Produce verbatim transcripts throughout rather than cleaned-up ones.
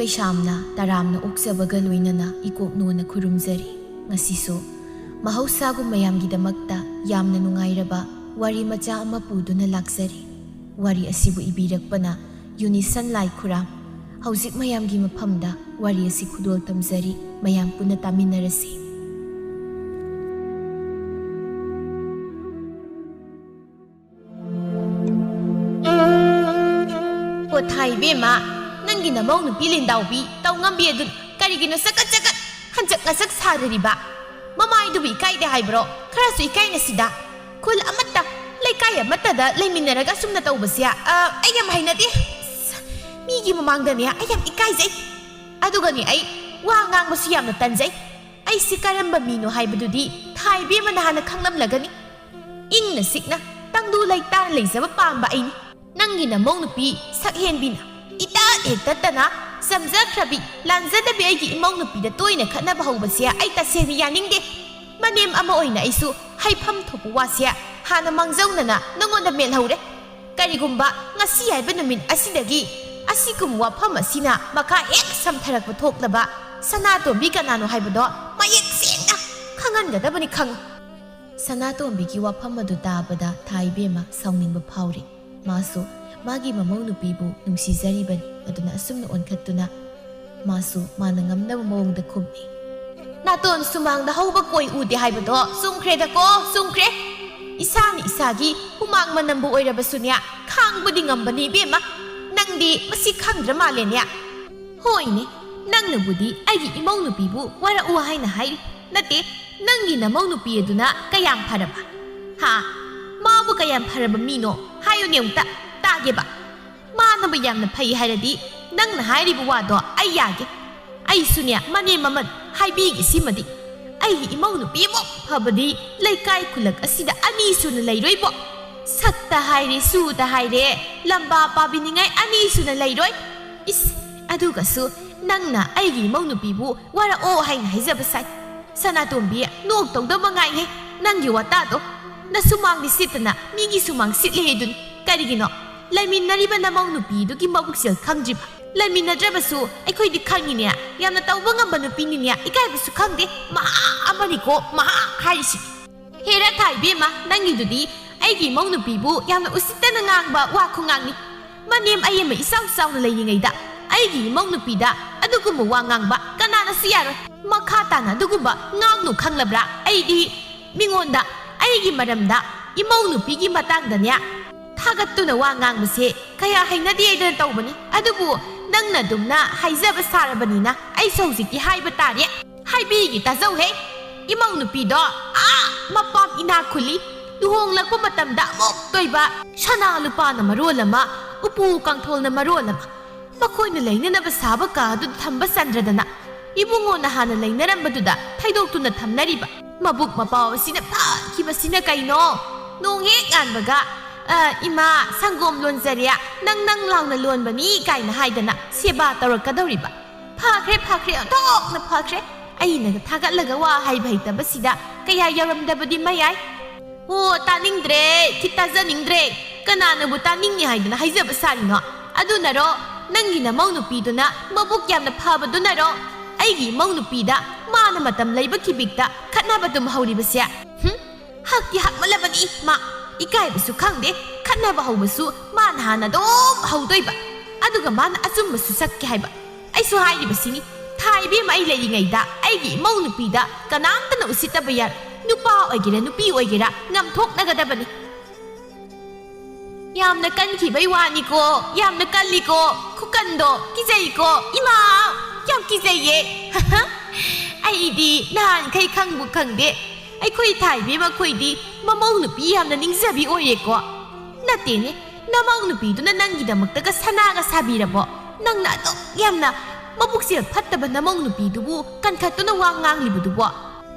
ꯏꯁꯥꯝꯅ ꯇꯔꯥꯝꯅ ꯑꯣꯛꯆꯕꯒ ꯂꯣꯏꯅꯅ ꯏꯀꯣꯛꯅꯣꯅ ꯈꯨꯔꯨꯝꯖꯔꯤ꯫ ꯉꯁꯤꯁꯨ ꯃꯍꯧꯁꯥꯒꯨꯝ ꯃꯌꯥꯝꯒꯤꯗꯃꯛꯇ ꯌꯥꯝꯅ ꯅꯨꯡꯉꯥꯏꯔꯕ ꯋꯥꯔꯤ ꯃꯆꯥ ꯑꯃ ꯄꯨꯗꯨꯅ ꯂꯥꯛꯆꯔꯤ꯫ ꯋꯥꯔꯤ ꯑꯁꯤꯕꯨ ꯏꯕꯤꯔꯛꯄꯅ ꯌꯨꯅꯤꯁꯟ ꯂꯥꯏ ꯈꯨꯔꯥꯝ꯫ ꯍꯧꯖꯤꯛ ꯃꯌꯥꯝꯒꯤ ꯃꯐꯝꯗ ꯋꯥꯔꯤ ꯑꯁꯤ ꯈꯨꯗꯣꯜ ꯇꯝꯖꯔꯤ꯫ ꯃꯌꯥꯝ ꯄꯨꯟꯅ ꯇꯥꯃꯤꯟꯅꯔꯁꯤ꯫ ꯄꯣꯊꯥ ꯏꯕꯦꯝꯃ, ꯅꯪꯒꯤ ꯅꯃꯧ ꯅꯨꯄꯤ ꯂꯦꯟꯗꯥꯎꯕꯤ ꯇꯧ ꯉꯝꯕꯤ ꯑꯗꯨ ꯀꯔꯤꯒꯤꯅꯣ ꯆꯀꯠ ꯆꯀꯠ ꯍꯟꯆꯛ ꯉꯁꯛ ꯁꯥꯔꯤꯕ? ꯃꯃꯥꯏꯗꯨꯕꯨ ꯏꯀꯥꯏꯗꯦ ꯍꯥꯏꯕ꯭ꯔꯣ? ꯈꯔꯁꯨ ꯏꯀꯥꯏꯅꯁꯤꯗ꯫ ꯈꯨꯜ ꯑꯃꯠꯇ, ꯂꯩꯀꯥꯏ ꯑꯃꯠꯇꯗ ꯂꯩꯃꯤꯟꯅꯔꯒ ꯑꯁꯨꯝꯅ ꯇꯧꯕꯁꯦ, ꯑ, ꯑꯩ ꯌꯥꯝ ꯍꯩꯅꯗꯦ꯫ ꯑꯁ, ꯃꯤꯒꯤ ꯃꯃꯥꯡꯗꯅꯦ ꯑꯩ ꯌꯥꯝ ꯏꯀꯥꯏꯖꯩ꯫ ꯑꯗꯨꯒꯅꯦ ꯑꯩ ꯋꯥ ꯉꯥꯡꯕꯁꯨ ꯌꯥꯝꯅ ꯇꯟꯖꯩ꯫ ꯑꯩꯁꯤ ꯀꯔꯝꯕ ꯃꯤꯅꯣ ꯍꯥꯏꯕꯗꯨꯗꯤ ꯊꯥꯏꯕꯦꯝꯃꯅ ꯍꯥꯟꯅ ꯈꯪꯂꯝꯂꯒꯅꯤ꯫ ꯏꯪꯅ ꯆꯤꯛꯅ ꯇꯪꯗꯨ ꯂꯩꯇꯥꯅ ꯂꯩꯖꯕ ꯄꯥꯝꯕ ꯑꯩꯅꯤ꯫ ꯅꯪꯒꯤ ꯅꯃꯧ ꯅꯨꯄꯤ ꯁꯛꯍꯦꯟꯕꯤꯅ ꯏꯇꯠ ꯍꯦꯛ ꯇꯠꯇꯅ ꯆꯝꯖꯈ꯭ꯔꯕꯤ, ꯂꯥꯟꯖꯗꯕꯤ ꯑꯩꯒꯤ ꯏꯃꯧ ꯅꯨꯄꯤꯗ ꯇꯣꯏꯅ ꯈꯠꯅꯕ ꯍꯧꯕꯁꯦ ꯑꯩ ꯇꯁꯦꯡꯅ ꯌꯥꯅꯤꯡꯗꯦ꯫ ꯃꯅꯦꯝ ꯑꯃ ꯑꯣꯏꯅ ꯑꯩꯁꯨ ꯍꯥꯏꯐꯝ ꯊꯣꯛꯄ ꯋꯥꯁꯦ ꯍꯥꯟꯅ ꯃꯥꯡꯖꯧꯅꯅ ꯅꯉꯣꯟꯗ ꯃꯦꯜꯍꯧꯔꯦ꯫ ꯀꯔꯤꯒꯨꯝꯕ ꯉꯁꯤ ꯍꯥꯏꯕ ꯅꯨꯃꯤꯠ ꯑꯁꯤꯗꯒꯤ ꯑꯁꯤꯒꯨꯝꯕ ꯋꯥꯐꯝ ꯑꯁꯤꯅ ꯃꯈꯥ ꯍꯦꯛ ꯁꯝꯊꯔꯛꯄ ꯊꯣꯛꯂꯕ, ꯁꯅꯥꯇꯣꯝꯕꯤ ꯀꯅꯥꯅꯣ ꯍꯥꯏꯕꯗꯣ ꯃꯌꯦꯛ ꯁꯦꯡꯅ ꯈꯪꯍꯟꯒꯗꯕꯅꯤ ꯈꯪꯉꯨ꯫ ꯁꯅꯥꯇꯣꯝꯕꯤꯒꯤ ꯋꯥꯐꯝ ꯑꯗꯨ ꯇꯥꯕꯗ ꯊꯥꯏꯕꯦꯝꯃ ꯁꯥꯎꯅꯤꯡꯕ ꯐꯥꯎꯔꯦ꯫ ꯃꯥꯁꯨ ꯃꯥꯒꯤ ꯃꯃꯧ ꯅꯨꯄꯤꯕꯨ ꯅꯨꯡꯁꯤꯖꯔꯤꯕꯅꯤ꯫ ꯑꯗꯨꯅ ꯑꯁꯨꯝꯅ ꯑꯣꯟꯈꯠꯇꯨꯅ ꯃꯥꯁꯨ ꯃꯥꯅ ꯉꯝꯅꯕ ꯃꯑꯣꯡꯗ ꯈꯨꯝꯃꯤ꯫ "ꯅꯥꯇꯣꯟ ꯁꯨꯃꯥꯡꯗ ꯍꯧꯕ ꯀꯣꯏ ꯎꯗꯦ ꯍꯥꯏꯕꯗꯣ ꯆꯨꯝꯈ꯭ꯔꯦꯗꯀꯣ, ꯆꯨꯝꯈ꯭ꯔꯦ꯫ ꯏꯁꯥꯅ ꯏꯁꯥꯒꯤ ꯍꯨꯃꯥꯡ ꯃꯅꯝꯕꯨ ꯑꯣꯏꯔꯕꯁꯨꯅꯦ, ꯈꯥꯡꯕꯗꯤ ꯉꯝꯕꯅꯤ ꯏꯕꯦꯝꯃ꯫ ꯅꯪꯗꯤ ꯃꯁꯤ ꯈꯪꯗ꯭ꯔ ꯃꯥꯜꯂꯦꯅꯦ꯫ ꯍꯣꯏꯅꯦ, ꯅꯪꯅꯕꯨꯗꯤ ꯑꯩꯒꯤ ꯏꯃꯧ ꯅꯨꯄꯤꯕꯨ ꯋꯥꯔꯛꯎ ꯍꯥꯏꯅ ꯍꯥꯏꯔꯤ꯫ ꯅꯠꯇꯦ, ꯅꯪꯒꯤ ꯅꯃꯧ ꯅꯨꯄꯤ ꯑꯗꯨꯅ ꯀꯌꯥꯝ ꯐꯔꯕ? ꯍꯥ? ꯃꯥꯕꯨ ꯀꯌꯥꯝ ꯐꯔꯕ ꯃꯤꯅꯣ? ꯍꯥꯏꯌꯨꯅꯦ ꯑꯃꯨꯛꯇ ꯇꯥꯒꯦꯕ꯫ ꯃꯥꯅꯕꯨ ꯌꯥꯝꯅ ꯐꯩ ꯍꯥꯏꯔꯗꯤ ꯅꯪꯅ ꯍꯥꯏꯔꯤꯕ ꯋꯥꯗꯣ ꯑꯩ ꯌꯥꯒꯦ꯫ ꯑꯩꯁꯨꯅꯦ ꯃꯅꯦꯝ ꯑꯃ ꯍꯥꯏꯕꯤꯒꯦ ꯁꯤꯃꯗꯤ꯫ ꯑꯩꯒꯤ ꯏꯃꯧ ꯅꯨꯄꯤꯃꯨꯛ ꯐꯕꯗꯤ ꯂꯩꯀꯥꯏ ꯈꯨꯜꯂꯛ ꯑꯁꯤꯗ ꯑꯅꯤ ꯁꯨꯅ ꯂꯩꯔꯣꯏꯕꯣ꯫ ꯁꯛꯇ ꯍꯥꯏꯔꯦ, ꯁꯨꯗ ꯍꯥꯏꯔꯦ, ꯂꯝꯕꯥ ꯄꯥꯕꯤꯅꯤꯡꯉꯥꯏ ꯑꯅꯤ ꯁꯨꯅ ꯂꯩꯔꯣꯏ꯫ ꯏꯁ, ꯑꯗꯨꯒꯁꯨ ꯅꯪꯅ ꯑꯩꯒꯤ ꯏꯃꯧ ꯅꯨꯄꯤꯕꯨ ꯋꯥꯔꯛꯑꯣ ꯍꯥꯏꯅ ꯍꯥꯏꯖꯕ ꯁꯥꯏ꯫ ꯁꯅꯥꯇꯣꯝꯕꯤ, ꯅꯣꯛꯇꯧꯗꯕ ꯉꯥꯏꯍꯦ ꯅꯪꯒꯤ ꯋꯥꯇꯥꯗꯣ꯫ ꯅꯁꯨꯃꯥꯡꯗꯤ ꯁꯤꯠꯇꯅ ꯃꯤꯒꯤ ꯁꯨꯃꯥꯡ ꯁꯤꯠꯂꯦ ꯍꯥꯏꯗꯨꯅꯤ꯫ ꯀꯔꯤꯒꯤꯅꯣ? ꯂꯩꯃꯤꯟꯅꯔꯤꯕ ꯅꯃꯧ ꯅꯨꯄꯤꯗꯨꯒꯤ ꯃꯕꯨꯛꯆꯦꯜ ꯈꯪꯗ꯭ꯔꯤꯕ? ꯂꯩꯃꯤꯟꯅꯗ꯭ꯔꯕꯁꯨ ꯑꯩꯈꯣꯏꯗꯤ ꯈꯪꯉꯤꯅꯦ꯫ ꯌꯥꯝꯅ ꯇꯧꯕ ꯉꯝꯕ ꯅꯨꯄꯤꯅꯤꯅꯦ꯫ ꯏꯀꯥꯏꯕꯁꯨ ꯈꯪꯗꯦ꯫ ꯃꯍꯥ ꯑꯃꯅꯤꯀꯣ ꯃꯍꯥ ꯍꯥꯏꯔꯤꯁꯤ꯫ ꯍꯦꯔꯥ ꯊꯥ ꯏꯕꯦꯝꯃ, ꯅꯪꯒꯤꯗꯨꯗꯤ ꯑꯩꯒꯤ ꯏꯃꯧ ꯅꯨꯄꯤꯕꯨ ꯌꯥꯝꯅ ꯎꯁꯤꯠꯇꯅ ꯉꯥꯡꯕ ꯋꯥ ꯈꯨꯉꯥꯡꯅꯤ꯫ ꯃꯅꯦꯝ ꯑꯩ ꯑꯃ ꯏꯆꯥꯎ ꯆꯥꯎꯅ ꯂꯩꯔꯤꯉꯩꯗ ꯑꯩꯒꯤ ꯏꯃꯧ ꯅꯨꯄꯤꯗ ꯑꯗꯨꯒꯨꯝꯕ ꯋꯥ ꯉꯥꯡꯕ ꯀꯅꯥꯅꯁꯨ ꯌꯥꯔꯣꯏ꯫ ꯃꯈꯥ ꯇꯥꯅ ꯑꯗꯨꯒꯨꯝꯕ ꯉꯥꯡꯅꯨ ꯈꯪꯂꯕ꯭ꯔꯥ? ꯑꯩꯗꯤ ꯃꯤꯉꯣꯟꯗ ꯑꯩꯒꯤ ꯃꯔꯝꯗ, ꯏꯃꯧ ꯅꯨꯄꯤꯒꯤ ꯃꯇꯥꯡꯗꯅꯦ, ꯊꯥꯒꯠꯇꯨꯅ ꯋꯥ ꯉꯥꯡꯕꯁꯦ ꯀꯌꯥ ꯍꯩꯅꯗꯦ ꯍꯥꯏꯗꯅ ꯇꯧꯕꯅꯤ꯫ ꯑꯗꯨꯕꯨ ꯅꯪꯅ ꯑꯗꯨꯝꯅ ꯍꯥꯏꯖꯕ ꯁꯥꯔꯕꯅꯤꯅ ꯑꯩꯁꯨ ꯍꯧꯖꯤꯛꯇꯤ ꯍꯥꯏꯕ ꯇꯥꯔꯦ꯫ ꯍꯥꯏꯕꯤꯒꯦ ꯇꯥꯖꯧꯍꯦ꯫ ꯏꯃꯧ ꯅꯨꯄꯤꯗꯣ ꯑꯥ ꯃꯄꯥꯝ ꯏꯅꯥꯛ ꯈꯨꯜꯂꯤ꯫ ꯂꯨꯍꯣꯡꯂꯛꯄ ꯃꯇꯝꯗ ꯑꯃꯨꯛꯇꯣꯏꯕ ꯁꯅꯥ ꯂꯨꯄꯥꯅ ꯃꯔꯣꯜ ꯑꯃ, ꯎꯄꯨ ꯀꯥꯡꯊꯣꯜꯅ ꯃꯔꯣꯜ ꯑꯃ꯫ ꯃꯈꯣꯏꯅ ꯂꯩꯅꯅꯕ ꯁꯥꯕ ꯀꯥ ꯑꯗꯨꯗ ꯊꯝꯕ ꯆꯟꯗ꯭ꯔꯗꯅ ꯏꯕꯨꯡꯉꯣꯅ ꯍꯥꯟꯅ ꯂꯩꯅꯔꯝꯕꯗꯨꯗ ꯊꯩꯗꯣꯛꯇꯨꯅ ꯊꯝꯅꯔꯤꯕ꯫ ꯃꯕꯨꯛ ꯃꯄꯥꯎ ꯑꯁꯤꯅ ꯐꯈꯤꯕꯁꯤꯅ ꯀꯩꯅꯣ? ꯅꯣꯡ ꯍꯦꯛ ꯉꯥꯟꯕꯒ, "ꯑ, ꯏꯃꯥ, ꯁꯪꯒꯣꯝ ꯂꯣꯟꯖꯔꯦ, ꯅꯪ ꯅꯪ ꯂꯥꯎꯅ ꯂꯣꯟꯕꯅꯤ" ꯀꯥꯏꯅ ꯍꯥꯏꯗꯅ ꯁꯦꯕꯥ ꯇꯧꯔꯛꯀꯗꯧꯔꯤꯕ꯫ ꯐꯈ꯭ꯔꯦ, ꯐꯈ꯭ꯔꯦ, ꯑꯣꯟꯊꯣꯛꯅ ꯐꯈ꯭ꯔꯦ꯫ ꯑꯩꯅꯒ ꯊꯥꯒꯠꯂꯒ ꯋꯥ ꯍꯥꯏꯕ ꯍꯩꯇꯕꯁꯤꯗ ꯀꯌꯥ ꯌꯧꯔꯝꯗꯕꯗꯤ ꯃꯌꯥꯏ꯫ ꯑꯣ, ꯇꯥꯅꯤꯡꯗ꯭ꯔꯦ, ꯈꯤꯠ ꯇꯥꯖꯅꯤꯡꯗ꯭ꯔꯦ꯫ ꯀꯅꯥꯅꯕꯨ ꯇꯥꯅꯤꯡꯉꯤ ꯍꯥꯏꯗꯅ ꯍꯥꯏꯖꯕ ꯁꯥꯔꯤꯅꯣ? ꯑꯗꯨꯅꯔꯣ? ꯅꯪꯒꯤ ꯅꯃꯧ ꯅꯨꯄꯤꯗꯨꯅ ꯃꯕꯨꯛ ꯌꯥꯝꯅ ꯐꯕꯗꯨꯅꯔꯣ? ꯑꯩꯒꯤ ꯏꯃꯧ ꯅꯨꯄꯤꯗ ꯃꯥꯅ ꯃꯇꯝ ꯂꯩꯕ ꯈꯤꯕꯤꯛꯇ ꯈꯠꯅꯕ ꯑꯗꯨꯝ ꯍꯧꯔꯤꯕꯁꯦ? ꯍꯨꯝ? ꯍꯛꯇꯤ ꯍꯛꯃꯜꯂꯕꯅꯤ ꯃꯥ꯫ ꯏꯀꯥꯏꯕꯁꯨ ꯈꯪꯗꯦ, ꯈꯠꯅꯕ ꯍꯧꯕꯁꯨ ꯃꯥꯅ ꯍꯥꯟꯅ ꯑꯗꯨꯝ ꯍꯧꯗꯣꯏꯕ꯫ ꯑꯗꯨꯒ ꯃꯥꯅ ꯑꯆꯨꯝꯕꯁꯨ ꯆꯠꯀꯦ ꯍꯥꯏꯕ꯫ ꯑꯩꯁꯨ ꯍꯥꯏꯔꯤꯕꯁꯤꯅꯤ, ꯊꯥ ꯏꯕꯦꯝꯃ ꯑꯩ ꯂꯩꯔꯤꯉꯩꯗ ꯑꯩꯒꯤ ꯏꯃꯧ ꯅꯨꯄꯤꯗ ꯀꯅꯥꯝꯇꯅ ꯎꯁꯤꯠꯇꯕ ꯌꯥꯔꯣꯏ꯫ ꯅꯨꯄꯥ ꯑꯣꯏꯒꯦꯔꯥ ꯅꯨꯄꯤ ꯑꯣꯏꯒꯦꯔꯥ ꯉꯝꯊꯣꯛꯅꯒꯗꯕꯅꯤ꯫ ꯌꯥꯝꯅ ꯀꯟꯈꯤꯕꯩ ꯋꯥꯅꯤꯀꯣ, ꯌꯥꯝꯅ ꯀꯜꯂꯤꯀꯣ, ꯈꯨꯀꯟꯗꯣ ꯀꯤꯖꯩꯀꯣ, ꯏꯃꯥ, ꯌꯥꯝ ꯀꯤꯖꯩꯌꯦ꯫ ꯑꯩꯗꯤ ꯅꯍꯥꯟꯈꯩ ꯈꯪꯕꯨ ꯈꯪꯗꯦ꯫ ꯑꯩꯈꯣꯏ ꯊꯥꯏꯕꯤ ꯃꯈꯣꯏꯗꯤ ꯃꯃꯧ ꯅꯨꯄꯤ ꯌꯥꯝꯅ ꯅꯤꯡꯖꯕꯤ ꯑꯣꯏꯌꯦꯀꯣ꯫ ꯅꯠꯇꯦꯅꯦ, ꯅꯃꯧ ꯅꯨꯄꯤꯗꯨꯅ ꯅꯪꯒꯤꯗꯃꯛꯇꯒ ꯁꯅꯥꯒ ꯁꯥꯕꯤꯔꯕꯣ? ꯅꯪꯅ ꯑꯗꯨꯛ ꯌꯥꯝꯅ ꯃꯕꯨꯛꯁꯦ ꯐꯠꯇꯕ ꯅꯃꯧ ꯅꯨꯄꯤꯗꯨꯕꯨ ꯀꯟꯈꯠꯇꯨꯅ ꯋꯥ ꯉꯥꯡꯂꯤꯕꯗꯨꯕꯣ?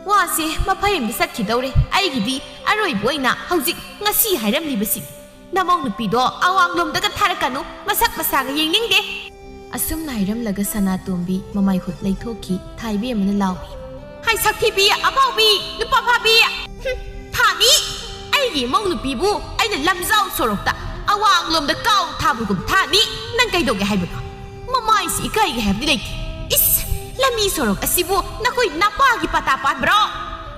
ꯋꯥꯁꯦ ꯃꯐꯩ ꯑꯃꯗ ꯆꯠꯈꯤꯗꯧꯔꯦ꯫ ꯑꯩꯒꯤꯗꯤ ꯑꯔꯣꯏꯕ ꯑꯣꯏꯅ ꯍꯧꯖꯤꯛ ꯉꯁꯤ ꯍꯥꯏꯔꯝꯂꯤꯕꯁꯤꯅꯤ꯫ ꯅꯃꯧ ꯅꯨꯄꯤꯗꯣ ꯑꯋꯥꯡꯂꯣꯝꯗꯒ ꯊꯥꯔꯛꯀꯅꯨ, ꯃꯁꯛ ꯃꯁꯥꯒ ꯌꯦꯡꯅꯤꯡꯗꯦ꯫ ꯑꯁꯨꯝꯅ ꯍꯥꯏꯔꯝꯂꯒ ꯁꯅꯥꯇꯣꯝꯕꯤ ꯃꯃꯥꯏ ꯍꯨꯠ ꯂꯩꯊꯣꯛꯈꯤ꯫ ꯊꯥꯏꯕꯤ ꯑꯃꯅ ꯂꯥꯎꯏ, "ꯍꯥꯏ ꯁꯛꯊꯤꯕꯤ, ꯑꯐꯥꯎꯕꯤ, ꯅꯨꯄꯥ ꯐꯥꯕꯤ! ꯍꯨꯝ, ꯊꯥꯅꯤ! ꯑꯩꯒꯤ ꯏꯃꯧ ꯅꯨꯄꯤꯕꯨ ꯑꯩꯅ ꯂꯝꯖꯥꯎ ꯁꯣꯔꯣꯛꯇ ꯑꯋꯥꯡꯂꯣꯝꯗ ꯀꯥꯎ ꯊꯥꯕꯒꯨꯝ ꯊꯥꯅꯤ! ꯅꯪ ꯀꯩꯗꯧꯒꯦ ꯍꯥꯏꯕꯅꯣ? ꯃꯃꯥꯏꯁꯤ ꯏꯀꯥꯏꯒꯦ ꯍꯥꯏꯕꯗꯤ ꯂꯩꯇꯦ꯫ ꯏꯁ, ꯂꯝꯕꯤ ꯁꯣꯔꯣꯛ ꯑꯁꯤꯕꯨ ꯅꯈꯣꯏ ꯅꯄꯥꯒꯤ ꯄꯇꯥ ꯄꯥꯠꯄ꯭ꯔꯣ?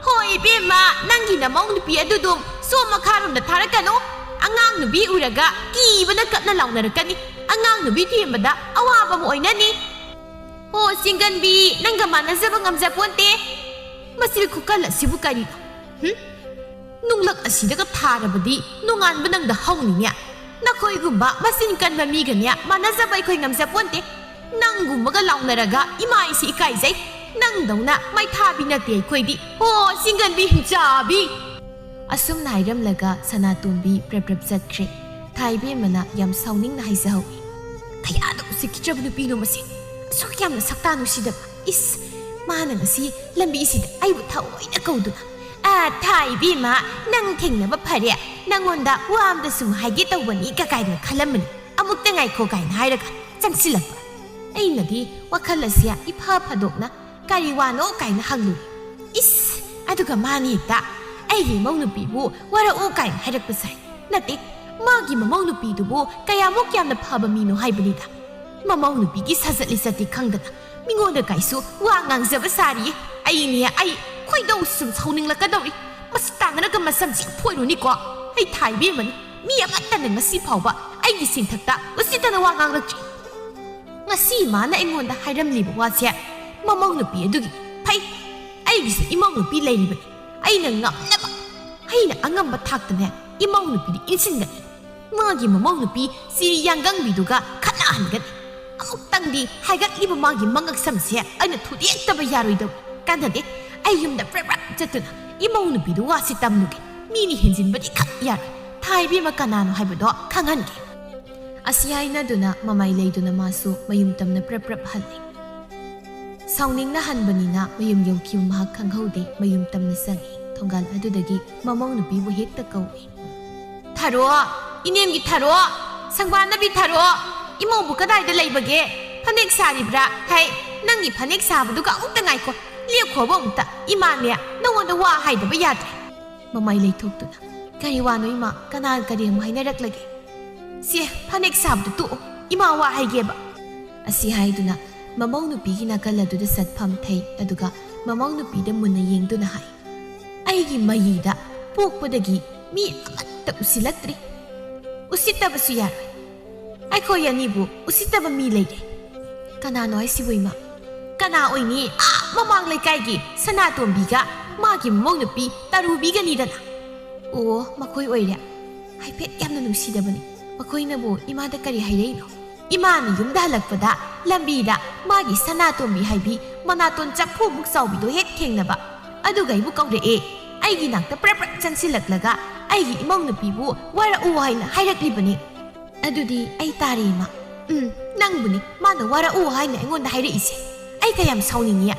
ꯍꯣꯏ ꯏꯕꯦꯝꯃ, ꯅꯪꯒꯤ ꯅꯃꯧ ꯅꯨꯄꯤ ꯑꯗꯨꯗꯨꯝ ꯁꯣꯝ ꯃꯈꯥꯔꯣꯝꯗ ꯊꯥꯔꯛꯀꯅꯨ꯫ ꯑꯉꯥꯡ ꯅꯨꯄꯤ ꯎꯔꯒ ꯀꯤꯕꯅ ꯀꯞꯅ ꯂꯥꯎꯅꯔꯛꯀꯅꯤ꯫ ꯑꯉꯥꯡ ꯅꯨꯄꯤ ꯊꯦꯝꯕꯗ ꯑꯋꯥꯕ ꯑꯃ ꯑꯣꯏꯅꯅꯤ꯫ ꯍꯣ ꯆꯤꯡꯒꯟꯕꯤ, ꯅꯪꯒ ꯃꯥꯟꯅꯖꯕ ꯉꯝꯖꯄꯣꯟꯇꯦ꯫ ꯃꯆꯤꯜ ꯈꯨꯀꯜ ꯑꯁꯤꯕꯨ ꯀꯔꯤꯅꯣ? ꯍꯨꯝ? ꯅꯨꯡꯂꯛ ꯑꯁꯤꯗꯒ ꯊꯥꯔꯕꯗꯤ ꯅꯣꯡꯉꯥꯟꯕ ꯅꯪꯗ ꯍꯧꯅꯤꯅꯦ꯫ ꯅꯈꯣꯏꯒꯨꯝꯕ ꯃꯆꯤꯟ ꯀꯟꯕ ꯃꯤꯒꯅꯦ ꯃꯥꯟꯅꯖꯕ ꯑꯩꯈꯣꯏ ꯉꯝꯖꯄꯣꯟꯇꯦ꯫ ꯅꯪꯒꯨꯝꯕꯒ ꯂꯥꯎꯅꯔꯒ ꯏꯃꯥ ꯑꯩꯁꯤ ꯏꯀꯥꯏꯖꯩ꯫ ꯅꯪꯗꯧꯅ ꯃꯩꯊꯥꯕꯤ ꯅꯠꯇꯦ ꯑꯩꯈꯣꯏꯗꯤ꯫ ꯍꯣ ꯆꯤꯡꯒꯟꯕꯤ ꯍꯤꯡꯆꯥꯕꯤ! ꯑꯁꯨꯝꯅ ꯍꯥꯏꯔꯝꯂꯒ ꯁꯅꯥꯇꯣꯝꯕꯤ ꯄ꯭ꯔꯞ ꯄ꯭ꯔꯞ ꯆꯠꯈ꯭ꯔꯦ꯫ ꯊꯥꯏꯕꯦꯝꯃꯅ ꯌꯥꯝ ꯁꯥꯎꯅꯤꯡꯅ ꯍꯥꯏꯖꯍꯧꯏ꯫ ꯀꯌꯥꯗ ꯎꯁꯤꯠꯈꯤꯗ꯭ꯔꯕ ꯅꯨꯄꯤꯅꯣ ꯃꯁꯤ꯫ ꯑꯁꯨꯛ ꯌꯥꯝꯅ ꯁꯛꯇꯥ ꯅꯨꯡꯁꯤꯗꯕ꯫ ꯏꯁ! ꯃꯥꯅ ꯉꯁꯤ ꯂꯝꯕꯤꯁꯤꯗ ꯑꯩꯕꯨ ꯊꯑꯣꯏꯅ ꯀꯧꯗꯨꯅ, "ꯑ, ꯊꯥꯏꯕꯦꯝꯃ, ꯅꯪ ꯊꯦꯡꯅꯕ ꯐꯔꯦ꯫ ꯅꯪꯉꯣꯟꯗ ꯋꯥ ꯑꯝꯗ ꯁꯨꯝ ꯍꯥꯏꯒꯦ ꯇꯧꯕꯅꯤ" ꯀ ꯀꯥꯏꯅ ꯈꯜꯂꯝꯕꯅꯤ꯫ "ꯑꯃꯨꯛꯇ ꯉꯥꯏꯈꯣ" ꯀꯥꯏꯅ ꯍꯥꯏꯔꯒ ꯆꯪꯁꯤꯜꯂꯛꯄ꯫ ꯑꯩꯅꯗꯤ ꯋꯥꯈꯜ ꯑꯁꯤ ꯏꯐ ꯐꯥꯗꯣꯛꯅ "ꯀꯔꯤ ꯋꯥꯅꯣ?" ꯀꯥꯏꯅ ꯍꯪꯂꯨꯏ꯫ ꯏꯁ! ꯑꯗꯨꯒ ꯃꯥꯅ ꯍꯦꯛꯇ "ꯑꯩꯒꯤ ꯏꯃꯧ ꯅꯨꯄꯤꯕꯨ ꯋꯥꯔꯛꯎ" ꯀꯥꯏꯅ ꯍꯥꯏꯔꯛꯄ ꯁꯥꯏ꯫ ꯅꯠꯇꯦ, ꯃꯥꯒꯤ ꯃꯃꯧ ꯅꯨꯄꯤꯗꯨꯕꯨ ꯀꯌꯥꯃꯨꯛ ꯌꯥꯝꯅ ꯐꯕ ꯃꯤꯅꯣ ꯍꯥꯏꯕꯅꯤꯗ꯫ ꯃꯃꯧ ꯅꯨꯄꯤꯒꯤ ꯁꯥꯖꯠ ꯂꯤꯆꯠꯇꯤ ꯈꯪꯗꯅ ꯃꯤꯉꯣꯟꯗ ꯀꯥꯏꯁꯨ ꯋꯥ ꯉꯥꯡꯖꯕ ꯁꯥꯔꯤꯌꯦ꯫ ꯑꯩꯅꯦ, ꯑꯩ ꯈꯣꯏꯗꯧ ꯁꯨꯝ ꯁꯥꯎꯅꯤꯡꯂꯛꯀꯗꯧꯔꯤ꯫ ꯃꯁꯤ ꯇꯥꯟꯅꯔꯒ ꯃꯁꯝꯁꯤ ꯐꯣꯏꯔꯨꯅꯤꯀꯣ꯫ ꯑꯩ ꯊꯥꯏꯕꯦꯝꯃꯅꯤ꯫ ꯃꯤ ꯑꯃꯠꯇꯅ ꯉꯁꯤ ꯐꯥꯎꯕ ꯑꯩꯒꯤ ꯁꯤꯟꯊꯛꯇ ꯎꯁꯤꯠꯇꯅ ꯋꯥ ꯉꯥꯡꯂꯛꯇ꯭ꯔꯤ꯫ ꯉꯁꯤ ꯃꯥꯅ ꯑꯩꯉꯣꯟꯗ ꯍꯥꯏꯔꯝꯂꯤꯕ ꯋꯥꯁꯦ ꯃꯃꯧ ꯅꯨꯄꯤ ꯑꯗꯨꯒꯤ ꯐꯩ꯫ ꯑꯩꯒꯤꯁꯨ ꯏꯃꯧ ꯅꯨꯄꯤ ꯂꯩꯔꯤꯕꯅꯤ꯫ ꯑꯩꯅ ꯉꯝꯅꯕ, ꯑꯩꯅ ꯑꯉꯝꯕ ꯊꯥꯛꯇꯅꯦ ꯏꯃꯧ ꯅꯨꯄꯤꯗꯤ ꯏꯟꯁꯤꯟꯒꯅꯤ꯫ ꯃꯥꯒꯤ ꯃꯃꯧ ꯅꯨꯄꯤ ꯁꯤꯔꯤ ꯌꯥꯡꯒꯪꯕꯤꯗꯨꯒ ꯈꯠꯅꯍꯟꯒꯅꯤ꯫ ꯑꯃꯨꯛꯇꯪꯗꯤ ꯍꯥꯏꯒꯠꯂꯤꯕ ꯃꯥꯒꯤ ꯃꯉꯛ ꯁꯝꯁꯦ ꯑꯩꯅ ꯊꯨꯗꯦꯛꯇꯕ ꯌꯥꯔꯣꯏꯗꯧꯔꯤ꯫ ꯀꯥꯟꯅꯗꯦ꯫ ꯑꯩ ꯌꯨꯝꯗ ꯄ꯭ꯔꯞ ꯄ꯭ꯔꯞ ꯆꯠꯇꯨꯅ ꯏꯃꯧ ꯅꯨꯄꯤꯗꯨ ꯋꯥꯁꯤ ꯇꯝꯂꯨꯒꯦ꯫ ꯃꯤꯅ ꯍꯦꯟꯖꯤꯟꯕꯗꯤ ꯈꯛ ꯌꯥꯔꯣꯏ꯫ ꯊꯥꯏꯕꯦꯝꯃ ꯀꯅꯥꯅꯣ ꯍꯥꯏꯕꯗꯣ ꯈꯪꯍꯟꯒꯦ꯫ ꯑꯁꯤ ꯍꯥꯏꯅꯗꯨꯅ ꯃꯃꯥꯏ ꯂꯩꯗꯨꯅ ꯃꯥꯁꯨ ꯃꯌꯨꯝ ꯇꯝꯅ ꯄ꯭ꯔꯞ ꯄ꯭ꯔꯞ ꯍꯜꯂꯤ꯫ ꯁꯥꯎꯅꯤꯡꯅ ꯍꯟꯕꯅꯤꯅ ꯃꯌꯨꯝ ꯌꯧꯈꯤꯕ ꯃꯍꯥꯛ ꯈꯪꯍꯧꯗꯦ꯫ ꯃꯌꯨꯝ ꯇꯝꯅ ꯆꯪꯉꯤ꯫ ꯊꯣꯡꯒꯥꯜ ꯑꯗꯨꯗꯒꯤ ꯃꯃꯧ ꯅꯨꯄꯤꯕꯨ ꯍꯦꯛꯇ ꯀꯧꯏ꯫ "ꯊꯔꯣ, ꯏꯅꯦꯝꯒꯤ ꯊꯔꯣ, ꯁꯪꯕꯥꯟꯅꯕꯤ ꯊꯔꯣ, ꯏꯃꯧꯕꯨ ꯀꯗꯥꯏꯗ ꯂꯩꯕꯒꯦ? ꯐꯅꯦꯛ ꯁꯥꯔꯤꯕ꯭ꯔꯥ? ꯍꯩ, ꯅꯪꯒꯤ ꯐꯅꯦꯛ ꯁꯥꯕꯗꯨꯒ ꯑꯃꯨꯛꯇ ꯉꯥꯏꯈꯣ꯫ ꯂꯦꯞꯈꯣꯕ ꯑꯃꯨꯛꯇ꯫ ꯏꯃꯥꯅꯦ, ꯅꯉꯣꯟꯗ ꯋꯥ ꯍꯥꯏꯗꯕ ꯌꯥꯗ꯭ꯔꯦ"꯫ ꯃꯃꯥꯏ ꯂꯩꯊꯣꯛꯇꯨꯅ, "ꯀꯔꯤ ꯋꯥꯅꯣ ꯏꯃꯥ? ꯀꯅꯥ ꯀꯔꯤ ꯑꯃꯨꯛ ꯍꯥꯏꯅꯔꯛꯂꯒꯦ?" "ꯁꯦ, ꯐꯅꯦꯛ ꯁꯥꯕꯗꯨ ꯇꯣꯛꯑꯣ꯫ ꯏꯃꯥ ꯋꯥ ꯍꯥꯏꯒꯦꯕ"꯫ ꯑꯁꯤ ꯍꯥꯏꯗꯨꯅ ꯃꯃꯧ ꯅꯨꯄꯤꯒꯤ ꯅꯥꯀꯜ ꯑꯗꯨꯗ ꯆꯠꯐꯝ ꯊꯩ, ꯑꯗꯨꯒ ꯃꯃꯧ ꯅꯨꯄꯤꯗ ꯃꯨꯟꯅ ꯌꯦꯡꯗꯨꯅ ꯍꯥꯏ, "ꯑꯩꯒꯤ ꯃꯌꯤꯗ ꯄꯣꯛꯄꯗꯒꯤ ꯃꯤ ꯑꯃꯠꯇ ꯎꯁꯤꯜꯂꯛꯇ꯭ꯔꯤ꯫ ꯎꯁꯤꯠꯇꯕꯁꯨ ꯌꯥꯔꯣꯏ꯫ ꯑꯩꯈꯣꯏ ꯑꯅꯤꯕꯨ ꯎꯁꯤꯠꯇꯕ ꯃꯤ ꯂꯩꯔꯦ꯫ ꯀꯅꯥꯅꯣ ꯍꯥꯏꯁꯤꯕꯨ, ꯏꯃꯥ? ꯀꯅꯥ ꯑꯣꯏꯅꯤ? ꯑꯥ, ꯃꯃꯥꯡ ꯂꯩꯀꯥꯏꯒꯤ ꯁꯅꯥꯇꯣꯝꯕꯤꯒ ꯃꯥꯒꯤ ꯃꯃꯧ ꯅꯨꯄꯤ ꯇꯔꯨꯕꯤꯒꯅꯤꯗꯅ?" "ꯑꯣ, ꯃꯈꯣꯏ ꯑꯣꯏꯔꯦ꯫ ꯍꯥꯏꯐꯦꯠ ꯌꯥꯝꯅ ꯅꯨꯡꯁꯤꯗꯕꯅꯤ꯫ ꯃꯈꯣꯏꯅꯕꯨ ꯏꯃꯥꯗ ꯀꯔꯤ ꯍꯥꯏꯔꯛꯏꯅꯣ?" "ꯏꯃꯥꯅ ꯌꯨꯝꯗ ꯍꯜꯂꯛꯄꯗ ꯂꯝꯕꯤꯗ ꯃꯥꯒꯤ ꯁꯅꯥꯇꯣꯝꯕꯤ ꯍꯥꯏꯕꯤ ꯃꯅꯥꯇꯣꯟ ꯆꯐꯨꯃꯨꯛ ꯆꯥꯎꯕꯤꯗꯣ ꯍꯦꯛ ꯊꯦꯡꯅꯕ꯫ ꯑꯗꯨꯒ ꯑꯩꯕꯨ ꯀꯧꯔꯛꯑꯦ꯫ ꯑꯩꯒꯤ ꯅꯥꯛꯇ ꯄ꯭ꯔꯞ ꯄ꯭ꯔꯞ ꯆꯪꯁꯤꯜꯂꯛꯂꯒ ꯑꯩꯒꯤ ꯏꯃꯧ ꯅꯨꯄꯤꯕꯨ ꯋꯥꯔꯛꯎ ꯍꯥꯏꯅ ꯍꯥꯏꯔꯛꯂꯤꯕꯅꯤ꯫ ꯑꯗꯨꯗꯤ ꯑꯩ ꯇꯥꯔꯦ, ꯏꯃꯥ꯫ ꯎꯝ, ꯅꯪꯕꯨꯅꯤ ꯃꯥꯅ ꯋꯥꯔꯛꯎ ꯍꯥꯏꯅ ꯑꯩꯉꯣꯟꯗ ꯍꯥꯏꯔꯛꯏꯁꯦ꯫ ꯑꯩ ꯀꯌꯥꯝ ꯁꯥꯎꯅꯤꯡꯉꯤ꯫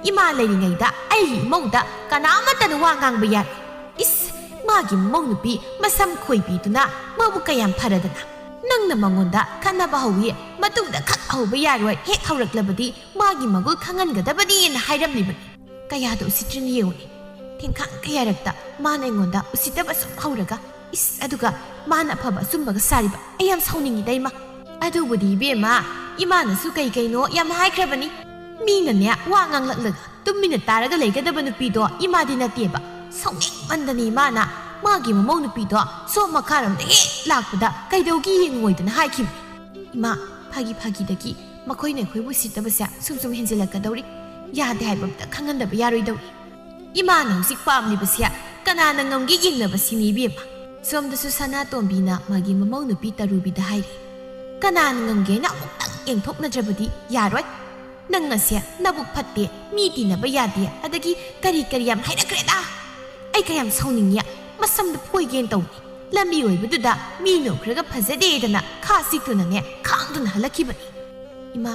ꯏꯃꯥ ꯂꯩꯔꯤꯉꯩꯗ ꯑꯩꯒꯤ ꯏꯃꯧꯗ ꯀꯅꯥꯃꯠꯇꯅ ꯋꯥ ꯉꯥꯡꯕ ꯌꯥꯏ꯫ ꯏꯁ, ꯃꯥꯒꯤ ꯃꯃꯧ ꯅꯨꯄꯤ ꯃꯁꯝ ꯈꯣꯏꯕꯤꯗꯨꯅ ꯃꯥꯕꯨ ꯀꯌꯥꯝ ꯐꯔꯗꯅ꯫ ꯅꯪꯅ ꯃꯉꯣꯟꯗ ꯈꯠꯅꯕ ꯍꯧꯋꯤ, ꯃꯇꯨꯡꯗ ꯈꯛ ꯍꯧꯕ ꯌꯥꯔꯣꯏ, ꯍꯦꯛ ꯍꯧꯔꯛꯂꯕꯗꯤ ꯃꯥꯒꯤ ꯃꯒꯨꯜ ꯈꯪꯍꯟꯒꯗꯕꯅꯤꯅ ꯍꯥꯏꯔꯝꯂꯤꯕꯅꯤ꯫ ꯀꯌꯥꯗ ꯎꯁꯤꯠꯇ꯭ꯔꯤꯅꯤ ꯌꯦꯡꯉꯨꯅꯦ꯫ ꯊꯦꯡꯈꯥꯡ ꯀꯌꯥꯔꯛꯇ ꯃꯥꯅ ꯑꯩꯉꯣꯟꯗ ꯎꯁꯤꯠꯇꯕ ꯁꯨꯝ ꯍꯧꯔꯒ, ꯏꯁ, ꯑꯗꯨꯒ ꯃꯥꯅ ꯑꯐꯕ ꯑꯆꯨꯝꯕꯒ ꯁꯥꯔꯤꯕ꯫ ꯑꯩ ꯌꯥꯝ ꯁꯥꯎꯅꯤꯡꯉꯤꯗ, ꯏꯃꯥ꯫ ꯑꯗꯨꯕꯨꯗꯤ, ꯏꯕꯦꯝꯃ, ꯏꯃꯥꯅꯁꯨ ꯀꯩ ꯀꯩꯅꯣ ꯌꯥꯝ ꯍꯥꯏꯈ꯭ꯔꯕꯅꯤ꯫ ꯃꯤꯅꯅꯦ, ꯋꯥ ꯉꯥꯡꯂꯛꯂꯒ ꯇꯨꯃꯤꯟꯅ ꯇꯥꯔꯒ ꯂꯩꯒꯗꯕ ꯅꯨꯄꯤꯗꯣ ꯏꯃꯥꯗꯤ ꯅꯠꯇꯦꯕ꯫ ꯁꯥꯎꯅꯤꯡꯃꯟꯗꯅ ꯏꯃꯥꯅ ꯃꯥꯒꯤ ꯃꯃꯧ ꯅꯨꯄꯤꯗꯣ ꯁꯣꯝ ꯃꯈꯥꯔꯣꯝꯗ ꯍꯦꯛ ꯂꯥꯛꯄꯗ ꯀꯩꯗꯧꯒꯤ ꯌꯦꯡꯉꯣꯏꯗꯅ ꯍꯥꯏꯈꯤꯕꯅꯤ꯫ ꯏꯃꯥ, ꯐꯥꯒꯤ ꯐꯥꯒꯤꯗꯒꯤ ꯃꯈꯣꯏꯅ ꯑꯩꯈꯣꯏꯕꯨ ꯎꯁꯤꯠꯇꯕꯁꯦ ꯁꯨꯝ ꯁꯨꯝ ꯍꯦꯟꯖꯤꯜꯂꯛꯀꯗꯧꯔꯤ꯫ ꯌꯥꯗꯦ ꯍꯥꯏꯕ ꯑꯝꯇ ꯈꯪꯍꯟꯗꯕ ꯌꯥꯔꯣꯏꯗꯧꯔꯤ꯫ ꯏꯃꯥꯅ ꯍꯧꯖꯤꯛ ꯄꯥꯝꯂꯤꯕꯁꯦ ꯀꯅꯥꯅ ꯉꯝꯒꯦ ꯌꯦꯡꯅꯕꯁꯤꯅꯤ, ꯏꯕꯦꯝꯃ꯫ ꯁꯣꯝꯗꯁꯨ ꯁꯅꯥꯇꯣꯝꯕꯤꯅ ꯃꯥꯒꯤ ꯃꯃꯧ ꯅꯨꯄꯤ ꯇꯔꯨꯕꯤꯗ ꯍꯥꯏꯔꯤ, "ꯀꯅꯥꯅ ꯉꯝꯒꯦꯅ ꯑꯃꯨꯛꯇꯪ ꯌꯦꯡꯊꯣꯛꯅꯗ꯭ꯔꯕꯗꯤ ꯌꯥꯔꯣꯏ꯫ ꯅꯪ ꯑꯁꯦ ꯅꯕꯨꯛ ꯐꯠꯇꯦ, ꯃꯤ ꯇꯤꯟꯅꯕ ꯌꯥꯗꯦ, ꯑꯗꯒꯤ ꯀꯔꯤ ꯀꯔꯤ ꯌꯥꯝ ꯍꯥꯏꯔꯛꯈ꯭ꯔꯦꯗ꯫ ꯑꯩ ꯀꯌꯥꯝ ꯁꯥꯎꯅꯤꯡꯉꯤ꯫ ꯃꯁꯝꯗ ꯐꯣꯏꯒꯦꯅ ꯇꯧꯅꯤ꯫ ꯂꯝꯕꯤ ꯑꯣꯏꯕꯗꯨꯗ ꯃꯤꯅ ꯎꯈ꯭ꯔꯒ ꯐꯖꯗꯦꯗꯅ ꯈꯥ ꯆꯤꯛꯇꯨꯅꯅꯦ ꯈꯥꯡꯗꯨꯅ ꯍꯜꯂꯛꯈꯤꯕꯅꯤ꯫ ꯏꯃꯥ,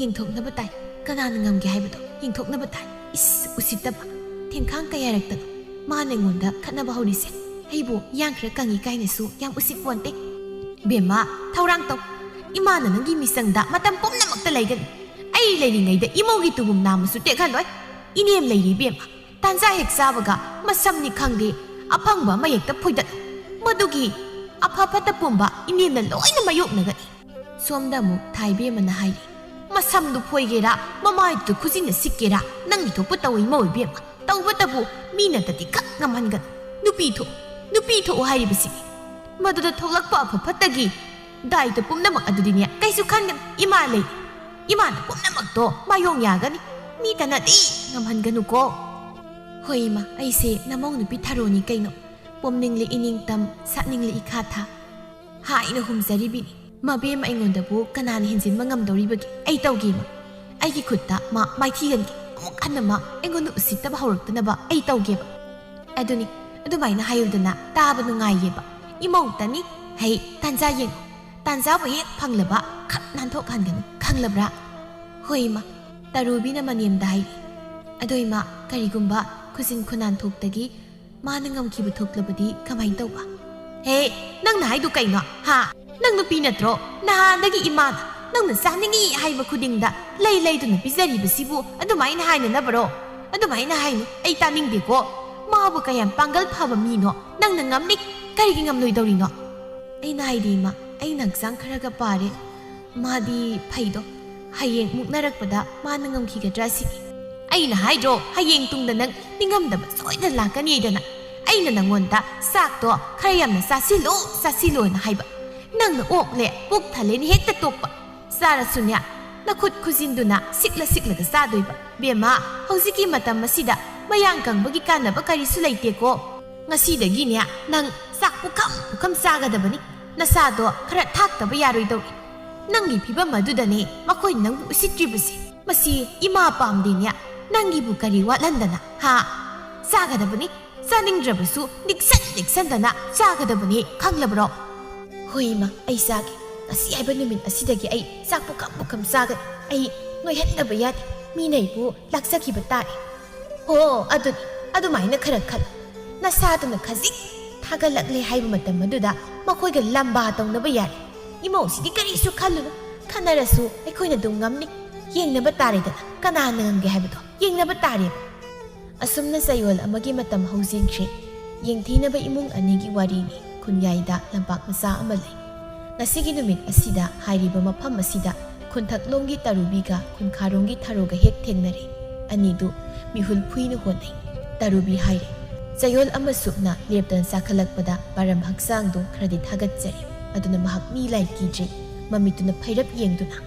ꯌꯦꯡꯊꯣꯛꯅꯕ ꯇꯥꯏ꯫ ꯀꯅꯥꯅ ꯉꯝꯒꯦ ꯍꯥꯏꯕꯗꯣ ꯌꯦꯡꯊꯣꯛꯅꯕ ꯇꯥꯏ꯫ ꯏꯁ, ꯎꯁꯤꯠꯇꯕ꯫ ꯊꯦꯡꯈꯥꯡ ꯀꯌꯥꯔꯛꯇꯅꯣ ꯃꯥꯅ ꯑꯩꯉꯣꯟꯗ ꯈꯠꯅꯕ ꯍꯧꯔꯤꯁꯦ꯫ ꯑꯩꯕꯨ ꯌꯥꯡ ꯈꯔ ꯀꯪꯉꯤ ꯀꯥꯏꯅꯁꯨ ꯌꯥꯝ ꯎꯁꯤꯠ ꯄꯣꯟꯇꯦ꯫ ꯕꯦꯝꯃ, ꯊꯧꯔꯥꯡ ꯇꯧ꯫ ꯏꯃꯥꯅ ꯅꯪꯒꯤ ꯃꯤꯆꯪꯗ ꯃꯇꯝ ꯄꯨꯝꯅꯃꯛꯇ ꯂꯩꯒꯅꯤ꯫ ꯑꯩ ꯂꯩꯔꯤꯉꯩꯗ ꯏꯃꯧꯒꯤ ꯇꯨꯒꯨꯝ ꯅꯥꯝꯃꯁꯨ ꯇꯦꯛꯍꯜꯂꯣꯏ꯫ ꯏꯅꯦꯝ ꯂꯩꯔꯤ ꯏꯕꯦꯝꯃ꯫ ꯇꯥꯟꯖꯥ ꯍꯦꯛ ꯆꯥꯕꯒ ꯃꯁꯝꯅꯤ ꯈꯪꯗꯦ, ꯑꯐꯪꯕ ꯑꯃ ꯍꯦꯛꯇ ꯐꯣꯏꯗꯠꯂꯨ꯫ ꯃꯗꯨꯒꯤ ꯑꯐ ꯐꯠꯇ ꯄꯨꯝꯕ ꯏꯅꯦꯝꯅ ꯂꯣꯏꯅ ꯃꯥꯌꯣꯛꯅꯒꯅꯤ꯫ ꯁꯣꯝꯗ ꯑꯃꯨꯛ ꯊꯥꯏꯕꯦꯝꯃꯅ ꯍꯥꯏꯔꯤ, "ꯃꯁꯝꯗꯨ ꯐꯣꯏꯒꯦꯔꯥ, ꯃꯃꯥꯏꯗꯨ ꯈꯨꯖꯤꯟꯅ ꯁꯤꯛꯀꯦꯔꯥ, ꯅꯪꯒꯤꯗꯨ ꯄꯨ ꯇꯧꯏ ꯃꯧ ꯏꯕꯦꯝꯃ꯫ ꯇꯧꯕꯇꯕꯨ ꯃꯤꯅꯗꯗꯤ ꯈꯛ ꯉꯝꯍꯟꯒꯅꯨ꯫ ꯅꯨꯄꯤ ꯊꯣꯛꯎ, ꯅꯨꯄꯤ ꯊꯣꯛꯎ ꯍꯥꯏꯔꯤꯕꯁꯤꯅꯤ꯫ ꯃꯗꯨꯗ ꯊꯣꯛꯂꯛꯄ ꯑꯐ ꯐꯠꯇꯒꯤ ꯗꯥꯏꯇ ꯄꯨꯝꯅꯃꯛ ꯑꯗꯨꯗꯤꯅꯦ ꯀꯩꯁꯨ ꯈꯟꯒꯅꯨ꯫ ꯏꯃꯥ ꯂꯩ꯫ ꯏꯃꯥꯅ ꯄꯨꯝꯅꯃꯛꯇꯣ ꯃꯥꯌꯣꯡ ꯌꯥꯒꯅꯤ꯫ ꯃꯤꯇꯅꯗꯤ ꯉꯝꯍꯟꯒꯅꯨꯀꯣ꯫" "ꯍꯣꯏ ꯏꯃꯥ, ꯑꯩꯁꯦ ꯅꯃꯧ ꯅꯨꯄꯤ ꯊꯔꯣꯅꯤ ꯀꯩꯅꯣ꯫ ꯄꯣꯝꯅꯤꯡꯂꯤ ꯏꯅꯤꯡꯇꯝ, ꯁꯥꯠꯅꯤꯡꯂꯤ ꯏꯈꯥ ꯊꯥ" ꯍꯥꯏꯅ ꯍꯨꯝꯖꯔꯤꯕꯤꯅꯤ꯫ ꯃꯕꯦꯝꯃ ꯑꯩꯉꯣꯟꯗꯕꯨ ꯀꯅꯥꯅ ꯍꯦꯟꯖꯤꯟꯕ ꯉꯝꯗꯧꯔꯤꯕꯒꯦ? ꯑꯩ ꯇꯧꯒꯦ ꯏꯃꯥ꯫ ꯑꯩꯒꯤ ꯈꯨꯠꯇ ꯃꯥ ꯃꯥꯏꯊꯤꯍꯟꯒꯦ꯫ ꯑꯃꯨꯛ ꯍꯟꯅ ꯃꯥ ꯑꯩꯉꯣꯟꯗ ꯎꯁꯤꯠꯇꯕ ꯍꯧꯔꯛꯇꯅꯕ ꯑꯩ ꯇꯧꯒꯦꯕ꯫ ꯑꯗꯨꯅꯤ, ꯑꯗꯨꯃꯥꯏꯅ ꯍꯥꯏꯌꯨꯗꯅ ꯇꯥꯕ ꯅꯨꯡꯉꯥꯏꯌꯦꯕ꯫ ꯏꯃꯧꯇꯅꯤ꯫ ꯍꯩ, ꯇꯥꯟꯖꯥ ꯌꯦꯡꯉꯨ꯫ ꯇꯥꯟꯖꯥꯕꯨ ꯍꯦꯛ ꯐꯪꯂꯕ ꯈꯛ ꯅꯥꯟꯊꯣꯛꯍꯟꯒꯅꯨ, ꯈꯪꯂꯕ꯭ꯔꯥ? "ꯍꯣꯏ ꯏꯃꯥ꯫" ꯇꯔꯨꯕꯤꯅ ꯃꯅꯦꯝꯗ ꯍꯥꯏꯔꯤ, "ꯑꯗꯣ ꯏꯃꯥ, ꯀꯔꯤꯒꯨꯝꯕ ꯈꯨꯖꯤꯟ ꯈꯨꯅꯥꯟ ꯊꯣꯛꯇꯒꯤ ꯃꯥꯅ ꯉꯝꯈꯤꯕ ꯊꯣꯛꯂꯕꯗꯤ ꯀꯃꯥꯏꯅ ꯇꯧꯕ?" "ꯍꯦ, ꯅꯪꯅ ꯍꯥꯏꯗꯨ ꯀꯩꯅꯣ? ꯍꯥ? ꯅꯪ ꯅꯨꯄꯤ ꯅꯠꯇ꯭ꯔꯣ? ꯅꯍꯥꯟꯗꯒꯤ ꯏꯃꯥꯅ ꯅꯪꯅ ꯆꯥꯅꯤꯡꯏ ꯍꯥꯏꯕ ꯈꯨꯗꯤꯡꯗ ꯂꯩ ꯂꯩꯗꯨꯅ ꯄꯤꯖꯔꯤꯕꯁꯤꯕꯨ ꯑꯗꯨꯃꯥꯏꯅ ꯍꯥꯏꯅꯅꯕꯔꯣ? ꯑꯗꯨꯃꯥꯏꯅ ꯍꯥꯏꯅꯨ, ꯑꯩ ꯇꯥꯅꯤꯡꯗꯦꯀꯣ꯫ ꯃꯥꯕꯨ ꯀꯌꯥꯝ ꯄꯥꯡꯒꯜ ꯐꯕ ꯃꯤꯅꯣ ꯅꯪꯅ ꯉꯝꯅꯤ, ꯀꯔꯤꯒꯤ ꯉꯝꯂꯣꯏꯗꯧꯔꯤꯅꯣ?" "ꯑꯩꯅ ꯍꯥꯏꯗꯤ ꯏꯃꯥ, ꯑꯩꯅ ꯍꯛꯆꯥꯡ ꯈꯔꯒ ꯄꯥꯔꯦ꯫ ꯃꯥꯗꯤ ꯐꯩꯗꯣ, ꯍꯌꯦꯡ ꯃꯨꯛꯅꯔꯛꯄꯗ ꯃꯥꯅ ꯉꯝꯈꯤꯒꯗ꯭ꯔꯥ ꯁꯤꯅꯤ꯫" "ꯑꯩꯅ ꯍꯥꯏꯗ꯭ꯔꯣ, ꯍꯌꯦꯡ ꯇꯨꯡꯗ ꯅꯪ ꯅꯤꯡꯉꯝꯗꯕ ꯁꯣꯏꯗꯅ ꯂꯥꯛꯀꯅꯤꯗꯅ꯫ ꯑꯩꯅ ꯅꯪꯉꯣꯟꯗ ꯆꯥꯛꯇꯣ ꯈꯔ ꯌꯥꯝꯅ ꯆꯥꯁꯤꯜꯂꯨ, ꯆꯥꯁꯤꯜꯂꯨꯅ ꯍꯥꯏꯕ꯫ ꯅꯪꯅ ꯑꯣꯛꯂꯦ, ꯄꯨꯛ ꯊꯜꯂꯦꯅ ꯍꯦꯛꯇ ꯇꯣꯛꯄ꯫ ꯆꯥꯔꯁꯨꯅꯦ, ꯅꯈꯨꯠ ꯈꯨꯖꯤꯟꯗꯨꯅ ꯁꯤꯛꯂ ꯁꯤꯛꯂꯒ ꯆꯥꯗꯣꯏꯕ꯫ ꯕꯦꯝꯃ, ꯍꯧꯖꯤꯛꯀꯤ ꯃꯇꯝ ꯑꯁꯤꯗ ꯃꯌꯥꯡ ꯀꯪꯕꯒꯤ ꯀꯥꯟꯅꯕ ꯀꯔꯤꯁꯨ ꯂꯩꯇꯦꯀꯣ꯫ ꯉꯁꯤꯗꯒꯤꯅꯦ, ꯅꯪ ꯆꯥꯛ ꯄꯨꯈꯝ ꯄꯨꯈꯝ ꯆꯥꯒꯗꯕꯅꯤ꯫ ꯅꯁꯥꯗꯣ ꯈꯔ ꯊꯥꯛꯇꯕ ꯌꯥꯔꯣꯏꯗꯧꯔꯤ꯫ ꯅꯪꯒꯤ ꯐꯤꯕꯝ ꯑꯗꯨꯗꯅꯦ ꯃꯈꯣꯏꯅ ꯅꯪꯕꯨ ꯎꯁꯤꯠꯇ꯭ꯔꯤꯕꯁꯦ꯫ ꯃꯁꯤ ꯏꯃꯥ ꯄꯥꯝꯗꯦꯅꯦ꯫ ꯅꯪꯒꯤꯕꯨ ꯀꯔꯤ ꯋꯥꯠꯍꯟꯗꯅ, ꯍꯥ? ꯆꯥꯒꯗꯕꯅꯤ꯫ ꯆꯥꯅꯤꯡꯗ꯭ꯔꯕꯁꯨ ꯅꯤꯛꯁꯟ ꯅꯤꯛꯁꯟꯗꯅ ꯆꯥꯒꯗꯕꯅꯤ, ꯈꯪꯂꯕ꯭ꯔꯣ?" "ꯍꯣꯏ ꯏꯃꯥ, ꯑꯩ ꯆꯥꯒꯦ꯫ ꯉꯁꯤ ꯍꯥꯏꯕ ꯅꯨꯃꯤꯠ ꯑꯁꯤꯗꯒꯤ ꯑꯩ ꯆꯥꯛ ꯄꯨꯈꯝ ꯄꯨꯈꯝ ꯆꯥꯒꯅꯤ꯫ ꯑꯩ ꯅꯣꯏꯍꯟꯗꯕ ꯌꯥꯗꯦ꯫ ꯃꯤꯅ ꯑꯩꯕꯨ ꯂꯥꯛꯆꯈꯤꯕ ꯇꯥꯔꯦ꯫" "ꯍꯣ, ꯑꯗꯨꯅꯤ, ꯑꯗꯨꯃꯥꯏꯅ ꯈꯔ ꯈꯜꯂꯨ꯫ ꯅꯁꯥꯗꯨꯅ ꯈꯖꯤꯛ ꯊꯥꯒꯠꯂꯛꯂꯦ ꯍꯥꯏꯕ ꯃꯇꯝ ꯑꯗꯨꯗ ꯃꯈꯣꯏꯒ ꯂꯝꯕꯥ ꯇꯧꯅꯕ ꯌꯥꯔꯦ꯫ ꯏꯃꯧꯁꯤꯗꯤ ꯀꯔꯤꯁꯨ ꯈꯜꯂꯨꯅꯨ꯫ ꯈꯟꯅꯔꯁꯨ ꯑꯩꯈꯣꯏꯅ ꯑꯗꯨꯝ ꯉꯝꯅꯤ꯫ ꯌꯦꯡꯅꯕ ꯇꯥꯔꯦꯗꯅ, ꯀꯅꯥꯅ ꯉꯝꯒꯦ ꯍꯥꯏꯕꯗꯣ ꯌꯦꯡꯅꯕ ꯇꯥꯔꯦꯕ꯫" ꯑꯁꯨꯝꯅ ꯆꯌꯣꯜ ꯑꯃꯒꯤ ꯃꯇꯝ ꯍꯧꯖꯤꯟꯈ꯭ꯔꯦ꯫ ꯌꯦꯡꯊꯤꯅꯕ ꯏꯃꯨꯡ ꯑꯅꯤꯒꯤ ꯋꯥꯔꯤꯅꯤ꯫ ꯈꯨꯟꯌꯥꯏꯗ ꯂꯝꯄꯥꯛ ꯃꯆꯥ ꯑꯃ ꯂꯩ꯫ ꯑꯁꯤꯒꯤ ꯅꯨꯃꯤꯠ ꯑꯁꯤꯗ ꯍꯥꯏꯔꯤꯕ ꯃꯐꯝ ꯑꯁꯤꯗ ꯈꯨꯟꯊꯛꯂꯣꯝꯒꯤ ꯇꯔꯨꯕꯤꯒ ꯈꯨꯟꯈꯥꯔꯣꯝꯒꯤ ꯊꯔꯣꯒ ꯍꯦꯛ ꯊꯦꯡꯅꯔꯦ꯫ ꯑꯅꯤꯗꯨ ꯃꯤꯍꯨꯜ ꯐꯨꯏꯅ ꯍꯣꯠꯅꯩ꯫ ꯇꯔꯨꯕꯤ ꯍꯥꯏꯔꯦ, ꯆꯌꯣꯜ ꯑꯃ ꯁꯨꯞꯅ ꯂꯦꯞꯇꯅ ꯆꯥꯈꯠꯂꯛꯄꯗ ꯄꯥꯔꯝ ꯍꯛꯆꯥꯡꯗꯨ ꯈꯔꯗꯤ ꯊꯥꯒꯠꯆꯔꯦ꯫ ꯑꯗꯨꯅ ꯃꯍꯥꯛ ꯃꯤ ꯂꯥꯏ ꯀꯤꯗ꯭ꯔꯦ꯫ ꯃꯃꯤꯠꯇꯨꯅ ꯐꯩꯔꯞ ꯌꯦꯡꯗꯨꯅ,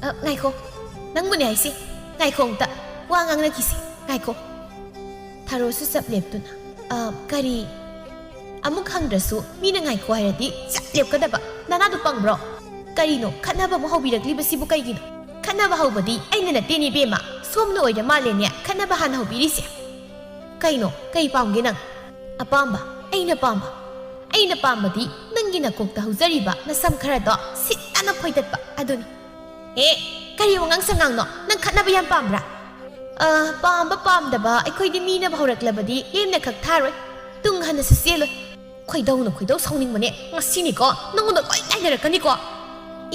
"ꯑ, ꯉꯥꯏꯈꯣ, ꯅꯪꯕꯨꯅꯦ ꯍꯥꯏꯁꯦ꯫ ꯉꯥꯏꯈꯣ ꯑꯝꯇ, ꯋꯥ ꯉꯥꯡꯅꯈꯤꯁꯦ꯫ ꯉꯥꯏꯈꯣ꯫" ꯊꯔꯣꯁꯨ ꯆꯞ ꯂꯦꯞꯇꯨꯅ, "ꯑ, ꯀꯔꯤ?" ꯑꯃꯨꯛ ꯍꯪꯗ꯭ꯔꯁꯨ ꯃꯤꯅ ꯉꯥꯏꯈꯣ ꯍꯥꯏꯔꯗꯤ ꯆꯞ ꯂꯦꯞꯀꯗꯕ꯫ ꯅꯅꯥꯗꯨ ꯄꯪꯕ꯭ꯔꯣ? ꯀꯔꯤꯅꯣ ꯈꯠꯅꯕ ꯑꯃꯨꯛ ꯍꯧꯕꯤꯔꯛꯂꯤꯕꯁꯤꯕꯨ ꯀꯩꯒꯤꯅꯣ? ꯈꯠꯅꯕ ꯍꯧꯕꯗꯤ ꯑꯩꯅ ꯅꯠꯇꯦꯅꯦ ꯏꯕꯦꯝꯃ, ꯁꯣꯝꯅ ꯑꯣꯏꯔ ꯃꯥꯜꯂꯦꯅꯦ ꯈꯠꯅꯕ ꯍꯥꯟꯅ ꯍꯧꯕꯤꯔꯤꯁꯦ꯫ ꯀꯩꯅꯣ, ꯀꯩ ꯄꯥꯝꯒꯦ ꯅꯪ? ꯑꯄꯥꯝꯕ? ꯑꯩꯅ ꯄꯥꯝꯕ? ꯑꯩꯅ ꯄꯥꯝꯕꯗꯤ ꯅꯪꯒꯤ ꯅꯀꯣꯛꯇ ꯍꯧꯖꯔꯤꯕ ꯅꯁꯝ ꯈꯔꯗꯣ ꯁꯤꯠ ꯅꯥꯟꯅ ꯐꯣꯏꯗꯠꯄ ꯑꯗꯨꯅꯤ꯫ ꯑꯦ, ꯀꯔꯤ ꯋꯥꯉꯥꯡ ꯁꯉꯥꯡꯅꯣ? ꯅꯪ ꯈꯠꯅꯕ ꯌꯥꯝ ꯄꯥꯝꯕ꯭ꯔꯥ? ꯑ, ꯄꯥꯝꯕ ꯄꯥꯝꯗꯕ ꯑꯩꯈꯣꯏꯗꯤ ꯃꯤꯅ ꯍꯧꯔꯛꯂꯕꯗꯤ ꯂꯦꯝꯅ ꯈꯛ ꯊꯥꯔꯣꯏ꯫ ꯇꯨꯡ ꯍꯟꯅꯁꯨ ꯆꯦꯜꯂꯣꯏ꯫ ꯈꯣꯏꯗꯧꯅ ꯈꯣꯏꯗꯧ ꯁꯥꯎꯅꯤꯡꯕꯅꯦ꯫ ꯉꯁꯤꯅꯤꯀꯣ ꯅꯉꯣꯟꯗ ꯂꯣꯏ ꯇꯥꯏꯅꯔꯛꯀꯅꯤꯀꯣ꯫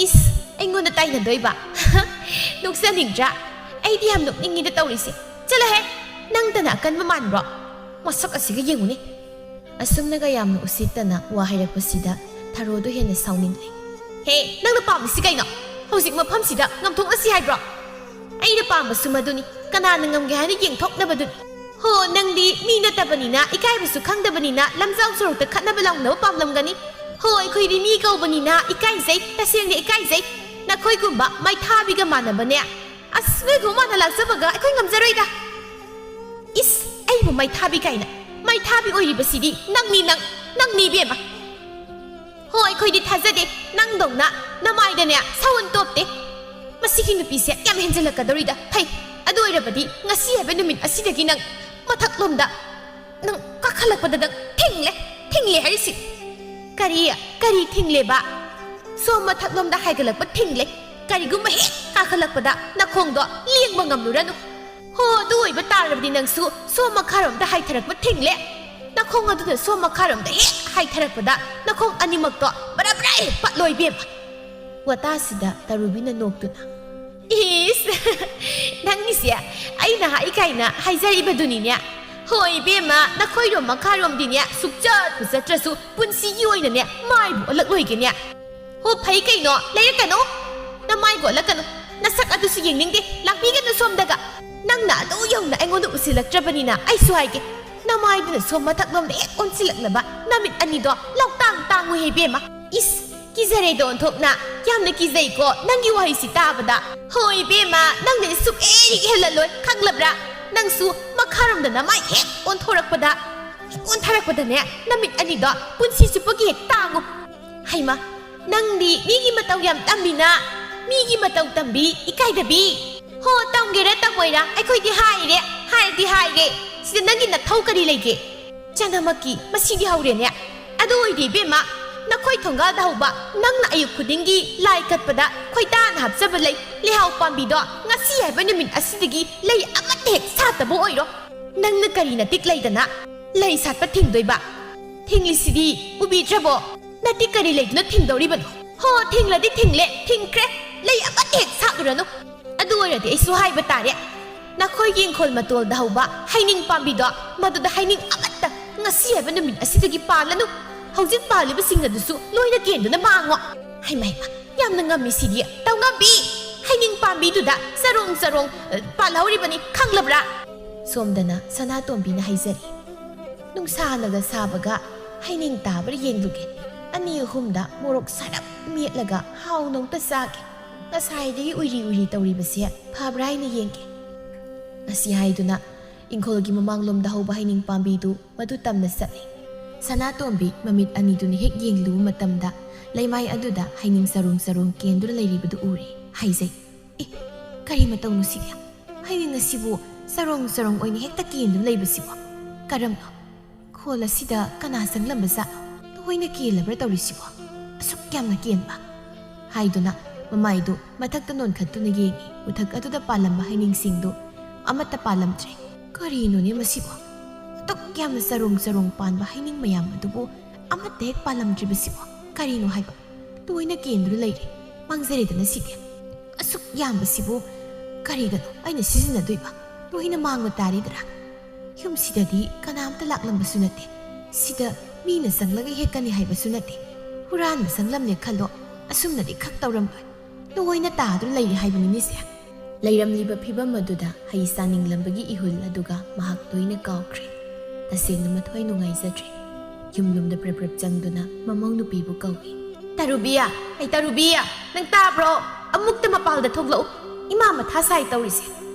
ꯏꯁ, ꯑꯩꯉꯣꯟꯗ ꯇꯥꯏꯅꯗꯣꯏꯕ? ꯅꯣꯛꯆꯅꯤꯡꯗ꯭ꯔꯥ? ꯑꯩꯗꯤ ꯌꯥꯝ ꯅꯣꯛꯅꯤꯡꯉꯤꯗ ꯇꯧꯔꯤꯁꯦ꯫ ꯆꯠꯂꯣꯍꯦ, ꯅꯪꯇꯅ ꯑꯀꯟꯕ ꯃꯥꯟꯕ꯭ꯔꯣ? ꯃꯁꯛ ꯑꯁꯤꯒ ꯌꯦꯡꯉꯨꯅꯦ꯫ ꯑꯁꯨꯝꯅꯒ ꯌꯥꯝꯅ ꯎꯁꯤꯠꯇꯅ ꯋꯥ ꯍꯥꯏꯔꯛꯄꯁꯤꯗ ꯊꯔꯣꯗꯣ ꯍꯦꯟꯅ ꯁꯥꯎꯅꯤꯡꯂꯦ꯫ ꯍꯦ, ꯅꯪꯅ ꯄꯥꯝꯃꯤꯁꯤ ꯀꯩꯅꯣ? ꯍꯧꯖꯤꯛ ꯃꯐꯝꯁꯤꯗ ꯉꯝꯊꯣꯛꯅꯁꯤ ꯍꯥꯏꯕ꯭ꯔꯣ? ꯑꯩꯅ ꯄꯥꯝꯕꯁꯨ ꯃꯗꯨꯅꯤ꯫ ꯀꯅꯥꯅ ꯉꯝꯒꯦ ꯍꯥꯏꯅ ꯌꯦꯡꯊꯣꯛꯅꯕꯗꯨꯅꯤ꯫ ꯍꯣ, ꯅꯪꯗꯤ ꯃꯤ ꯅꯠꯇꯕꯅꯤꯅ, ꯏꯀꯥꯏꯕꯁꯨ ꯈꯪꯗꯕꯅꯤꯅ ꯂꯝꯖꯥꯎ ꯁꯣꯔꯣꯛꯇ ꯈꯠꯅꯕ ꯂꯥꯎꯅꯕ ꯄꯥꯝꯂꯝꯒꯅꯤ꯫ ꯍꯣ, ꯑꯩꯈꯣꯏꯗꯤ ꯃꯤ ꯀꯧꯕꯅꯤꯅ ꯏꯀꯥꯏꯖꯩ, ꯇꯁꯦꯡꯅ ꯏꯀꯥꯏꯖꯩ꯫ ꯅꯈꯣꯏꯒꯨꯝꯕ ꯃꯩꯊꯥꯕꯤꯒ ꯃꯥꯟꯅꯕꯅꯦ꯫ ꯑꯁ, ꯅꯣꯏꯒꯨꯝꯕ ꯃꯥꯟꯅ ꯂꯥꯛꯆꯕꯒ ꯑꯩꯈꯣꯏ ꯉꯝꯖꯔꯣꯏꯗ꯫ ꯏꯁ, ꯑꯩꯕꯨ ꯃꯩꯊꯥꯕꯤ ꯀꯥꯏꯅ꯫ ꯃꯩꯊꯥꯕꯤ ꯑꯣꯏꯔꯤꯕꯁꯤꯗꯤ ꯅꯪꯅꯤ, ꯅꯪ, ꯅꯪꯅꯤ ꯏꯕꯦꯝꯃ꯫ ꯍꯣ, ꯑꯩꯈꯣꯏꯗꯤ ꯊꯥꯖꯗꯦ꯫ ꯅꯪꯗꯧꯅ ꯅꯃꯥꯏꯗꯅꯦ ꯁꯎꯟ ꯇꯣꯞꯇꯦ꯫ ꯃꯁꯤꯒꯤ ꯅꯨꯄꯤꯁꯦ ꯌꯥꯝ ꯍꯦꯟꯖꯜꯂꯛꯀꯗꯧꯔꯤꯗ꯫ ꯐꯩ, ꯑꯗꯨ ꯑꯣꯏꯔꯕꯗꯤ ꯉꯁꯤ ꯍꯥꯏꯕ ꯅꯨꯃꯤꯠ ꯑꯁꯤꯗꯒꯤ ꯅꯪ ꯃꯊꯛꯂꯣꯝꯗ ꯅꯪ ꯀꯥꯈꯠꯂꯛꯄꯗ ꯅꯪ ꯊꯤꯡꯂꯦ, ꯊꯤꯡꯂꯦ ꯍꯥꯏꯔꯤꯁꯤ꯫ ꯀꯔꯤ, ꯀꯔꯤ ꯊꯤꯡꯂꯦꯕ? ꯁꯣꯝ ꯃꯊꯛꯂꯣꯝꯗ ꯍꯥꯏꯒꯠꯂꯛꯄ ꯊꯤꯡꯂꯦ꯫ ꯀꯔꯤꯒꯨꯝꯕ ꯍꯦꯛ ꯀꯥꯈꯠꯂꯛꯄꯗ ꯅꯈꯣꯡꯗꯣ ꯂꯦꯡꯕ ꯉꯝꯂꯨꯔꯅꯨ꯫ ꯍꯣ, ꯑꯗꯨ ꯑꯣꯏꯕ ꯇꯥꯔꯕꯗꯤ ꯅꯪꯁꯨ ꯁꯣꯝ ꯃꯈꯥꯔꯣꯝꯗ ꯍꯥꯏꯊꯔꯛꯄ ꯊꯤꯡꯂꯦ꯫ ꯅꯈꯣꯡ ꯑꯗꯨꯅ ꯁꯣꯝ ꯃꯈꯥꯔꯣꯝꯗ ꯍꯦꯛ ꯍꯥꯏꯊꯔꯛꯄꯗ ꯅꯈꯣꯡ ꯑꯅꯤꯃꯛꯇꯣ ꯕꯔꯥ ꯕꯔꯥ ꯍꯦꯛ ꯄꯠꯂꯣ ꯏꯕꯦꯝꯃ꯫ ꯋꯥꯇꯥꯁꯤꯗ ꯇꯔꯨꯕꯤꯅ ꯅꯣꯛꯇꯨꯅ, "ꯏꯁ, ꯅꯪꯒꯤꯁꯦ ꯑꯩꯅ ꯍꯥꯏ ꯀꯥꯏꯅ ꯍꯥꯏꯖꯔꯤꯕꯗꯨꯅꯤꯅꯦ꯫ ꯍꯣꯏ ꯏꯕꯦꯝꯃ, ꯅꯈꯣꯏꯔꯣꯝ ꯃꯈꯥꯔꯣꯝꯗꯤꯅꯦ ꯁꯨꯛꯆꯠꯄꯨ ꯆꯠꯇ꯭ꯔꯁꯨ ꯄꯨꯟꯁꯤꯒꯤ ꯑꯣꯏꯅꯅꯦ ꯃꯥꯏꯕꯨ ꯑꯣꯜꯂꯛꯂꯣꯏꯒꯦꯅꯦ꯫ ꯑꯣ, ꯐꯩ ꯀꯩꯅꯣ, ꯂꯩꯔꯛꯀꯅꯨ꯫ ꯅꯃꯥꯏ ꯒꯣꯠꯂꯛꯀꯅꯨ꯫ ꯅꯁꯛ ꯑꯗꯨꯁꯨ ꯌꯦꯡꯅꯤꯡꯗꯦ꯫ ꯂꯥꯛꯄꯤꯒꯅꯨ ꯁꯣꯝꯗꯒ꯫ ꯅꯪꯅ ꯑꯗꯨ ꯌꯧꯅ ꯑꯩꯉꯣꯟꯗ ꯎꯁꯤꯜꯂꯛꯇ꯭ꯔꯕꯅꯤꯅ ꯑꯩꯁꯨ ꯍꯥꯏꯒꯦ꯫ ꯅꯃꯥꯏꯗꯨꯅ ꯁꯣꯝ ꯃꯊꯛꯂꯣꯝꯗ ꯍꯦꯛ ꯑꯣꯟꯁꯤꯜꯂꯛꯅꯕ ꯅꯃꯤꯠ ꯑꯅꯤꯗꯣ ꯂꯧꯇꯥꯡ ꯇꯥꯡꯉꯨ ꯏꯕꯦꯝꯃ꯫ ꯏꯁ, ꯀꯤꯖꯔꯦꯗ ꯑꯣꯟꯊꯣꯛꯅ꯫ ꯌꯥꯝꯅ ꯀꯤꯖꯩꯀꯣ ꯅꯪꯒꯤ ꯋꯥꯍꯩꯁꯤ ꯇꯥꯕꯗ꯫ ꯍꯣꯏ ꯏꯕꯦꯝꯃ, ꯅꯪꯅꯗꯤ ꯁꯨꯛꯍꯦꯛ ꯍꯦꯜꯂꯜꯂꯣꯏ, ꯈꯪꯂꯕ꯭ꯔꯥ? ꯅꯪꯁꯨ ꯃꯈꯥꯔꯣꯝꯗ ꯅꯃꯥꯏ ꯍꯦꯛ ꯑꯣꯟꯊꯣꯔꯛꯄꯗ, ꯍꯦꯛ ꯑꯣꯟꯊꯔꯛꯄꯗꯅꯦ, ꯅꯃꯤꯠ ꯑꯅꯤꯗꯣ ꯄꯨꯟꯁꯤ ꯆꯨꯞꯄꯒꯤ ꯍꯦꯛ ꯇꯥꯡꯉꯨ꯫ ꯍꯩꯃ, ꯅꯪꯗꯤ ꯃꯤꯒꯤ ꯃꯇꯧ ꯌꯥꯝ ꯇꯝꯃꯤꯅ꯫ ꯃꯤꯒꯤ ꯃꯇꯧ ꯇꯝꯕꯤ, ꯏꯀꯥꯏꯗꯕꯤ꯫ ꯍꯣ, ꯇꯝꯒꯦꯔꯥ ꯇꯝꯃꯣꯏꯔꯥ, ꯑꯩꯈꯣꯏꯗꯤ ꯍꯥꯏꯔꯦ, ꯍꯥꯏꯔꯗꯤ ꯍꯥꯏꯔꯦ꯫ ꯁꯤꯗ ꯅꯪꯒꯤ ꯅꯊꯧ ꯀꯔꯤ ꯂꯩꯒꯦ? ꯆꯅꯃꯛꯀꯤ, ꯃꯁꯤꯗꯤ ꯍꯧꯔꯦꯅꯦ꯫ ꯑꯗꯨ ꯑꯣꯏꯗꯤ ꯏꯕꯦꯝꯃ, ꯅꯈꯣꯏ ꯊꯣꯡꯒꯥꯜꯗ ꯍꯧꯕ, ꯅꯪꯅ ꯑꯌꯨꯛ ꯈꯨꯗꯤꯡꯒꯤ ꯂꯥꯏ ꯀꯠꯄꯗ ꯈꯣꯏꯗꯥꯅ ꯍꯥꯞꯆꯕ ꯂꯩ, ꯂꯩꯍꯥꯎ ꯄꯥꯝꯕꯤꯗꯣ ꯉꯁꯤ ꯍꯥꯏꯕ ꯅꯨꯃꯤꯠ ꯑꯁꯤꯗꯒꯤ ꯂꯩ ꯑꯃꯠꯇ ꯍꯦꯛ ꯁꯥꯠꯇꯕ ꯑꯣꯏꯔꯣ꯫ ꯅꯪꯅ ꯀꯔꯤ ꯅꯇꯤꯛ ꯂꯩꯗꯅ ꯂꯩ ꯁꯥꯠꯄ ꯊꯤꯡꯗꯣꯏꯕ? ꯊꯤꯡꯂꯤꯁꯤꯗꯤ ꯎꯕꯤꯗ꯭ꯔꯕꯣ? ꯅꯇꯤꯛ ꯀꯔꯤ ꯂꯩꯗꯨꯅ ꯊꯤꯡꯗꯧꯔꯤꯕꯅꯣ? ꯍꯣ, ꯊꯤꯡꯂꯗꯤ ꯊꯤꯡꯂꯦ, ꯊꯤꯡꯈ꯭ꯔꯦ꯫ ꯂꯩ ꯑꯃꯠꯇ ꯍꯦꯛ ꯁꯥꯠꯂꯨꯔꯅꯨ꯫ ꯑꯗꯨ ꯑꯣꯏꯔꯗꯤ ꯑꯩꯁꯨ ꯍꯥꯏꯕ ꯇꯥꯔꯦ꯫ ꯅꯈꯣꯏꯒꯤ ꯏꯪꯈꯣꯜ ꯃꯇꯣꯜꯗ ꯍꯧꯕ ꯍꯩꯅꯤꯡ ꯄꯥꯝꯕꯤꯗꯣ, ꯃꯗꯨꯗ ꯍꯩꯅꯤꯡ ꯑꯃꯠꯇ ꯉꯁꯤ ꯍꯥꯏꯕ ꯅꯨꯃꯤꯠ ꯑꯁꯤꯗꯒꯤ ꯄꯥꯜꯂꯅꯨ꯫ ꯍꯧꯖꯤꯛ ꯄꯥꯜꯂꯤꯕꯁꯤꯡ ꯑꯗꯨꯁꯨ ꯂꯣꯏꯅ ꯀꯦꯟꯗꯨꯅ ꯃꯥꯡꯉꯣ꯫ ꯍꯩꯃ, ꯍꯩꯃ, ꯌꯥꯝꯅ ꯉꯝꯃꯤ ꯁꯤꯗꯤ꯫ ꯇꯧꯉꯝꯕꯤ, ꯍꯩꯅꯤꯡ ꯄꯥꯝꯕꯤꯗꯨꯗ ꯆꯔꯣꯡ ꯆꯔꯣꯡ, ꯑ, ꯄꯥꯜꯍꯧꯔꯤꯕꯅꯤ, ꯈꯪꯂꯕ꯭ꯔꯥ? ꯁꯣꯝꯗꯅ ꯁꯅꯥꯇꯣꯝꯕꯤꯅ ꯍꯥꯏꯖꯔꯤ꯫ ꯅꯨꯡꯁꯥꯅꯒ ꯁꯥꯕꯒ ꯍꯩꯅꯤꯡ ꯇꯥꯕ꯭ꯔꯥ ꯌꯦꯡꯂꯨꯒꯦ꯫ ꯑꯅꯤ ꯑꯍꯨꯝꯗ ꯃꯣꯔꯣꯛ ꯁꯥꯔꯞ ꯃꯦꯠꯂꯒ ꯍꯥꯎꯅ ꯑꯝꯇ ꯆꯥꯒꯦ꯫ ꯉꯁꯥꯏꯗꯒꯤ ꯎꯏꯔꯤ ꯎꯏꯔꯤ ꯇꯧꯔꯤꯕꯁꯦ ꯐꯕ꯭ꯔꯥ ꯍꯥꯏꯅ ꯌꯦꯡꯒꯦ꯫ ꯑꯁꯤ ꯍꯥꯏꯗꯨꯅ ꯏꯪꯈꯣꯜꯒꯤ ꯃꯃꯥꯡꯂꯣꯝꯗ ꯍꯧꯕ ꯍꯩꯅꯤꯡ ꯄꯥꯝꯕꯤꯗꯨ ꯃꯗꯨ ꯇꯝꯅ ꯆꯠꯂꯤ꯫ ꯁꯅꯥꯇꯣꯝꯕꯤ ꯃꯃꯤꯠ ꯑꯅꯤꯗꯨꯅ ꯍꯦꯛ ꯌꯦꯡꯂꯨꯕ ꯃꯇꯝꯗ ꯂꯩꯃꯥꯏ ꯑꯗꯨꯗ ꯍꯩꯅꯤꯡ ꯆꯔꯣꯡ ꯆꯔꯣꯡ ꯀꯦꯟꯗꯨꯅ ꯂꯩꯔꯤꯕꯗꯨ ꯎꯔꯦ꯫ ꯍꯥꯏꯖꯩ, "ꯑꯦ, ꯀꯔꯤ ꯃꯇꯧꯅꯣ ꯁꯤꯗꯤ? ꯍꯩꯅꯤꯡ ꯑꯁꯤꯕꯨ ꯆꯔꯣꯡ ꯆꯔꯣꯡ ꯑꯣꯏꯅ ꯍꯦꯛꯇ ꯀꯦꯟꯗꯨꯅ ꯂꯩꯕꯁꯤꯕꯨ ꯀꯔꯝꯅꯣ? ꯈꯣꯜ ꯑꯁꯤꯗ ꯀꯅꯥ ꯆꯪꯂꯝꯕ ꯖꯥꯠꯅꯣ? ꯂꯣꯏꯅ ꯀꯦꯜꯂꯕ꯭ꯔꯥ ꯇꯧꯔꯤꯁꯤꯕꯣ? ꯑꯁꯨꯛ ꯌꯥꯝꯅ ꯀꯦꯟꯕ?" ꯍꯥꯏꯗꯨꯅ ꯃꯃꯥꯏꯗꯨ ꯃꯊꯛꯇ ꯅꯣꯟꯈꯠꯇꯨꯅ ꯌꯦꯡꯉꯤ꯫ ꯎꯊꯛ ꯑꯗꯨꯗ ꯄꯥꯜꯂꯝꯕ ꯍꯩꯅꯤꯡꯁꯤꯡꯗꯨ ꯑꯃꯠꯇ ꯄꯥꯜꯂꯝꯗ꯭ꯔꯦ꯫ "ꯀꯔꯤꯅꯣꯅꯦ ꯃꯁꯤꯕꯣ? ꯑꯗꯨꯛ ꯌꯥꯝꯅ ꯆꯔꯣꯡ ꯆꯔꯣꯡ ꯄꯥꯟꯕ ꯍꯩꯅꯤꯡ ꯃꯌꯥꯝ ꯑꯗꯨꯕꯨ ꯑꯃꯠꯇ ꯍꯦꯛ ꯄꯥꯜꯂꯝꯗ꯭ꯔꯤꯕꯁꯤꯕꯣ? ꯀꯔꯤꯅꯣ ꯍꯥꯏꯕ? ꯂꯣꯏꯅ ꯀꯦꯟꯗꯨꯅ ꯂꯩꯔꯦ꯫ ꯃꯥꯡꯖꯔꯦꯗꯅ ꯁꯤꯗꯤ꯫ ꯑꯁꯨꯛ ꯌꯥꯝꯕꯁꯤꯕꯨ ꯀꯔꯤꯒꯅꯣ ꯑꯩꯅ ꯁꯤꯖꯤꯟꯅꯗꯣꯏꯕ? ꯂꯣꯏꯅ ꯃꯥꯡꯕ ꯇꯥꯔꯤꯗ꯭ꯔꯥ? ꯌꯨꯝꯁꯤꯗꯗꯤ ꯀꯅꯥꯝꯇ ꯂꯥꯛꯂꯝꯕꯁꯨ ꯅꯠꯇꯦ꯫ ꯁꯤꯗ ꯃꯤꯅ ꯆꯪꯂꯒ ꯍꯦꯛꯀꯅꯤ ꯍꯥꯏꯕꯁꯨ ꯅꯠꯇꯦ꯫ ꯍꯨꯔꯥꯟꯕ ꯆꯪꯂꯝꯅꯦ ꯈꯜꯂꯣ, ꯑꯁꯨꯝꯅꯗꯤ ꯈꯛ ꯇꯧꯔꯝꯂꯣꯏ꯫ ꯂꯣꯏꯅ ꯇꯥꯗꯨꯅ ꯂꯩꯔꯤ ꯍꯥꯏꯕꯅꯤꯅꯦ ꯁꯦ꯫ ꯂꯩꯔꯝꯂꯤꯕ ꯐꯤꯕꯝ ꯑꯗꯨꯗ ꯍꯩ ꯆꯥꯅꯤꯡꯂꯝꯕꯒꯤ ꯏꯍꯨꯜ ꯑꯗꯨꯒ ꯃꯍꯥꯛ ꯂꯣꯏꯅ ꯀꯥꯎꯈ꯭ꯔꯦ꯫ ꯇꯁꯦꯡꯅ ꯃꯊ꯭ꯋꯥꯏ ꯅꯨꯡꯉꯥꯏꯖꯗ꯭ꯔꯦ꯫ ꯌꯨꯝꯂꯣꯝꯗ ꯄ꯭ꯔꯞ ꯄ꯭ꯔꯞ ꯆꯪꯗꯨꯅ ꯃꯃꯧ ꯅꯨꯄꯤꯕꯨ ꯀꯧꯏ꯫ "ꯇꯔꯨꯕꯤ, ꯑꯩ ꯇꯔꯨꯕꯤ, ꯅꯪ ꯇꯥꯕ꯭ꯔꯣ? ꯑꯃꯨꯛꯇ ꯃꯄꯥꯜꯗ ꯊꯣꯛꯂꯛꯎ꯫ ꯏꯃꯥ ꯃꯊꯥ ꯁꯥꯏ ꯇꯧꯔꯤꯁꯦ꯫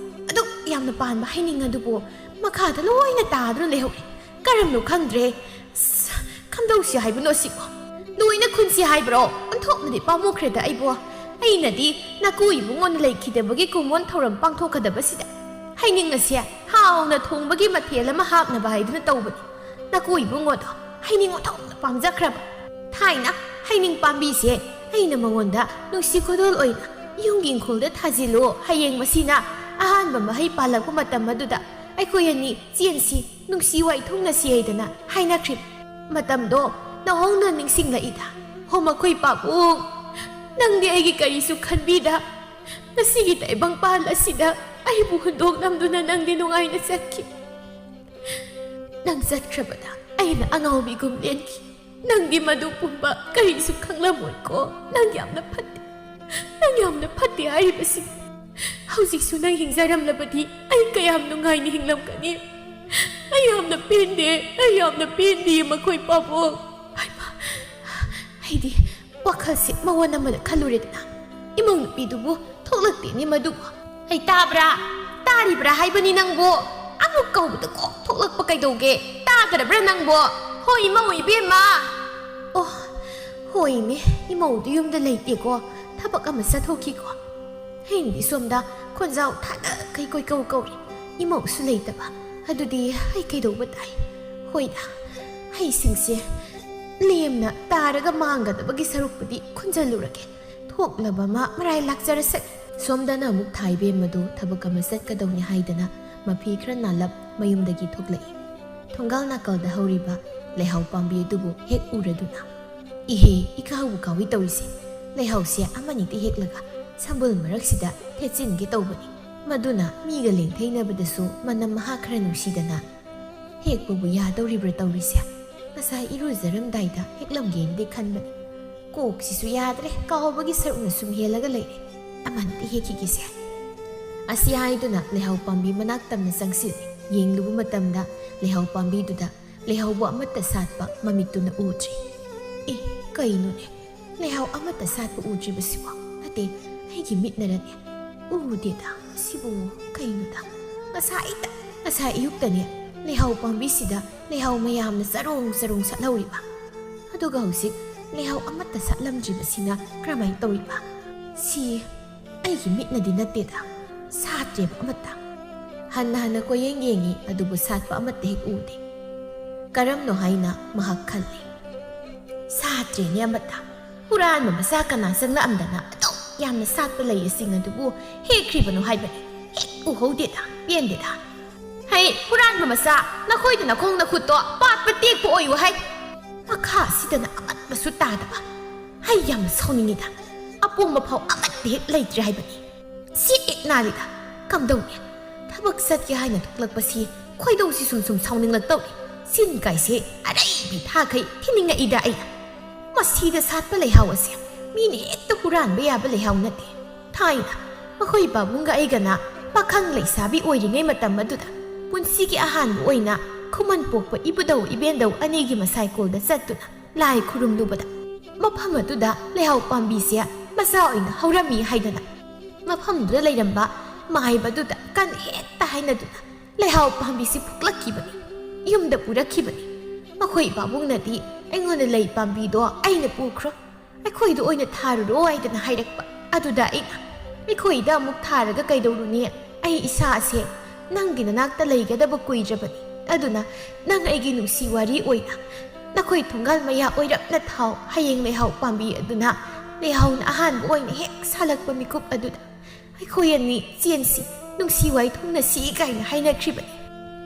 ꯑꯗꯨꯛ ꯌꯥꯝꯅ ꯄꯥꯟꯕ ꯍꯩꯅꯤꯡ ꯑꯗꯨꯕꯨ ꯃꯈꯥꯗ ꯂꯣꯏꯅ ꯇꯥꯗꯨꯅ ꯂꯩꯍꯧꯔꯦ꯫ ꯀꯔꯝꯅꯣ ꯈꯪꯗ꯭ꯔꯦ꯫ ꯑꯁ, ꯀꯝꯗꯧꯁꯤ ꯍꯥꯏꯕꯅꯣ ꯁꯤꯕꯣ? ꯂꯣꯏꯅ ꯈꯨꯟꯁꯤ ꯍꯥꯏꯕ꯭ꯔꯣ? ꯑꯣꯟꯊꯣꯛꯅꯗꯤ ꯄꯥꯝꯃꯨꯈ꯭ꯔꯦꯗ ꯑꯩꯕꯣ꯫ ꯑꯩꯅꯗꯤ ꯅꯀꯨ ꯏꯕꯨꯡꯉꯣꯅ ꯂꯩꯈꯤꯗꯕꯒꯤ ꯀꯨꯝꯑꯣꯟ ꯊꯧꯔꯝ ꯄꯥꯡꯊꯣꯛꯀꯗꯕꯁꯤꯗ ꯍꯩꯅꯤꯡ ꯑꯁꯦ ꯍꯥꯎꯅ ꯊꯣꯡꯕꯒꯤ ꯃꯊꯦꯜ ꯑꯃ ꯍꯥꯞꯅꯕ ꯍꯥꯏꯗꯨꯅ ꯇꯧꯕꯅꯤ꯫ ꯅꯀꯨ ꯏꯕꯨꯡꯉꯣꯗꯣ ꯍꯩꯅꯤꯡ ꯑꯣꯟꯊꯣꯛꯅ ꯄꯥꯝꯖꯈ꯭ꯔꯕ꯫ ꯊꯥꯏꯅ ꯍꯩꯅꯤꯡ ꯄꯥꯝꯕꯤꯁꯦ ꯑꯩꯅ ꯃꯉꯣꯟꯗ ꯅꯨꯡꯁꯤ ꯈꯨꯗꯣꯜ ꯑꯣꯏꯅ ꯌꯨꯝꯒꯤ ꯏꯪꯈꯣꯜꯗ ꯊꯥꯖꯤꯜꯂꯨ, ꯍꯌꯦꯡ ꯃꯁꯤꯅ ꯑꯍꯥꯟꯕ ꯃꯍꯩ ꯄꯥꯜꯂꯛꯄ ꯃꯇꯝ ꯑꯗꯨꯗ ꯑꯩꯈꯣꯏ ꯑꯅꯤ ꯆꯦꯟꯁꯤ, ꯅꯨꯡꯁꯤ ꯋꯥꯏꯊꯨꯡꯅꯁꯤ ꯍꯥꯏꯗꯅ ꯍꯥꯏꯅꯈ꯭ꯔꯤꯕ꯫ ꯃꯇꯝꯗꯣ ꯅꯧꯍꯧꯅ ꯅꯤꯡꯁꯤꯡꯂꯛꯏꯗ꯫ ꯍꯣ ꯃꯈꯣꯏ ꯄꯥꯕꯨꯡ, ꯅꯪꯗꯤ ꯑꯩꯒꯤ ꯀꯔꯤꯁꯨ ꯈꯟꯕꯤꯗ ꯉꯁꯤꯒꯤ ꯇꯥꯏꯕꯪꯄꯥꯟ ꯑꯁꯤꯗ ꯑꯩꯕꯨ ꯍꯨꯟꯗꯣꯛꯂꯝꯗꯨꯅ ꯅꯪꯗꯤ ꯅꯨꯡꯉꯥꯏꯅ ꯆꯠꯈꯤ꯫ ꯅꯪ ꯆꯠꯈ꯭ꯔꯕꯗ ꯑꯩꯅ ꯑꯉꯥꯎꯕꯤꯒꯨꯝ ꯂꯦꯟꯈꯤ꯫ ꯅꯪꯗꯤ ꯃꯗꯨ ꯄꯨꯝꯕ ꯀꯔꯤꯁꯨ ꯈꯪꯂꯝꯃꯣꯏꯀꯣ꯫ ꯅꯪ ꯌꯥꯝꯅ ꯐꯠꯇꯦ꯫ ꯅꯪ ꯌꯥꯝꯅ ꯐꯠꯇꯦ ꯍꯥꯏꯔꯤꯕꯁꯤ꯫ ꯍꯧꯖꯤꯛꯁꯨ ꯅꯪ ꯍꯤꯡꯖꯔꯝꯂꯕꯗꯤ ꯑꯩ ꯀꯌꯥꯝ ꯅꯨꯡꯉꯥꯏꯅ ꯍꯤꯡꯂꯝꯒꯅꯤ꯫ ꯑꯩ ꯌꯥꯝꯅ ꯄꯦꯟꯗꯦ꯫ ꯑꯩ ꯌꯥꯝꯅ ꯄꯦꯟꯗꯦ ꯃꯈꯣꯏ ꯄꯥꯕꯨꯡ꯫ ꯍꯩꯃꯥ, ꯑꯩꯗꯤ ꯋꯥꯈꯜꯁꯦ ꯃꯑꯣꯟ ꯑꯃꯗ ꯈꯜꯂꯨꯔꯦꯗꯅ꯫ ꯏꯃꯧ ꯅꯨꯄꯤꯗꯨꯕꯨ ꯊꯣꯛꯂꯛꯇꯦꯅꯦ ꯃꯗꯨꯕꯨ꯫ "ꯑꯩ ꯇꯥꯕ꯭ꯔꯥ? ꯇꯥꯔꯤꯕ꯭ꯔꯥ ꯍꯥꯏꯕꯅꯤ ꯅꯪꯕꯨ? ꯑꯃꯨꯛ ꯀꯧꯕꯗ ꯀꯣꯛ ꯊꯣꯛꯂꯛꯄ ꯀꯩꯗꯧꯒꯦ? ꯇꯥꯗ꯭ꯔꯕ꯭ꯔꯥ ꯅꯪꯕꯨ? ꯍꯣꯏ ꯏꯃꯧ ꯏꯕꯦꯝꯃ!" ꯑꯣ, ꯍꯣꯏꯅꯦ, ꯏꯃꯧꯗꯨ ꯌꯨꯝꯗ ꯂꯩꯇꯦꯀꯣ, ꯊꯕꯛ ꯑꯃ ꯆꯠꯊꯣꯛꯈꯤꯀꯣ꯫ ꯑꯩꯅꯗꯤ ꯁꯣꯝꯗ ꯈꯣꯟꯖꯥꯎ ꯊꯥꯅ ꯀꯩ ꯀꯣꯏ ꯀꯧ ꯀꯧꯔꯤ꯫ ꯏꯃꯧꯁꯨ ꯂꯩꯇꯕ꯫ ꯑꯗꯨꯗꯤ ꯑꯩ ꯀꯩꯗꯧꯕ ꯇꯥꯏ? ꯍꯣꯏꯗ, ꯍꯩꯁꯤꯡꯁꯦ ꯂꯦꯝꯅ ꯇꯥꯔꯒ ꯃꯥꯡꯒꯗꯕꯒꯤ ꯁꯔꯨꯛꯄꯨꯗꯤ ꯈꯨꯟꯖꯜꯂꯨꯔꯒꯦ꯫ ꯊꯣꯛꯂꯕ ꯑꯃ ꯃꯔꯥꯏ ꯂꯥꯛꯆꯔꯁꯅꯤ꯫ ꯁꯣꯝꯗꯅ ꯑꯃꯨꯛ ꯊꯥꯏꯕꯦꯝ ꯑꯗꯨ ꯊꯕꯛ ꯑꯃ ꯆꯠꯀꯗꯧꯅꯤ ꯍꯥꯏꯗꯅ ꯃꯐꯤ ꯈꯔ ꯅꯥꯜꯂꯞ ꯃꯌꯨꯝꯗꯒꯤ ꯊꯣꯛꯂꯛꯏ꯫ ꯊꯣꯡꯒꯥꯜ ꯅꯥꯀꯜꯗ ꯍꯧꯔꯤꯕ ꯂꯩꯍꯥꯎ ꯄꯥꯝꯕꯤ ꯑꯗꯨꯕꯨ ꯍꯦꯛ ꯎꯔꯗꯨꯅ, "ꯏꯍꯦ, ꯏꯀꯥꯎꯕꯨ ꯀꯥꯎꯏ ꯇꯧꯔꯤꯁꯦ꯫ ꯂꯩꯍꯥꯎꯁꯦ ꯑꯃꯅꯤꯗꯤ ꯍꯦꯛꯂꯒ ꯁꯝꯕꯜ ꯃꯔꯛꯁꯤꯗ ꯊꯦꯠꯆꯤꯟꯒꯦ ꯇꯧꯕꯅꯤ꯫ ꯃꯗꯨꯅ ꯃꯤꯒ ꯂꯦꯡꯊꯩꯅꯕꯗꯁꯨ ꯃꯅꯝ ꯃꯍꯥ ꯈꯔ ꯅꯨꯡꯁꯤꯗꯅ ꯍꯦꯛꯄꯕꯨ ꯌꯥꯗꯧꯔꯤꯕ꯭ꯔꯥ ꯇꯧꯔꯤꯁꯦ꯫ ꯉꯁꯥꯏ ꯏꯔꯨꯖꯔꯝꯗꯥꯏꯗ ꯍꯦꯛꯂꯝꯒꯦꯅꯗꯤ ꯈꯟꯕꯅꯤ꯫ ꯀꯣꯛꯁꯤꯁꯨ ꯌꯥꯗ꯭ꯔꯦ, ꯀꯥꯎꯕꯒꯤ ꯁꯔꯨꯛꯅ ꯁꯨꯝ ꯍꯦꯜꯂꯒ ꯂꯩꯔꯦ꯫ ꯑꯃꯟꯇ ꯍꯦꯛꯈꯤꯒꯦꯁꯦ꯫ ꯑꯁꯤ ꯍꯥꯏꯗꯨꯅ ꯂꯩꯍꯥꯎ ꯄꯥꯝꯕꯤ ꯃꯅꯥꯛ ꯇꯝꯅ ꯆꯪꯁꯤꯜꯂꯦ꯫ ꯌꯦꯡꯂꯨꯕ ꯃꯇꯝꯗ ꯂꯩꯍꯥꯎ ꯄꯥꯝꯕꯤꯗꯨꯗ ꯂꯩꯍꯥꯎꯕꯨ ꯑꯃꯠꯇ ꯁꯥꯠꯄ ꯃꯃꯤꯠꯇꯨꯅ ꯎꯗ꯭ꯔꯤ꯫ ꯑꯦ, ꯀꯩꯅꯣꯅꯦ? ꯂꯩꯍꯥꯎ ꯑꯃꯠꯇ ꯁꯥꯠꯄ ꯎꯗ꯭ꯔꯤꯕꯁꯤꯕꯣ? ꯅꯠꯇꯦ, ꯑꯩꯒꯤ ꯃꯤꯠꯅꯔꯅꯦ? ꯎꯗꯦꯗ, ꯁꯤꯕꯨ ꯀꯩꯅꯣꯗ? ꯉꯁꯥꯏꯗ, ꯉꯁꯥꯏ ꯑꯌꯨꯛꯇꯅꯦ ꯂꯩꯍꯥꯎ ꯄꯥꯝꯕꯤꯁꯤꯗ ꯂꯩꯍꯥꯎ ꯃꯌꯥꯝꯅ ꯆꯔꯣꯡ ꯆꯔꯣꯡ ꯁꯥꯠꯍꯧꯔꯤꯕ꯫ ꯑꯗꯨꯒ ꯍꯧꯖꯤꯛ ꯂꯩꯍꯥꯎ ꯑꯃꯠꯇ ꯁꯥꯠꯂꯝꯗ꯭ꯔꯤꯕꯁꯤꯅ ꯀꯔꯝꯍꯥꯏꯅ ꯇꯧꯔꯤꯕ? ꯁꯤ ꯑꯩꯒꯤ ꯃꯤꯠꯅꯗꯤ ꯅꯠꯇꯦꯗ, ꯁꯥꯠꯇ꯭ꯔꯦꯕ ꯑꯃꯠꯇ꯫ ꯍꯟꯅ ꯍꯟꯅ ꯀꯣꯏꯌꯦꯡ ꯌꯦꯡꯉꯤ, ꯑꯗꯨꯕꯨ ꯁꯥꯠꯄ ꯑꯃꯠꯇ ꯍꯦꯛ ꯎꯗꯦ꯫ ꯀꯔꯝꯅꯣ ꯍꯥꯏꯅ ꯃꯍꯥꯛ ꯈꯜꯂꯤ꯫ ꯁꯥꯠꯇ꯭ꯔꯦꯅꯦ ꯑꯃꯠꯇ꯫ ꯍꯨꯔꯥꯟꯕ ꯃꯆꯥ ꯀꯅꯥ ꯆꯪꯂꯛꯑꯝꯗꯅ ꯑꯗꯨꯛ ꯌꯥꯝꯅ ꯁꯥꯠꯄ ꯂꯩꯁꯤꯡ ꯑꯗꯨꯕꯨ ꯍꯦꯛꯈ꯭ꯔꯤꯕꯅꯣ ꯍꯥꯏꯕꯅꯤ? ꯍꯦꯛ ꯎꯍꯧꯗꯦꯗ, ꯄꯦꯟꯗꯦꯗ꯫ ꯍꯩ, ꯍꯨꯔꯥꯟꯕ ꯃꯆꯥ, ꯅꯈꯣꯏꯗ ꯅꯈꯣꯡ ꯅꯈꯨꯠꯇꯣ ꯄꯥꯠꯄ ꯇꯦꯛꯄ ꯑꯣꯏꯌꯨ ꯍꯥꯏ꯫ ꯃꯈꯥ ꯑꯁꯤꯗꯅ ꯑꯃꯠꯄꯁꯨ ꯇꯥꯗꯕ꯫ ꯑꯩ ꯌꯥꯝꯅ ꯁꯥꯎꯅꯤꯡꯉꯤꯗ꯫ ꯑꯄꯣꯝꯕ ꯐꯥꯎ ꯑꯃꯠꯇ ꯍꯦꯛ ꯂꯩꯇ꯭ꯔꯦ ꯍꯥꯏꯕꯅꯤ꯫ ꯁꯤ ꯑꯦꯛ ꯅꯥꯔꯤꯗ꯫ ꯀꯝꯗꯧꯅꯤ? ꯊꯕꯛ ꯆꯠꯀꯦ ꯍꯥꯏꯅ ꯊꯣꯛꯂꯛꯄꯁꯤ ꯈꯣꯏꯗꯧꯁꯤ ꯁꯨꯝ ꯁꯨꯝ ꯁꯥꯎꯅꯤꯡꯂꯛꯇꯧꯔꯤ꯫ ꯁꯤꯟ ꯀꯥꯏꯁꯦ ꯑꯔꯩꯕꯤ ꯊꯥꯈꯩ ꯊꯤꯅꯤꯡꯉꯛꯏꯗ ꯑꯩꯅ꯫ ꯃꯁꯤꯗ ꯁꯥꯠꯄ ꯂꯩꯍꯥꯎ ꯑꯁꯦ ꯃꯤꯅ ꯍꯦꯛꯇ ꯍꯨꯔꯥꯟꯕ ꯌꯥꯕ ꯂꯩꯍꯥꯎ ꯅꯠꯇꯦ꯫ ꯊꯥꯏꯅ ꯃꯈꯣꯏ ꯄꯥꯕꯨꯡꯒ ꯑꯩꯒꯅ ꯄꯥꯈꯪ ꯂꯩꯁꯥꯕꯤ ꯑꯣꯏꯔꯤꯉꯩ ꯃꯇꯝ ꯑꯗꯨꯗ ꯄꯨꯟꯁꯤꯒꯤ ꯑꯍꯥꯟꯕ ꯑꯣꯏꯅ ꯈꯨꯃꯟ ꯄꯣꯛꯄ ꯏꯕꯨꯙꯧ ꯏꯕꯦꯟꯗꯧ ꯑꯅꯤꯒꯤ ꯃꯁꯥꯏꯀꯣꯜꯗ ꯆꯠꯇꯨꯅ ꯂꯥꯏ ꯈꯨꯔꯨꯝꯂꯨꯕꯗ ꯃꯐꯝ ꯑꯗꯨꯗ ꯂꯩꯍꯥꯎ ꯄꯥꯝꯕꯤꯁꯦ ꯃꯆꯥ ꯑꯣꯏꯅ ꯍꯧꯔꯝꯃꯤ ꯍꯥꯏꯗꯅ ꯃꯐꯝꯗꯨꯗ ꯂꯩꯔꯝꯕ ꯃꯥꯏꯕꯗꯨꯗ ꯀꯟ ꯍꯦꯛꯇ ꯍꯥꯏꯅꯗꯨꯅ ꯂꯩꯍꯥꯎ ꯄꯥꯝꯕꯤꯁꯤ ꯐꯨꯛꯂꯛꯈꯤꯕꯅꯤ꯫ ꯌꯨꯝꯗ ꯄꯨꯔꯛꯈꯤꯕꯅꯤ꯫ ꯃꯈꯣꯏ ꯄꯥꯕꯨꯡꯅꯗꯤ ꯑꯩꯉꯣꯟꯗ ꯂꯩ ꯄꯥꯝꯕꯤꯗꯣ ꯑꯩꯅ ꯄꯨꯈ꯭ꯔꯣ, ꯑꯩꯈꯣꯏꯗ ꯑꯣꯏꯅ ꯊꯥꯔꯨꯔꯣ ꯍꯥꯏꯗꯅ ꯍꯥꯏꯔꯛꯄ꯫ ꯑꯗꯨꯗ ꯑꯩꯅ, "ꯑꯩꯈꯣꯏꯗ ꯑꯃꯨꯛ ꯊꯥꯔꯒ ꯀꯩꯗꯧꯔꯨꯅꯤ? ꯑꯩ ꯏꯁꯥ ꯑꯁꯦ ꯅꯪꯒꯤ ꯅꯅꯥꯛꯇ ꯂꯩꯒꯗꯕ ꯀꯨꯏꯗ꯭ꯔꯕꯅꯤ꯫ ꯑꯗꯨꯅ ꯅꯪ ꯑꯩꯒꯤ ꯅꯨꯡꯁꯤ ꯋꯥꯔꯤ ꯑꯣꯏꯅ ꯅꯈꯣꯏ ꯊꯣꯡꯒꯥꯜ ꯃꯌꯥ ꯑꯣꯏꯔꯞꯅ ꯊꯥꯎ꯫ ꯍꯌꯦꯡ ꯂꯩꯍꯥꯎ ꯄꯥꯝꯕꯤ ꯑꯗꯨꯅ ꯂꯩꯍꯥꯎꯅ ꯑꯍꯥꯟꯕ ꯑꯣꯏꯅ ꯍꯦꯛ ꯁꯥꯠꯂꯛꯄ ꯃꯤꯀꯨꯞ ꯑꯗꯨꯗ ꯑꯩꯈꯣꯏ ꯑꯅꯤ ꯆꯦꯟꯁꯤ, ꯅꯨꯡꯁꯤ ꯋꯥꯏꯊꯨꯡꯅꯁꯤ" ꯀꯥꯏꯅ ꯍꯥꯏꯅꯈ꯭ꯔꯤꯕꯅꯤ꯫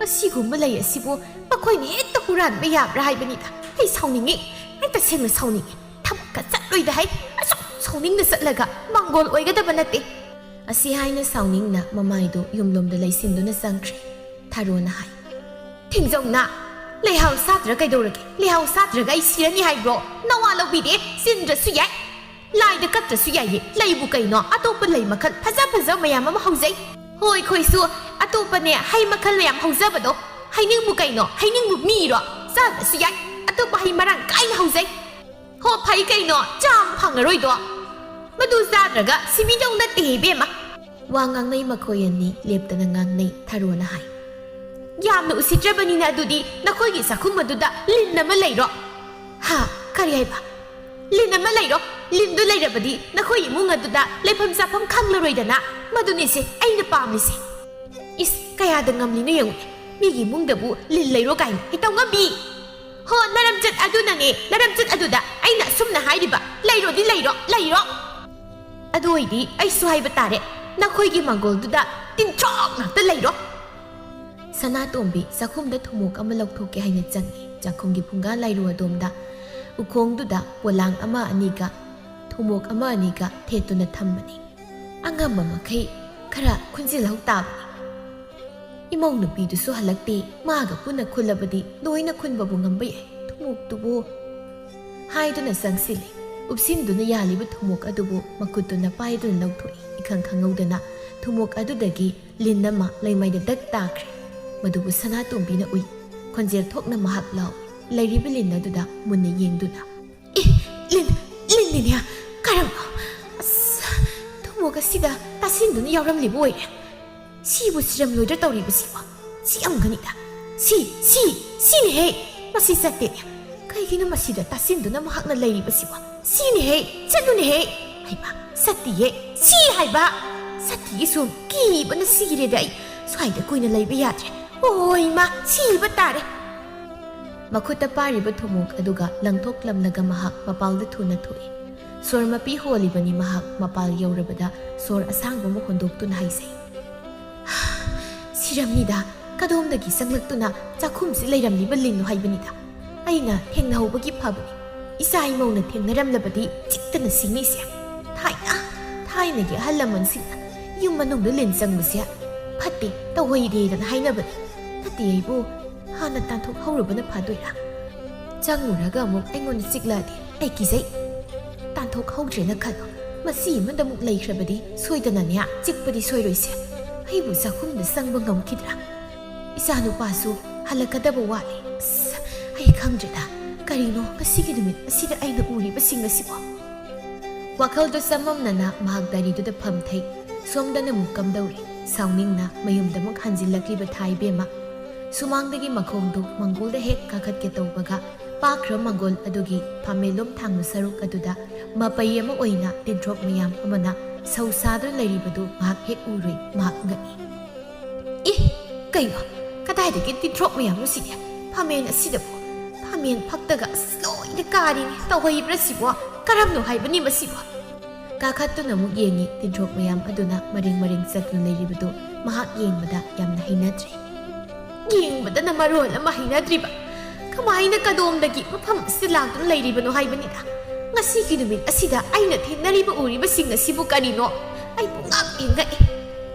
ꯑꯁꯤꯒꯨꯝꯕ ꯂꯩ ꯑꯁꯤꯕꯨ ꯃꯈꯣꯏꯅ ꯍꯦꯛꯇ ꯍꯨꯔꯥꯟꯕ ꯌꯥꯕ꯭ꯔꯥ ꯍꯥꯏꯕꯅꯤꯗ꯫ ꯑꯩ ꯁꯥꯎꯅꯤꯡꯉꯤ, ꯑꯩ ꯇꯁꯦꯡꯅ ꯁꯥꯎꯅꯤꯡꯉꯤ꯫ ꯊꯕꯛꯀ ꯆꯠꯂꯣꯏꯗ ꯍꯥꯏ꯫ ꯑꯁꯨꯛ ꯁꯥꯎꯅꯤꯡꯅ ꯆꯠꯂꯒ ꯃꯥꯡꯒꯣꯜ ꯑꯣꯏꯒꯗꯕ ꯅꯠꯇꯦ꯫ ꯑꯁꯤ ꯍꯥꯏꯅ ꯁꯥꯎꯅꯤꯡꯅ ꯃꯃꯥꯏꯗꯨ ꯌꯨꯝꯂꯣꯝꯗ ꯂꯩꯁꯤꯟꯗꯨꯅ ꯆꯪꯈ꯭ꯔꯦ꯫ ꯊꯥꯔꯣꯅ ꯍꯥꯏ, "ꯊꯤꯡꯖꯧꯅ, ꯂꯩꯍꯥꯎ ꯁꯥꯠꯇ꯭ꯔ ꯀꯩꯗꯧꯔꯒꯦ? ꯂꯩꯍꯥꯎ ꯁꯥꯠꯇ꯭ꯔꯒ ꯑꯩ ꯁꯤꯔꯅꯤ ꯍꯥꯏꯕ꯭ꯔꯣ? ꯅꯋꯥ ꯂꯧꯕꯤꯗꯦ, ꯆꯤꯟꯗ꯭ꯔꯁꯨ ꯌꯥꯏ, ꯂꯥꯏꯗ ꯀꯠꯇ꯭ꯔꯁꯨ ꯌꯥꯏꯌꯦ꯫ ꯂꯩꯕꯨ ꯀꯩꯅꯣ, ꯑꯇꯣꯞꯄ ꯂꯩ ꯃꯈꯜ ꯐꯖ ꯐꯖꯕ ꯃꯌꯥꯝ ꯑꯃ ꯍꯧꯖꯩ꯫ ꯍꯣꯏ, ꯑꯩꯈꯣꯏꯁꯨ ꯑꯇꯣꯞꯄꯅꯦ, ꯍꯩ ꯃꯈꯜ ꯃꯌꯥꯝ ꯍꯧꯖꯕꯗꯣ꯫ ꯍꯩꯅꯤꯡꯕꯨ ꯀꯩꯅꯣ, ꯍꯩꯅꯤꯡꯕꯨ ꯃꯤꯔꯣ? ꯆꯥꯗ꯭ꯔꯁꯨ ꯌꯥꯏ, ꯑꯇꯣꯞꯄ ꯍꯩ ꯃꯔꯥꯡ ꯀꯥꯏꯅ ꯍꯧꯖꯩ꯫ ꯍꯣ, ꯐꯩ ꯀꯩꯅꯣ, ꯆꯥꯕ ꯐꯪꯉꯔꯣꯏꯗꯣ꯫ ꯃꯗꯨ ꯆꯥꯗ꯭ꯔꯒ ꯁꯤꯃꯤꯗꯧ ꯅꯠꯇꯦ ꯏꯕꯦꯝꯃ꯫ ꯋꯥ ꯉꯥꯡꯅꯩ ꯃꯈꯣꯏ ꯑꯅꯤ ꯂꯦꯞꯇꯅ ꯉꯥꯡꯅꯩ꯫ ꯊꯔꯣꯅ ꯍꯥꯏ, "ꯌꯥꯝꯅ ꯎꯁꯤꯠꯇ꯭ꯔꯕꯅꯤꯅ ꯑꯗꯨꯗꯤ ꯅꯈꯣꯏꯒꯤ ꯆꯥꯛꯈꯨꯝ ꯑꯗꯨꯗ ꯂꯤꯟ ꯑꯃ ꯂꯩꯔꯣ?" "ꯍꯥ? ꯀꯔꯤ ꯍꯥꯏꯕ? ꯂꯤꯟ ꯑꯃ ꯂꯩꯔꯣ? ꯂꯤꯟꯗꯨ ꯂꯩꯔꯕꯗꯤ ꯅꯈꯣꯏ ꯏꯃꯨꯡ ꯑꯗꯨꯗ ꯂꯩꯐꯝ ꯆꯥꯐꯝ ꯈꯪꯂꯔꯣꯏꯗꯅ꯫ ꯃꯗꯨꯅꯤꯁꯦ ꯑꯩꯅ ꯄꯥꯝꯃꯤꯁꯦ꯫ ꯏꯁ, ꯀꯌꯥꯗ ꯉꯝꯂꯤꯅꯣ ꯌꯦꯡꯉꯨꯅꯦ, ꯃꯤꯒꯤ ꯏꯃꯨꯡꯗꯕꯨ ꯂꯤꯟ ꯂꯩꯔꯣ ꯀꯥꯏꯅ꯫ ꯏꯇꯧ ꯉꯝꯕꯤ! ꯍꯣ, ꯅꯔꯝꯆꯠ ꯑꯗꯨꯅꯅꯦ, ꯅꯔꯝꯆꯠ ꯑꯗꯨꯗ ꯑꯩꯅ ꯑꯁꯨꯝꯅ ꯍꯥꯏꯔꯤꯕ, ꯂꯩꯔꯣꯗꯤ ꯂꯩꯔꯣ, ꯂꯩꯔꯣ!" "ꯑꯗꯨ ꯑꯣꯏꯗꯤ ꯑꯩꯁꯨ ꯍꯥꯏꯕ ꯇꯥꯔꯦ, ꯅꯈꯣꯏꯒꯤ ꯃꯪꯒꯣꯜꯗꯨꯗ ꯇꯤꯟꯊ꯭ꯔꯣꯛ ꯉꯥꯛꯇ ꯂꯩꯔꯣ!" ꯁꯅꯥꯇꯣꯝꯕꯤ ꯆꯥꯛꯈꯨꯝꯗ ꯊꯨꯝꯃꯣꯛ ꯑꯃ ꯂꯧꯊꯣꯛꯀꯦ ꯍꯥꯏꯅ ꯆꯪꯉꯤ꯫ ꯆꯥꯛꯈꯨꯝꯒꯤ ꯐꯨꯡꯒꯥ ꯂꯥꯏꯔꯨ ꯑꯗꯣꯝꯗ ꯎꯈꯣꯡꯗꯨꯗ ꯄꯣꯂꯥꯡ ꯑꯃ ꯑꯅꯤꯒ ꯊꯨꯝꯃꯣꯛ ꯑꯃ ꯑꯅꯤꯒ ꯊꯦꯠꯇꯨꯅ ꯊꯝꯕꯅꯤ꯫ ꯑꯉꯝꯕ ꯃꯈꯩ ꯈꯔ ꯈꯨꯟꯖꯤꯜꯍꯧ ꯇꯥꯕꯅꯤ꯫ "ꯏꯃꯧ ꯅꯨꯄꯤꯗꯨꯁꯨ ꯍꯜꯂꯛꯇꯦ, ꯃꯥꯒ ꯄꯨꯟꯅ ꯈꯨꯜꯂꯕꯗꯤ ꯂꯣꯏꯅ ꯈꯨꯟꯕꯕꯨ ꯉꯝꯕ ꯌꯥꯏ꯫ ꯊꯨꯝꯃꯣꯛꯇꯨꯕꯨ" ꯍꯥꯏꯗꯨꯅ ꯆꯪꯁꯤꯜꯂꯤ꯫ ꯎꯞꯁꯤꯟꯗꯨꯅ ꯌꯥꯜꯂꯤꯕ ꯊꯨꯝꯃꯣꯛ ꯑꯗꯨꯕꯨ ꯃꯈꯨꯠꯇꯨꯅ ꯄꯥꯏꯗꯨꯅ ꯂꯧꯊꯣꯛꯏ꯫ ꯏꯈꯪ ꯈꯪꯍꯧꯗꯅ ꯊꯨꯝꯃꯣꯛ ꯑꯗꯨꯗꯒꯤ ꯂꯤꯟ ꯑꯃ ꯂꯩꯃꯥꯏꯗ ꯗꯛ ꯇꯥꯈ꯭ꯔꯦ꯫ ꯃꯗꯨꯕꯨ ꯁꯅꯥꯇꯣꯝꯕꯤꯅ ꯎꯏ꯫ ꯈꯣꯟꯖꯦꯜ ꯊꯣꯛꯅ ꯃꯍꯥꯛ ꯂꯥꯎꯏ, ꯂꯩꯔꯤꯕ ꯂꯤꯟ ꯑꯗꯨꯗ ꯃꯨꯟꯅ ꯌꯦꯡꯗꯨꯅ꯫ "ꯑꯦ, ꯂꯤꯟ, ꯂꯤꯟꯅꯤꯅꯦ꯫ ꯀꯔꯝꯕ? ꯑꯁ, ꯊꯨꯝꯃꯣꯛ ꯑꯁꯤꯗ ꯇꯥꯁꯤꯟꯗꯨꯅ ꯌꯥꯎꯔꯝꯂꯤꯕ ꯑꯣꯏꯔꯦ꯫ ꯁꯤꯕꯨ ꯁꯤꯔꯝꯂꯣꯏꯗ꯭ꯔ ꯇꯧꯔꯤꯕꯁꯤꯕꯣ? ꯁꯤ ꯑꯃꯒꯅꯤꯗ꯫ ꯁꯤ, ꯁꯤ, ꯁꯤꯅꯦꯍꯦ꯫ ꯃꯁꯤ ꯆꯠꯇꯦꯅꯦ꯫ ꯀꯩꯒꯤꯅꯣ ꯃꯁꯤꯗ ꯇꯥꯁꯤꯟꯗꯨꯅ ꯃꯍꯥꯛꯅ ꯂꯩꯔꯤꯕꯁꯤꯕꯣ? ꯁꯤꯅꯦꯍꯦ, ꯆꯠꯂꯨꯅꯦꯍꯦ꯫" "ꯍꯩꯃꯥ, ꯁꯠꯇꯤꯌꯦ, ꯁꯤ ꯍꯥꯏꯕ꯫ ꯁꯠꯇꯤꯒꯤ ꯁꯨꯝ ꯀꯤꯕꯅ ꯁꯤꯔꯦꯗ ꯑꯩ꯫ ꯁ꯭ꯋꯥꯏꯗ ꯀꯨꯏꯅ ꯂꯩꯕ ꯌꯥꯗ꯭ꯔꯦ꯫ ꯑꯣꯏ ꯃꯥ, ꯁꯤꯕ ꯇꯥꯔꯦ꯫" ꯃꯈꯨꯠꯇ ꯄꯥꯏꯔꯤꯕ ꯊꯨꯝꯃꯣꯛ ꯑꯗꯨꯒ ꯂꯪꯊꯣꯛꯂꯝꯂꯒ ꯃꯍꯥꯛ ꯃꯄꯥꯜꯗ ꯊꯨꯅ ꯊꯣꯛꯏ꯫ ꯁꯣꯔ ꯃꯄꯤ ꯍꯣꯜꯂꯤꯕꯅꯤ ꯃꯍꯥꯛ꯫ ꯃꯄꯥꯜ ꯌꯧꯔꯕꯗ ꯁꯣꯔ ꯑꯁꯥꯡꯕ ꯑꯃ ꯍꯣꯟꯗꯣꯛꯇꯨꯅ ꯍꯥꯏꯖꯩ, "ꯁꯤꯔꯝꯅꯤꯗ, ꯀꯗꯣꯝꯗꯒꯤ ꯆꯪꯂꯛꯇꯨꯅ ꯆꯥꯛꯈꯨꯝꯁꯤ ꯂꯩꯔꯝꯂꯤꯕ ꯂꯤꯟꯅꯣ ꯍꯥꯏꯕꯅꯤꯗ꯫ ꯑꯩꯅ ꯊꯦꯡꯅꯍꯧꯕꯒꯤ ꯐꯕꯅꯤ꯫ ꯏꯆꯥ ꯏꯃꯧꯅ ꯊꯦꯡꯅꯔꯝꯂꯕꯗꯤ ꯆꯤꯛꯇꯅ ꯁꯤꯅꯤꯁꯦ꯫ ꯊꯥꯏꯅ, ꯊꯥꯏꯅꯒꯤ ꯑꯍꯜ ꯂꯃꯟꯁꯤꯡꯅ ꯌꯨꯝ ꯃꯅꯨꯡꯗ ꯂꯤꯟ ꯆꯪꯕꯁꯦ ꯐꯠꯇꯦ, ꯇꯧꯍꯩꯗꯦꯗꯅ ꯍꯥꯏꯅꯕꯅꯤ꯫ ꯅꯠꯇꯦ ꯑꯩꯕꯨ, ꯍꯥꯟꯅ ꯇꯥꯟꯊꯣꯛꯍꯧꯔꯨꯕꯅ ꯐꯗꯣꯏꯔꯥ? ꯆꯪꯉꯨꯔꯒ ꯑꯃꯨꯛ ꯑꯩꯉꯣꯟꯗ ꯆꯤꯛꯂꯛꯑꯗꯤ ꯑꯩ ꯀꯤꯖꯩ꯫ ꯇꯥꯟꯊꯣꯛꯍꯧꯗ꯭ꯔꯦꯅ ꯈꯜꯂꯣ, ꯃꯁꯤ ꯑꯃꯗ ꯑꯃꯨꯛ ꯂꯩꯈ꯭ꯔꯕꯗꯤ ꯁꯣꯏꯗꯅꯅꯦ ꯆꯤꯛꯄꯗꯤ ꯁꯣꯏꯔꯣꯏꯁꯦ꯫ ꯑꯩꯕꯨ ꯆꯥꯛꯈꯨꯝꯗ ꯆꯪꯕ ꯉꯝꯈꯤꯗ꯭ꯔꯥ? ꯏꯆꯥꯅꯨꯄꯥꯁꯨ ꯍꯜꯂꯛꯀꯗꯕ ꯋꯥꯠꯂꯤ꯫ ꯑꯁ, ꯑꯩ ꯈꯪꯗ꯭ꯔꯦꯗ, ꯀꯔꯤꯅꯣ ꯉꯁꯤꯒꯤ ꯅꯨꯃꯤꯠ ꯑꯁꯤꯗ ꯑꯩꯅ ꯎꯔꯤꯕꯁꯤꯡ ꯑꯁꯤꯕꯣ? ꯋꯥꯈꯜꯗꯨ ꯆꯃꯝꯅꯅ ꯃꯍꯥꯛ ꯗꯥꯏꯔꯤꯗꯨꯗ ꯐꯝꯊꯩ꯫ ꯁꯣꯝꯗꯅ ꯑꯃꯨꯛ ꯀꯝꯗꯧꯔꯤ? ꯁꯥꯎꯅꯤꯡꯅ ꯃꯌꯨꯝꯗ ꯑꯃꯨꯛ ꯍꯟꯖꯤꯜꯂꯛꯂꯤꯕ ꯊꯥ ꯏꯕꯦꯝꯃ꯫ ꯁꯨꯃꯥꯡꯗꯒꯤ ꯃꯈꯣꯡꯗꯨ ꯃꯪꯒꯣꯜꯗ ꯍꯦꯛ ꯀꯥꯈꯠꯀꯦ ꯇꯧꯕꯒ, ꯄꯥꯛꯈ꯭ꯔ ꯃꯪꯒꯣꯜ ꯑꯗꯨꯒꯤ ꯐꯝꯃꯦꯟꯂꯣꯝ ꯊꯥꯡꯕ ꯁꯔꯨꯛ ꯑꯗꯨꯗ ꯃꯄꯩ ꯑꯃ ꯑꯣꯏꯅ ꯇꯤꯟꯊ꯭ꯔꯣꯛ ꯃꯌꯥꯝ ꯑꯃꯅ ꯁꯧ ꯁꯥꯗꯨꯅ ꯂꯩꯔꯤꯕꯗꯨ ꯃꯍꯥꯛ ꯍꯦꯛ ꯎꯔꯨꯏ꯫ ꯃꯍꯥꯛ ꯉꯛꯏ꯫ "ꯑꯦ, ꯀꯩꯅꯣ? ꯀꯗꯥꯏꯗꯒꯤ ꯇꯤꯟꯊ꯭ꯔꯣꯛ ꯃꯌꯥꯝꯅꯣ ꯁꯤꯗꯤ? ꯐꯝꯃꯦꯟ ꯑꯁꯤꯗꯕꯨ? ꯐꯝꯃꯦꯟ ꯐꯛꯇꯒ ꯑꯁ ꯂꯣꯏꯅ ꯀꯥꯔꯤꯅꯦ꯫ ꯇꯧꯍꯩꯕ꯭ꯔꯥ ꯁꯤꯕꯣ? ꯀꯔꯝꯅꯣ ꯍꯥꯏꯕꯅꯤ ꯃꯁꯤꯕꯣ?" ꯀꯥꯈꯠꯇꯨꯅ ꯑꯃꯨꯛ ꯌꯦꯡꯉꯤ꯫ ꯇꯤꯟꯊ꯭ꯔꯣꯛ ꯃꯌꯥꯝ ꯑꯗꯨꯅ ꯃꯔꯦꯡ ꯃꯔꯦꯡ ꯆꯠꯇꯨꯅ ꯂꯩꯔꯤꯕꯗꯨ ꯃꯍꯥꯛ ꯌꯦꯡꯕꯗ ꯌꯥꯝꯅ ꯍꯩꯅꯗ꯭ꯔꯦ꯫ ꯌꯦꯡꯕꯗꯅ ꯃꯔꯣꯜ ꯑꯃ ꯍꯩꯅꯗ꯭ꯔꯤꯕ꯫ ꯀꯃꯥꯏꯅ ꯀꯗꯣꯝꯗꯒꯤ ꯃꯐꯝ ꯑꯁꯤꯗ ꯂꯥꯛꯇꯨꯅ ꯂꯩꯔꯤꯕꯅꯣ ꯍꯥꯏꯕꯅꯤꯗ꯫ ꯉꯁꯤꯒꯤ ꯅꯨꯃꯤꯠ ꯑꯁꯤꯗ ꯑꯩꯅ ꯊꯦꯡꯅꯔꯤꯕ ꯎꯔꯤꯕꯁꯤꯡ ꯑꯁꯤꯕꯨ ꯀꯔꯤꯅꯣ? ꯑꯩꯕꯨ ꯉꯛꯏ, ꯉꯛꯏ꯫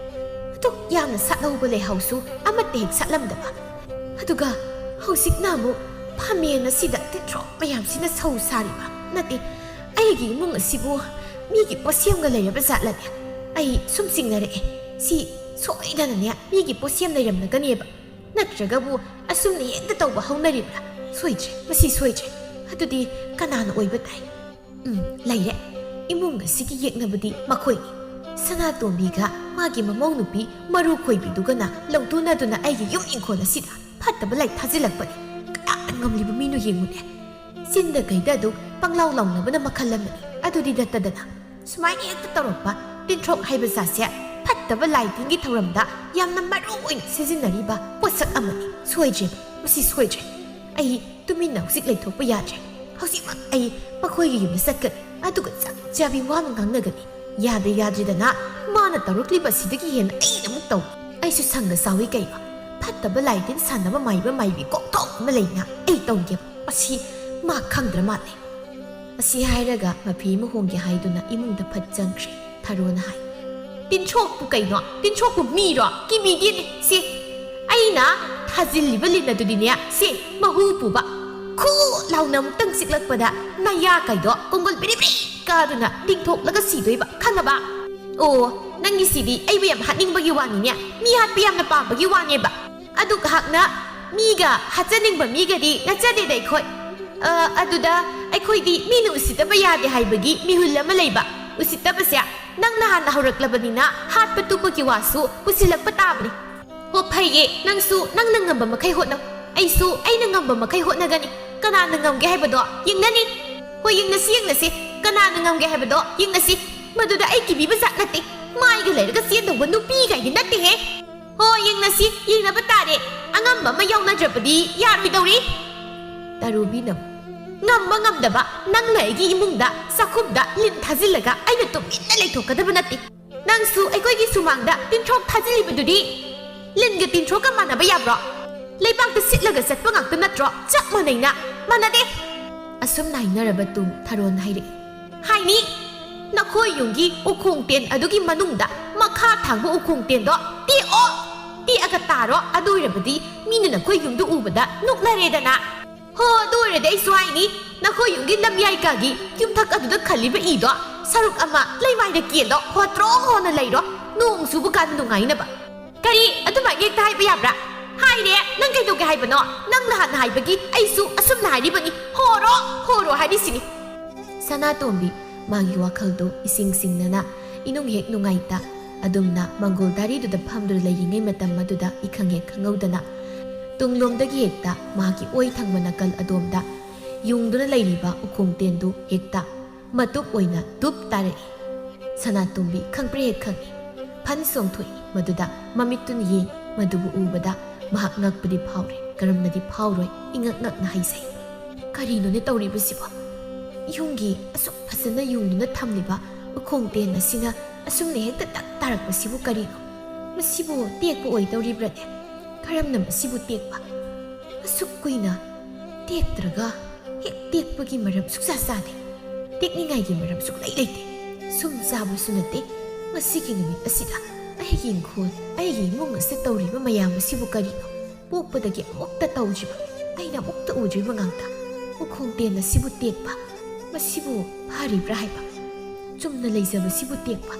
ꯑꯗꯨꯛ ꯌꯥꯝꯅ ꯁꯥꯠꯍꯧꯕ ꯂꯩꯍꯥꯎꯁꯨ ꯑꯃꯠꯇ ꯍꯦꯛ ꯁꯥꯠꯂꯝꯗꯕ꯫ ꯑꯗꯨꯒ ꯍꯧꯖꯤꯛꯅ ꯑꯃꯨꯛ ꯐꯝꯃꯦꯟ ꯑꯁꯤꯗ ꯇꯤꯟꯊ꯭ꯔꯣꯛ ꯃꯌꯥꯝꯁꯤꯅ ꯁꯧ ꯁꯥꯔꯤꯕ꯫ ꯅꯠꯇꯦ, ꯑꯩꯒꯤ ꯏꯃꯨꯡ ꯑꯁꯤꯕꯨ ꯃꯤꯒꯤ ꯄꯣꯠꯁꯦꯝꯒ ꯂꯩꯔꯕ ꯖꯥꯠꯂꯅꯦ? ꯑꯩ ꯁꯨꯝ ꯆꯤꯡꯅꯔꯛꯑꯦ꯫ ꯁꯤ ꯁꯣꯏꯗꯅꯅꯦ ꯃꯤꯒꯤ ꯄꯣꯠꯁꯦꯝ ꯂꯩꯔꯝꯂꯒꯅꯦꯕ꯫ ꯅꯠꯇ꯭ꯔꯒꯕꯨ ꯑꯁꯨꯝꯅ ꯍꯦꯛꯇ ꯇꯧꯕ ꯍꯧꯅꯔꯤꯕ꯭ꯔꯥ? ꯁꯣꯏꯗ꯭ꯔꯦ, ꯃꯁꯤ ꯁꯣꯏꯗ꯭ꯔꯦ꯫ ꯑꯗꯨꯗꯤ ꯀꯅꯥꯅ ꯑꯣꯏꯕ ꯇꯥꯏ? ꯎꯝ, ꯂꯩꯔꯦ꯫ ꯏꯃꯨꯡ ꯑꯁꯤꯒꯤ ꯌꯦꯛꯅꯕꯗꯤ ꯃꯈꯣꯏꯅꯤ꯫ ꯁꯅꯥꯇꯣꯝꯕꯤꯒ ꯃꯥꯒꯤ ꯃꯃꯧ ꯅꯨꯄꯤ ꯃꯔꯨ ꯈꯣꯏꯕꯤꯗꯨꯒꯅ ꯂꯧꯇꯨꯅꯗꯨꯅ ꯑꯩꯒꯤ ꯌꯨꯝ ꯏꯪꯈꯣꯜ ꯑꯁꯤꯗ ꯐꯠꯇꯕ ꯂꯥꯏ ꯊꯥꯖꯤꯜꯂꯛꯄꯅꯤ꯫ ꯀꯅꯥꯅ ꯉꯝꯂꯤꯕ ꯃꯤꯅꯣ ꯌꯦꯡꯉꯨꯅꯦ꯫ ꯆꯤꯟꯗ ꯀꯩꯗ ꯑꯗꯨꯛ ꯄꯪꯂꯥꯎ ꯂꯥꯎꯅꯕꯅ ꯃꯈꯜ ꯑꯃꯅꯤ꯫ ꯑꯗꯨꯗꯤ ꯅꯠꯇꯗꯅ ꯁꯨꯃꯥꯏꯅ ꯍꯦꯛꯇ ꯇꯧꯔꯛꯄ ꯇꯤꯟꯊ꯭ꯔꯣꯛ ꯍꯥꯏꯕ ꯖꯥꯠꯁꯦ ꯐꯠꯇꯕ ꯂꯥꯏ ꯇꯤꯟꯒꯤ ꯊꯧꯔꯝꯗ ꯌꯥꯝꯅ ꯃꯔꯨ ꯑꯣꯏꯅ ꯁꯤꯖꯤꯟꯅꯔꯤꯕ ꯄꯣꯠꯁꯛ ꯑꯃꯅꯤ꯫ ꯁꯣꯏꯗ꯭ꯔꯦ, ꯃꯁꯤ ꯁꯣꯏꯗ꯭ꯔꯦ꯫ ꯑꯩ ꯇꯨꯃꯤꯟꯅ ꯍꯧꯖꯤꯛ ꯂꯩꯊꯣꯛꯄ ꯌꯥꯗ꯭ꯔꯦ꯫ ꯍꯧꯖꯤꯛꯃꯛ ꯑꯩ ꯃꯈꯣꯏꯒꯤ ꯌꯨꯝꯗ ꯆꯠꯀꯅꯤ, ꯑꯗꯨꯒ ꯆꯞ ꯆꯥꯕꯤ ꯋꯥ ꯑꯃ ꯉꯥꯡꯅꯒꯅꯤ꯫ ꯌꯥꯗ ꯌꯥꯗ꯭ꯔꯤꯗꯅ ꯃꯥꯅ ꯇꯧꯔꯛꯂꯤꯕ ꯑꯁꯤꯗꯒꯤ ꯍꯦꯟꯅ ꯑꯩꯅ ꯑꯃꯨꯛ ꯇꯧ꯫ ꯑꯩꯁꯨ ꯁꯪꯒ ꯆꯥꯎꯏ ꯀꯩꯅꯣ꯫ ꯐꯠꯇꯕ ꯂꯥꯏ ꯇꯤꯟ ꯁꯥꯟꯅꯕ ꯃꯥꯏꯕ ꯃꯥꯏꯕꯤ ꯀꯣꯛꯊꯣꯛ ꯑꯃ ꯂꯩꯅ ꯑꯩ ꯇꯧꯒꯦ꯫ ꯃꯁꯤ ꯃꯥ ꯈꯪꯗ꯭ꯔ ꯃꯥꯜꯂꯦ꯫ ꯑꯁꯤ ꯍꯥꯏꯔꯒ ꯃꯐꯤ ꯑꯃ ꯍꯣꯡꯒꯦ ꯍꯥꯏꯗꯨꯅ ꯏꯃꯨꯡꯗ ꯐꯠ ꯆꯪꯈ꯭ꯔꯦ꯫ ꯊꯔꯣꯅ ꯍꯥꯏ, "ꯇꯤꯟꯊ꯭ꯔꯣꯛꯄꯨ ꯀꯩꯅꯣ? ꯇꯤꯟꯊ꯭ꯔꯣꯛꯄꯨ ꯃꯤꯔꯣ? ꯀꯤꯕꯤꯗꯦꯅꯦ꯫ ꯁꯤ ꯑꯩꯅ ꯊꯥꯖꯤꯜꯂꯤꯕ ꯂꯤꯟ ꯑꯗꯨꯗꯤꯅꯦ, ꯁꯤ ꯃꯍꯨ ꯄꯨꯕ꯫ ꯈꯨ ꯂꯥꯎꯅ ꯑꯃꯨꯛꯇꯪ ꯆꯤꯛꯂꯛꯄꯗ ꯅꯌꯥ ꯀꯩꯗꯣ ꯀꯣꯡꯒꯣꯜ ꯕꯤꯔꯤ ꯕꯤꯔꯤ ꯀꯥꯗꯨꯅ ꯇꯤꯡꯊꯣꯛꯂꯒ ꯁꯤꯗꯣꯏꯕ, ꯈꯪꯉꯕ? ꯑꯣ, ꯅꯪꯒꯤꯁꯤꯗꯤ ꯑꯩꯕꯨ ꯌꯥꯝ ꯍꯥꯠꯅꯤꯡꯕꯒꯤ ꯋꯥꯅꯤꯅꯦ, ꯃꯤ ꯍꯥꯠꯄ ꯌꯥꯝꯅ ꯄꯥꯝꯕꯒꯤ ꯋꯥꯅꯦꯕ꯫ ꯑꯗꯨ ꯍꯥꯛꯅ ꯃꯤꯒ ꯍꯥꯠꯆꯅꯤꯡꯕ ꯃꯤꯒꯗꯤ ꯅꯠꯆꯗꯦꯗ ꯑꯩꯈꯣꯏ꯫ ꯑ, ꯑꯗꯨꯗ ꯑꯩꯈꯣꯏꯗꯤ ꯃꯤꯅ ꯎꯁꯤꯠꯇꯕ ꯌꯥꯗꯦ ꯍꯥꯏꯕꯒꯤ ꯃꯤꯍꯨꯜ ꯑꯃ ꯂꯩꯕ꯫ ꯎꯁꯤꯠꯇꯕꯁꯦ ꯅꯪꯅ ꯍꯥꯟꯅ ꯍꯧꯔꯛꯂꯕꯅꯤꯅ ꯍꯥꯠꯄ ꯇꯨꯞꯄꯒꯤ ꯋꯥꯁꯨ ꯄꯨꯁꯤꯜꯂꯛꯄ ꯇꯥꯕꯅꯤ꯫ ꯍꯣ, ꯐꯩꯌꯦ, ꯅꯪꯁꯨ ꯅꯪꯅ ꯉꯝꯕ ꯃꯈꯩ ꯍꯣꯠꯅꯧ, ꯑꯩꯁꯨ ꯑꯩꯅ ꯉꯝꯕ ꯃꯈꯩ ꯍꯣꯠꯅꯒꯅꯤ꯫ ꯀꯅꯥꯅ ꯉꯝꯒꯦ ꯍꯥꯏꯕꯗꯣ ꯌꯦꯡꯅꯅꯤ꯫ ꯍꯣꯏ, ꯌꯦꯡꯅꯁꯤ, ꯌꯦꯡꯅꯁꯤ, ꯀꯅꯥꯅ ꯉꯝꯒꯦ ꯍꯥꯏꯕꯗꯣ ꯌꯦꯡꯅꯁꯤ꯫ ꯃꯗꯨꯗ ꯑꯩ ꯀꯤꯕꯤꯕ ꯖꯥꯠ ꯅꯠꯇꯦ꯫ ꯃꯥꯏꯒ ꯂꯩꯔꯒ ꯆꯦꯟꯗꯧꯕ ꯅꯨꯄꯤ ꯀꯥꯏꯗꯤ ꯅꯠꯇꯦꯍꯦ꯫ ꯍꯣ, ꯌꯦꯡꯅꯁꯤ, ꯌꯦꯡꯅꯕ ꯇꯥꯔꯦ꯫ ꯑꯉꯝꯕ ꯑꯃ ꯌꯥꯎꯅꯗ꯭ꯔꯕꯗꯤ ꯌꯥꯔꯣꯏꯗꯧꯔꯤ꯫ ꯇꯔꯨꯕꯤꯅ, ꯉꯝꯕ ꯉꯝꯗꯕ, ꯅꯪꯅ ꯑꯩꯒꯤ ꯏꯃꯨꯡꯗ ꯆꯥꯛꯈꯨꯝꯗ ꯂꯤꯟ ꯊꯥꯖꯤꯜꯂꯒ ꯑꯩꯅ ꯇꯨꯃꯤꯟꯅ ꯂꯩꯊꯣꯛꯀꯗꯕ ꯅꯠꯇꯦ꯫ ꯅꯪꯁꯨ ꯑꯩꯈꯣꯏꯒꯤ ꯁꯨꯃꯥꯡꯗ ꯇꯤꯟꯊ꯭ꯔꯣꯛ ꯊꯥꯖꯤꯜꯂꯤꯕꯗꯨꯗꯤ ꯂꯤꯟꯒ ꯇꯤꯟꯊ꯭ꯔꯣꯛꯀ ꯃꯥꯟꯅꯕ ꯌꯥꯕ꯭ꯔꯣ? ꯂꯩꯕꯥꯛꯇ ꯁꯤꯠꯂꯒ ꯆꯠꯄ ꯉꯥꯛꯇ ꯅꯠꯇ꯭ꯔꯣ? ꯆꯞ ꯃꯥꯟꯅꯩꯅ꯫ ꯃꯥꯟꯅꯗꯦ꯫ ꯑꯁꯨꯝꯅ ꯍꯥꯏꯅꯔꯕ ꯇꯨꯡ ꯊꯔꯣꯅ ꯍꯥꯏꯔꯛꯏ, ꯍꯥꯏꯅꯤ, ꯅꯈꯣꯏ ꯌꯨꯝꯒꯤ ꯎꯈꯣꯡ ꯇꯦꯟ ꯑꯗꯨꯒꯤ ꯃꯅꯨꯡꯗ ꯃꯈꯥ ꯊꯥꯡꯕ ꯎꯈꯣꯡ ꯇꯦꯟꯗꯣ ꯇꯦꯛꯑꯣ, ꯇꯦꯛꯑꯒ ꯇꯥꯔꯣ, ꯑꯗꯨ ꯑꯣꯏꯔꯕꯗꯤ ꯃꯤꯅ ꯅꯈꯣꯏ ꯌꯨꯝꯗꯨ ꯎꯕꯗ ꯅꯣꯛꯅꯔꯦꯗꯅ꯫ ꯍꯣ, ꯑꯗꯨ ꯑꯣꯏꯔꯗꯤ ꯑꯩꯁꯨ ꯍꯥꯏꯅꯤ, ꯅꯈꯣꯏ ꯌꯨꯝꯒꯤ ꯂꯝꯌꯥꯏ ꯀꯥꯒꯤ ꯌꯨꯝꯊꯛ ꯑꯗꯨꯗ ꯈꯜꯂꯤꯕ ꯏꯗꯣ ꯁꯔꯨꯛ ꯑꯃ ꯂꯩꯃꯥꯏꯗ ꯀꯦꯜꯂꯣ, ꯍꯣꯠꯇ꯭ꯔꯣ ꯍꯣꯅ ꯂꯩꯔꯣ, ꯅꯣꯡ ꯆꯨꯕ ꯀꯥꯟ ꯅꯨꯡꯉꯥꯏꯅꯕ꯫ ꯀꯔꯤ? ꯑꯗꯨꯃꯥꯏꯅ ꯍꯦꯛꯇ ꯍꯥꯏꯕ ꯌꯥꯕ꯭ꯔꯥ? ꯍꯥꯏꯔꯦ, ꯅꯪ ꯀꯩꯗꯧꯒꯦ ꯍꯥꯏꯕꯅꯣ? ꯅꯪ ꯅꯍꯥꯟ ꯍꯥꯏꯕꯒꯤ ꯑꯩꯁꯨ ꯑꯁꯨꯝꯅ ꯍꯥꯏꯔꯤꯕꯅꯤ, ꯍꯣꯔꯣ, ꯍꯣꯔꯣ ꯍꯥꯏꯔꯤꯁꯤꯅꯤ꯫ ꯁꯅꯥꯇꯣꯝꯕꯤ ꯃꯥꯒꯤ ꯋꯥꯈꯜꯗꯨ ꯏꯁꯤꯡ ꯁꯤꯡꯅꯅ ꯏꯅꯨꯡ ꯍꯦꯛ ꯅꯨꯡꯉꯥꯏꯇ ꯑꯗꯨꯝꯅ ꯃꯪꯒꯣꯜ ꯗꯥꯔꯤꯗꯨꯗ ꯐꯝꯗꯨꯅ ꯂꯩꯔꯤꯉꯩ ꯃꯇꯝ ꯑꯗꯨꯗ ꯏꯈꯪ ꯍꯦꯛ ꯈꯪꯍꯧꯗꯅ ꯇꯨꯡꯂꯣꯝꯗꯒꯤ ꯍꯦꯛꯇ ꯃꯍꯥꯛꯀꯤ ꯑꯣꯏ ꯊꯪꯕ ꯅꯥꯀꯜ ꯑꯗꯣꯝꯗ ꯌꯨꯡꯗꯨꯅ ꯂꯩꯔꯤꯕ ꯎꯈꯣꯡ ꯇꯦꯟꯗꯨ ꯍꯦꯛꯇ ꯃꯇꯨꯞ ꯑꯣꯏꯅ ꯇꯨꯞ ꯇꯥꯔꯛꯏ꯫ ꯁꯅꯥꯇꯣꯝꯕꯤ ꯈꯪꯄ꯭ꯔꯦꯛ ꯍꯦꯛ ꯈꯪꯏ꯫ ꯐꯟ ꯆꯣꯡꯊꯣꯛꯏ꯫ ꯃꯗꯨꯗ ꯃꯃꯤꯠꯇꯨꯅ ꯌꯦꯡ, ꯃꯗꯨꯕꯨ ꯎꯕꯗ ꯃꯍꯥꯛ ꯉꯛꯄꯗꯤ ꯐꯥꯎꯔꯦ, ꯀꯔꯝꯅꯗꯤ ꯐꯥꯎꯔꯣꯏ, ꯏꯉꯛ ꯉꯛꯅ ꯍꯥꯏꯖꯩ꯫ ꯀꯔꯤꯅꯣꯅꯦ ꯇꯧꯔꯤꯕꯁꯤꯕꯣ? ꯌꯨꯝꯒꯤ ꯑꯁꯨꯛ ꯐꯖꯅ ꯌꯨꯡꯗꯨꯅ ꯊꯝꯂꯤꯕ ꯎꯈꯣꯡ ꯇꯦꯟ ꯑꯁꯤꯅ ꯑꯁꯨꯝꯅ ꯍꯦꯛꯇ ꯇꯛ ꯇꯥꯔꯛꯄꯁꯤꯕꯨ ꯀꯔꯤꯅꯣ? ꯃꯁꯤꯕꯨ ꯇꯦꯛꯄ ꯑꯣꯏꯗꯧꯔꯤꯕ꯭ꯔꯅꯦ? ꯀꯔꯝꯅ ꯃꯁꯤꯕꯨ ꯇꯦꯛꯄ? ꯑꯁꯨꯛ ꯀꯨꯏꯅ ꯇꯦꯛꯇ꯭ꯔꯒ ꯍꯦꯛ ꯇꯦꯛꯄꯒꯤ ꯃꯔꯝ ꯁꯨꯛꯆꯥ ꯆꯥꯗꯦ꯫ ꯇꯦꯛꯅꯤꯡꯉꯥꯏꯒꯤ ꯃꯔꯝ ꯁꯨꯛꯂꯩ ꯂꯩꯇꯦ꯫ ꯁꯨꯝ ꯆꯥꯕꯁꯨ ꯅꯠꯇꯦ꯫ ꯃꯁꯤꯒꯤ ꯅꯨꯃꯤꯠ ꯑꯁꯤꯗ ꯑꯩꯒꯤ ꯏꯪꯈꯣꯜ, ꯑꯩꯒꯤ ꯏꯃꯨꯡ ꯑꯁꯤꯗ ꯇꯧꯔꯤꯕ ꯃꯌꯥꯝ ꯑꯁꯤꯕꯨ ꯀꯔꯤꯅꯣ? ꯄꯣꯛꯄꯗꯒꯤ ꯑꯃꯨꯛꯇ ꯇꯧꯗ꯭ꯔꯤꯕ, ꯑꯩꯅ ꯑꯃꯨꯛꯇ ꯎꯗ꯭ꯔꯤꯕ ꯉꯥꯛꯇ꯫ ꯎꯈꯣꯡ ꯇꯦꯟ ꯑꯁꯤꯕꯨ ꯇꯦꯛꯄ, ꯃꯁꯤꯕꯨ ꯐꯔꯤꯕ꯭ꯔꯥ ꯍꯥꯏꯕ? ꯆꯨꯝꯅ ꯂꯩꯖꯕꯁꯤꯕꯨ ꯇꯦꯛꯄ,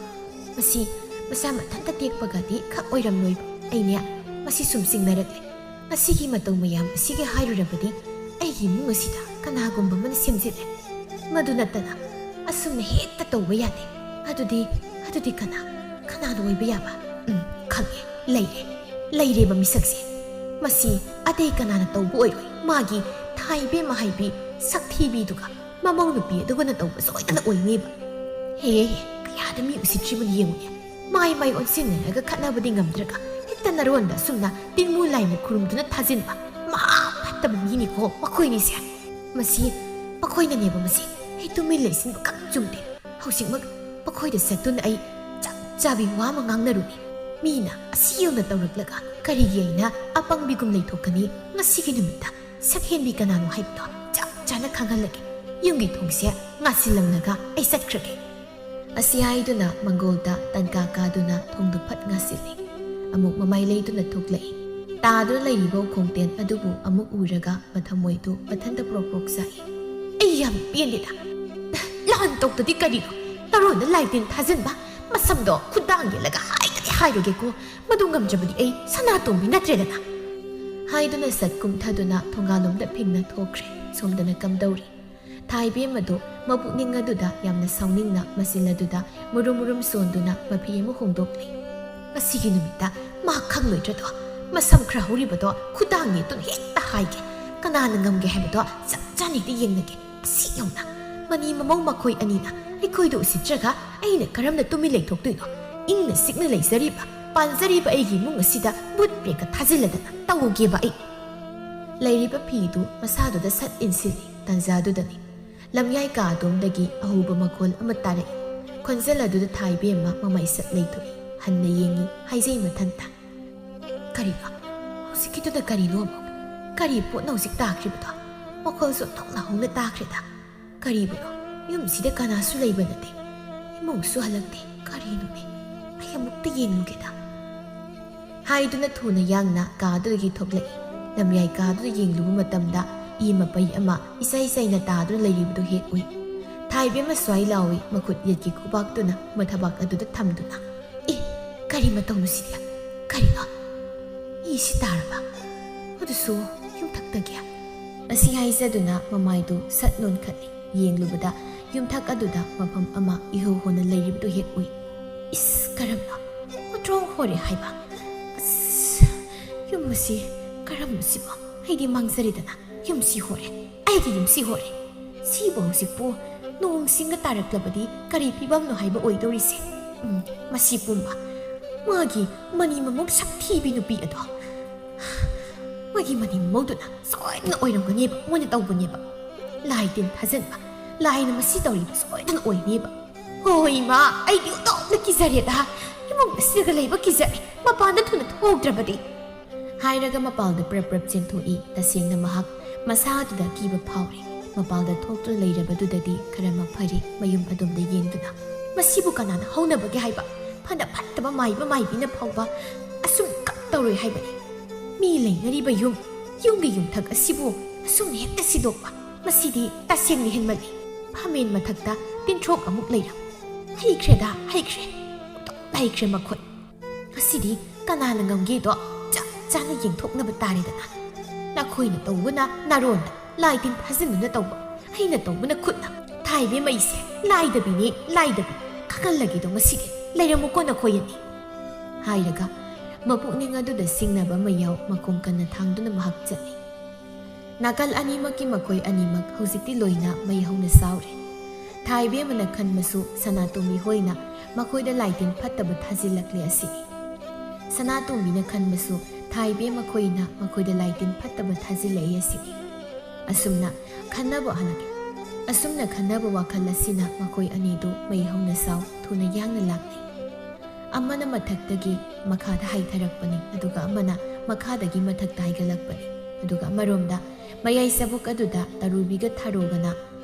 ꯃꯁꯤ ꯃꯁꯥ ꯃꯊꯟꯇ ꯇꯦꯛꯄꯒꯗꯤ ꯈꯛ ꯑꯣꯏꯔꯝꯂꯣꯏꯕ꯫ ꯑꯩꯅꯦ, ꯃꯁꯤ ꯁꯨꯝ ꯆꯤꯡꯅꯔꯛꯂꯦ꯫ ꯃꯁꯤꯒꯤ ꯃꯇꯧ ꯃꯌꯥꯝ ꯑꯁꯤꯒꯤ ꯍꯥꯏꯔꯨꯔꯕꯗꯤ ꯑꯩꯒꯤ ꯏꯃꯨꯡ ꯑꯁꯤꯗ ꯀꯅꯥꯒꯨꯝꯕ ꯑꯃꯅ ꯁꯦꯝꯖꯤꯜꯂꯦ꯫ ꯃꯗꯨ ꯅꯠꯇꯅ ꯑꯁꯨꯝꯅ ꯍꯦꯛꯇ ꯇꯧꯕ ꯌꯥꯗꯦ꯫ ꯑꯗꯨꯗꯤ, ꯑꯗꯨꯗꯤ ꯀꯅꯥ, ꯀꯅꯥꯅ ꯑꯣꯏꯕ ꯌꯥꯕ? ꯎꯝ, ꯈꯪꯉꯦ, ꯂꯩꯔꯦ, ꯂꯩꯔꯦꯕ ꯃꯤꯁꯛꯁꯦ꯫ ꯃꯁꯤ ꯑꯇꯩ ꯀꯅꯥꯅ ꯇꯧꯕ ꯑꯣꯏꯔꯣꯏ꯫ ꯃꯥꯒꯤ ꯊꯥꯏꯕꯦꯝꯃ ꯍꯥꯏꯕꯤ ꯁꯛꯊꯤꯕꯤꯗꯨꯒ ꯃꯃꯧ ꯅꯨꯄꯤ ꯑꯗꯨꯒꯅ ꯇꯧꯕ ꯁꯣꯏꯗꯅ ꯑꯣꯏꯅꯦꯕ꯫ ꯍꯦ, ꯍꯦ, ꯀꯌꯥꯗ ꯃꯤ ꯎꯁꯤꯠꯇ꯭ꯔꯤꯕꯅ ꯌꯦꯡꯉꯨꯅꯦ꯫ ꯃꯥꯏ ꯃꯥꯏ ꯑꯣꯟꯁꯤꯟꯅꯔꯒ ꯈꯠꯅꯕꯗꯤ ꯉꯝꯗ꯭ꯔꯒ ꯍꯦꯛꯇ ꯅꯔꯣꯟꯗ ꯑꯁꯨꯝꯅ ꯇꯤꯡꯃꯨ ꯂꯥꯏꯃꯨ ꯈꯨꯔꯨꯝꯗꯨꯅ ꯊꯥꯖꯤꯟꯕ꯫ ꯃꯍꯥ ꯐꯠꯇꯕ ꯃꯤꯅꯤꯀꯣ ꯃꯈꯣꯏꯅꯤꯁꯦ꯫ ꯃꯁꯤ ꯃꯈꯣꯏꯅꯅꯦꯕ ꯃꯁꯤ꯫ ꯑꯩ ꯇꯨꯃꯤꯟ ꯂꯩꯁꯤꯟꯕ ꯈꯛ ꯆꯨꯝꯗꯦ꯫ ꯍꯧꯖꯤꯛꯃꯛ ꯃꯈꯣꯏꯗ ꯆꯠꯇꯨꯅ ꯑꯩ ꯆꯞ ꯆꯥꯕꯤ ꯋꯥ ꯑꯃ ꯉꯥꯡꯅꯔꯨꯅꯤ꯫ ꯃꯤꯅ ꯑꯁꯤ ꯌꯧꯅ ꯇꯧꯔꯛꯂꯒ ꯀꯔꯤꯒꯤ ꯑꯩꯅ ꯑꯄꯪꯕꯤꯒꯨꯝ ꯂꯩꯊꯣꯛꯀꯅꯤ? ꯉꯁꯤꯒꯤ ꯅꯨꯃꯤꯠꯇ ꯁꯛꯍꯦꯟꯕꯤ ꯀꯅꯥꯅꯣ ꯍꯥꯏꯕꯗꯣ ꯆꯞ ꯆꯥꯅ ꯈꯪꯍꯜꯂꯒꯦ꯫ ꯌꯨꯝꯒꯤ ꯊꯣꯡꯁꯦ ꯉꯥꯁꯤꯜꯂꯝꯂꯒ ꯑꯩ ꯆꯠꯈ꯭ꯔꯒꯦ꯫ ꯑꯁꯤ ꯍꯥꯏꯗꯨꯅ ꯃꯪꯒꯣꯜꯗ ꯇꯟꯀꯥ ꯀꯥꯗꯨꯅ ꯊꯣꯡꯗꯨ ꯐꯠ ꯉꯥꯁꯤꯜꯂꯤ꯫ ꯑꯃꯨꯛ ꯃꯃꯥꯏ ꯂꯩꯗꯨꯅ ꯊꯣꯛꯂꯛꯏ꯫ ꯇꯥꯗꯨꯅ ꯂꯩꯔꯤꯕ ꯎꯈꯣꯡꯇꯦꯟ ꯑꯗꯨꯕꯨ ꯑꯃꯨꯛ ꯎꯔꯒ ꯃꯊꯃꯣꯏꯗꯨ ꯃꯊꯟꯇ ꯄ꯭ꯔꯣꯛ ꯄ꯭ꯔꯣꯛ ꯆꯥꯛꯏ꯫ ꯑꯩ ꯌꯥꯝ ꯄꯦꯟꯗꯦꯗ꯫ ꯂꯥꯟ ꯇꯧꯗꯗꯤ ꯀꯔꯤꯅꯣ? ꯇꯔꯣꯟꯗ ꯂꯥꯏꯇꯤꯟ ꯊꯥꯖꯤꯟꯕ, ꯃꯁꯝꯗꯣ ꯈꯨꯗꯥꯡ ꯌꯦꯠꯂꯒ ꯍꯥꯏꯗꯗꯤ ꯍꯥꯏꯔꯒꯦꯀꯣ꯫ ꯃꯗꯨ ꯉꯝꯗ꯭ꯔꯕꯗꯤ ꯑꯩ ꯁꯅꯥꯇꯣꯝꯕꯤ ꯅꯠꯇ꯭ꯔꯦꯗꯅ꯫ ꯍꯥꯏꯗꯨꯅ ꯁꯠ ꯀꯨꯝꯊꯗꯨꯅ ꯊꯣꯡꯒꯥꯜꯂꯣꯝꯗ ꯐꯤꯡꯅ ꯊꯣꯛꯈ꯭ꯔꯦ꯫ ꯁꯣꯝꯗꯅ ꯀꯝꯗꯧꯔꯤ? ꯊꯥꯏꯕꯦꯝ ꯑꯗꯨ ꯃꯕꯨꯛꯅꯤꯡ ꯑꯗꯨꯗ ꯌꯥꯝꯅ ꯁꯥꯎꯅꯤꯡꯅ ꯃꯆꯤꯜ ꯑꯗꯨꯗ ꯃꯨꯔꯨꯝ ꯃꯨꯔꯨꯝ ꯁꯣꯟꯗꯨꯅ ꯃꯐꯤ ꯑꯃ ꯍꯣꯡꯗꯣꯛꯂꯤ꯫ ꯉꯁꯤꯒꯤ ꯅꯨꯃꯤꯠꯇ ꯃꯥ ꯈꯪꯂꯣꯏꯗ꯭ꯔꯗꯣ? ꯃꯁꯝ ꯈꯔ ꯍꯧꯔꯤꯕꯗꯣ ꯈꯨꯗꯥꯡ ꯌꯦꯠꯇꯨꯅ ꯍꯦꯛꯇ ꯍꯥꯏꯒꯦ꯫ ꯀꯅꯥꯅ ꯉꯝꯒꯦ ꯍꯥꯏꯕꯗꯣ ꯆꯞ ꯆꯥꯅ ꯍꯦꯛꯇ ꯌꯦꯡꯅꯒꯦ꯫ ꯑꯁꯤ ꯌꯧꯅ ꯃꯅꯤ ꯃꯃꯧ ꯃꯈꯣꯏ ꯑꯅꯤꯅ ꯑꯩꯈꯣꯏꯗ ꯎꯁꯤꯠꯇ꯭ꯔꯒ ꯑꯩꯅ ꯀꯔꯝꯅ ꯇꯨꯃꯤꯟ ꯂꯩꯊꯣꯛꯇꯣꯏꯅꯣ? ꯏꯪꯅ ꯆꯤꯛꯅ ꯂꯩꯖꯔꯤꯕ, ꯄꯥꯟꯖꯔꯤꯕ ꯑꯩꯒꯤ ꯏꯃꯨꯡ ꯑꯁꯤꯗ ꯚꯨꯠ ꯄꯦꯛꯀ ꯊꯥꯖꯤꯜꯂꯗꯅ ꯇꯧꯒꯦꯕ ꯑꯩ꯫ ꯂꯩꯔꯤꯕ ꯐꯤꯗꯨ ꯃꯁꯥꯗꯨꯗ ꯁꯠ ꯏꯟꯁꯤꯜꯂꯤ꯫ ꯇꯥꯟꯖꯥꯗꯨꯗꯅꯤ ꯂꯝꯌꯥꯏ ꯀꯥ ꯑꯗꯣꯝꯗꯒꯤ ꯑꯍꯧꯕ ꯃꯈꯣꯜ ꯑꯃ ꯇꯥꯔꯛꯏ꯫ ꯈꯣꯟꯖꯦꯜ ꯑꯗꯨꯗ ꯊꯥꯏꯕꯦꯝꯃ ꯃꯃꯩ ꯁꯠ ꯂꯩꯊꯣꯛꯏ꯫ ꯍꯟꯅ ꯌꯦꯡꯉꯤ, ꯍꯥꯏꯖꯩ ꯃꯊꯟꯇ꯫ ꯀꯔꯤꯅꯣ? ꯍꯧꯖꯤꯛꯀꯤꯗꯨꯅ ꯀꯔꯤꯅꯣ ꯑꯃꯨꯛ? ꯀꯔꯤ ꯄꯣꯠꯅꯣ ꯍꯧꯖꯤꯛ ꯇꯥꯈ꯭ꯔꯤꯕꯗꯣ? ꯃꯈꯣꯜꯁꯨ ꯑꯣꯟꯊꯣꯛꯅ ꯍꯧꯅ ꯇꯥꯈ꯭ꯔꯦꯗ꯫ ꯀꯔꯤꯕꯨꯅꯣ? ꯌꯨꯝꯁꯤꯗ ꯀꯅꯥꯁꯨ ꯂꯩꯕ ꯅꯠꯇꯦ꯫ ꯏꯃꯨꯡꯁꯨ ꯍꯜꯂꯛꯇꯦ꯫ ꯀꯔꯤꯅꯣꯅꯦ? ꯑꯩ ꯑꯃꯨꯛꯇ ꯌꯦꯡꯂꯨꯒꯦꯗ꯫ ꯍꯥꯏꯗꯨꯅ ꯊꯨꯅ ꯌꯥꯡꯅ ꯀꯥꯗꯨꯗꯒꯤ ꯊꯣꯛꯂꯛꯏ꯫ ꯂꯝꯌꯥꯏ ꯀꯥꯗꯨꯗ ꯌꯦꯡꯂꯨꯕ ꯃꯇꯝꯗ ꯏ ꯃꯄꯩ ꯑꯃ ꯏꯁꯩ ꯁꯩꯅ ꯇꯥꯗꯨꯅ ꯂꯩꯔꯤꯕꯗꯨ ꯍꯦꯛ ꯎꯏ꯫ ꯊꯥꯏꯕꯦꯝꯃ ꯁ꯭ꯋꯥꯏ ꯂꯥꯎꯏ, ꯃꯈꯨꯠ ꯌꯦꯠꯀꯤ ꯈꯨꯕꯥꯛꯇꯨꯅ ꯃꯊꯕꯥꯛ ꯑꯗꯨꯗ ꯊꯝꯗꯨꯅ꯫ "ꯏ, ꯀꯔꯤ ꯃꯇꯧꯅꯣ ꯁꯤꯗꯤ? ꯀꯔꯤꯅꯣ? ꯏꯁꯤ ꯇꯥꯔꯕ? ꯑꯗꯨꯁꯨ ꯌꯨꯝꯊꯛꯇꯒꯤ?" ꯑꯁꯤ ꯍꯥꯏꯖꯗꯨꯅ ꯃꯃꯥꯏꯗꯨ ꯁꯠ ꯅꯣꯟꯈꯠꯂꯤ꯫ ꯌꯦꯡꯂꯨꯕꯗ ꯌꯨꯝꯊꯛ ꯑꯗꯨꯗ ꯃꯐꯝ ꯑꯃ ꯏꯍꯣ ꯍꯣꯅ ꯂꯩꯔꯤꯕꯗꯨ ꯍꯦꯛ ꯎꯏ꯫ "ꯏꯁ, ꯀꯔꯝꯅ? ꯍꯣꯇ꯭ꯔꯣꯡ ꯍꯣꯔꯦ ꯍꯥꯏꯕ? ꯑꯁ, ꯌꯨꯝ ꯑꯁꯤ ꯀꯔꯝꯕꯁꯤꯕꯣ? ꯑꯩꯗꯤ ꯃꯥꯡꯖꯔꯦꯗꯅ꯫ ꯌꯨꯝꯁꯤ ꯍꯣꯔꯦ꯫ ꯑꯩꯒꯤ ꯌꯨꯝꯁꯤ ꯍꯣꯔꯦ꯫ ꯁꯤꯕꯨ ꯍꯧꯖꯤꯛꯄꯨ ꯅꯣꯡ ꯁꯤꯡꯒ ꯇꯥꯔꯛꯂꯕꯗꯤ ꯀꯔꯤ ꯐꯤꯕꯝꯅꯣ ꯍꯥꯏꯕ ꯑꯣꯏꯗꯧꯔꯤꯁꯦ? ꯎꯝ, ꯃꯁꯤ ꯄꯨꯝꯕ ꯃꯥꯒꯤ ꯃꯅꯤ ꯃꯃꯧ ꯁꯛꯊꯤꯕꯤ ꯅꯨꯄꯤ ꯑꯗꯣ꯫ ꯃꯥꯒꯤ ꯃꯅꯤ ꯃꯃꯧꯗꯨꯅ ꯁꯣꯏꯗꯅ ꯑꯣꯏꯔꯝꯒꯅꯦꯕ, ꯃꯣꯏꯅ ꯇꯧꯕꯅꯦꯕ꯫ ꯂꯥꯏ ꯇꯤꯟ ꯊꯥꯖꯟꯕ, ꯂꯥꯏꯅ ꯃꯁꯤ ꯇꯧꯔꯤꯕ ꯁꯣꯏꯗꯅ ꯑꯣꯏꯅꯦꯕ꯫ ꯍꯣꯏ ꯏꯃꯥ, ꯑꯩꯗꯤ ꯑꯣꯟꯊꯣꯛꯅ ꯀꯤꯖꯔꯦꯗ꯫ ꯏꯃꯨꯡ ꯑꯁꯤꯗ ꯂꯩꯕ ꯀꯤꯖꯔꯦ꯫ ꯃꯄꯥꯟꯗ ꯊꯨꯅ ꯊꯣꯛꯇ꯭ꯔꯕꯗꯤ꯫" ꯍꯥꯏꯔꯒ ꯃꯄꯥꯜꯗ ꯄ꯭ꯔꯞ ꯄ꯭ꯔꯞ ꯆꯦꯟꯊꯣꯛꯏ꯫ ꯇꯁꯦꯡꯅ ꯃꯍꯥꯛ ꯃꯁꯥ ꯑꯗꯨꯗ ꯀꯤꯕ ꯐꯥꯎꯔꯦ꯫ ꯃꯄꯥꯜꯗ ꯊꯣꯛꯇꯨꯅ ꯂꯩꯔꯕꯗꯨꯗꯗꯤ ꯈꯔ ꯃꯐꯔꯦ, ꯃꯌꯨꯝ ꯑꯗꯣꯝꯗ ꯌꯦꯡꯗꯨꯅ꯫ "ꯃꯁꯤꯕꯨ ꯀꯅꯥꯅ ꯍꯧꯅꯕꯒꯦ ꯍꯥꯏꯕ? ꯐꯅ ꯐꯠꯇꯕ ꯃꯥꯏꯕ ꯃꯥꯏꯕꯤꯅ ꯐꯥꯎꯕ ꯑꯁꯨꯝ ꯀꯞ ꯇꯧꯔꯣꯏ ꯍꯥꯏꯕꯅꯤ꯫ ꯃꯤ ꯂꯩꯅꯔꯤꯕ ꯌꯨꯝ, ꯌꯨꯝꯒꯤ ꯌꯨꯝꯊꯛ ꯑꯁꯤꯕꯨ ꯑꯁꯨꯝ ꯍꯦꯛꯇ ꯁꯤꯗꯣꯛꯄ, ꯃꯁꯤꯗꯤ ꯇꯁꯦꯡꯅ ꯍꯦꯟꯃꯜꯂꯤ꯫ ꯐꯝꯃꯦꯟ ꯃꯊꯛꯇ ꯇꯤꯟꯊ꯭ꯔꯣꯛ ꯑꯃꯨꯛ ꯂꯩꯔꯝ꯫ ꯍꯩꯈ꯭ꯔꯦꯗ, ꯍꯩꯈ꯭ꯔꯦ꯫ ꯍꯩꯈ꯭ꯔꯦ ꯃꯈꯣꯏ꯫ ꯉꯁꯤꯗꯤ ꯀꯅꯥꯅ ꯉꯝꯒꯦꯗꯣ ꯆꯞ ꯆꯥꯅ ꯌꯦꯡꯊꯣꯛꯅꯕ ꯇꯥꯔꯦꯗꯅ꯫ ꯅꯈꯣꯏꯅ ꯇꯧꯕꯅ ꯅꯥꯔꯣꯟꯗ, ꯂꯥꯏ ꯇꯤꯟ ꯊꯥꯖꯤꯟꯗꯨꯅ ꯇꯧꯕ, ꯑꯩꯅ ꯇꯧꯕꯅ ꯈꯨꯠꯅ꯫ ꯊꯥꯏꯕꯦꯝꯃ ꯑꯩꯁꯦ ꯂꯥꯏꯗꯕꯤꯅꯦ, ꯂꯥꯏꯗꯕꯤ꯫ ꯈꯪꯍꯜꯂꯒꯦꯗꯣ ꯉꯁꯤꯗꯤ꯫ ꯂꯩꯔꯝꯃꯨꯀꯣ ꯅꯈꯣꯏ ꯑꯅꯤ꯫" ꯍꯥꯏꯔꯒ ꯃꯄꯨꯛꯅꯤꯡ ꯑꯗꯨꯗ ꯁꯤꯡꯅꯕ ꯑꯃ ꯌꯥꯎ ꯃꯈꯣꯡ ꯀꯟꯅ ꯊꯥꯡꯗꯨꯅ ꯃꯍꯥꯛ ꯆꯠꯂꯤ꯫ ꯅꯥꯀꯜ ꯑꯅꯤꯃꯛꯀꯤ ꯃꯈꯣꯏ ꯑꯅꯤꯃꯛ ꯍꯧꯖꯤꯛꯇꯤ ꯂꯣꯏꯅ ꯃꯩ ꯍꯧꯅ ꯁꯥꯎꯔꯦ꯫ ꯊꯥꯏꯕꯦꯝꯃꯅ ꯈꯟꯕꯁꯨ ꯁꯅꯥꯇꯣꯝꯕꯤ ꯍꯣꯏꯅ ꯃꯈꯣꯏꯗ ꯂꯥꯏꯇꯤꯟ ꯐꯠꯇꯕ ꯊꯥꯖꯤꯜꯂꯛꯂꯦ ꯑꯁꯤꯅꯤ꯫ ꯁꯅꯥꯇꯣꯝꯕꯤꯅ ꯈꯟꯕꯁꯨ ꯊꯥꯏꯕꯦꯝꯃ ꯈꯣꯏꯅ ꯃꯈꯣꯏꯗ ꯂꯥꯏꯇꯤꯟ ꯐꯠꯇꯕ ꯊꯥꯖꯤꯜꯂꯛꯏ ꯑꯁꯤꯅꯤ꯫ ꯑꯁꯨꯝꯅ ꯈꯟꯅꯕ ꯍꯜꯂꯛꯂꯦ꯫ ꯑꯁꯨꯝꯅ ꯈꯟꯅꯕ ꯋꯥꯈꯜ ꯑꯁꯤꯅ ꯃꯈꯣꯏ ꯑꯅꯤꯗꯨ ꯃꯩ ꯍꯧꯅ ꯁꯥꯎ ꯊꯨꯅ ꯌꯥꯡꯅ ꯂꯥꯛꯂꯦ꯫ ꯑꯃꯅ ꯃꯊꯛꯇꯒꯤ ꯃꯈꯥꯗ ꯍꯥꯏꯊꯔꯛꯄꯅꯤ, ꯑꯗꯨꯒ ꯑꯃꯅ ꯃꯈꯥꯗꯒꯤ ꯃꯊꯛꯇ ꯍꯥꯏꯒꯠꯂꯛꯄꯅꯤ꯫ ꯑꯗꯨꯒ ꯑꯃꯔꯣꯝꯗ ꯃꯌꯥꯏ ꯆꯕꯨꯛ ꯑꯗꯨꯗ ꯇꯔꯨꯕꯤꯒ ꯊꯔꯣꯒꯅ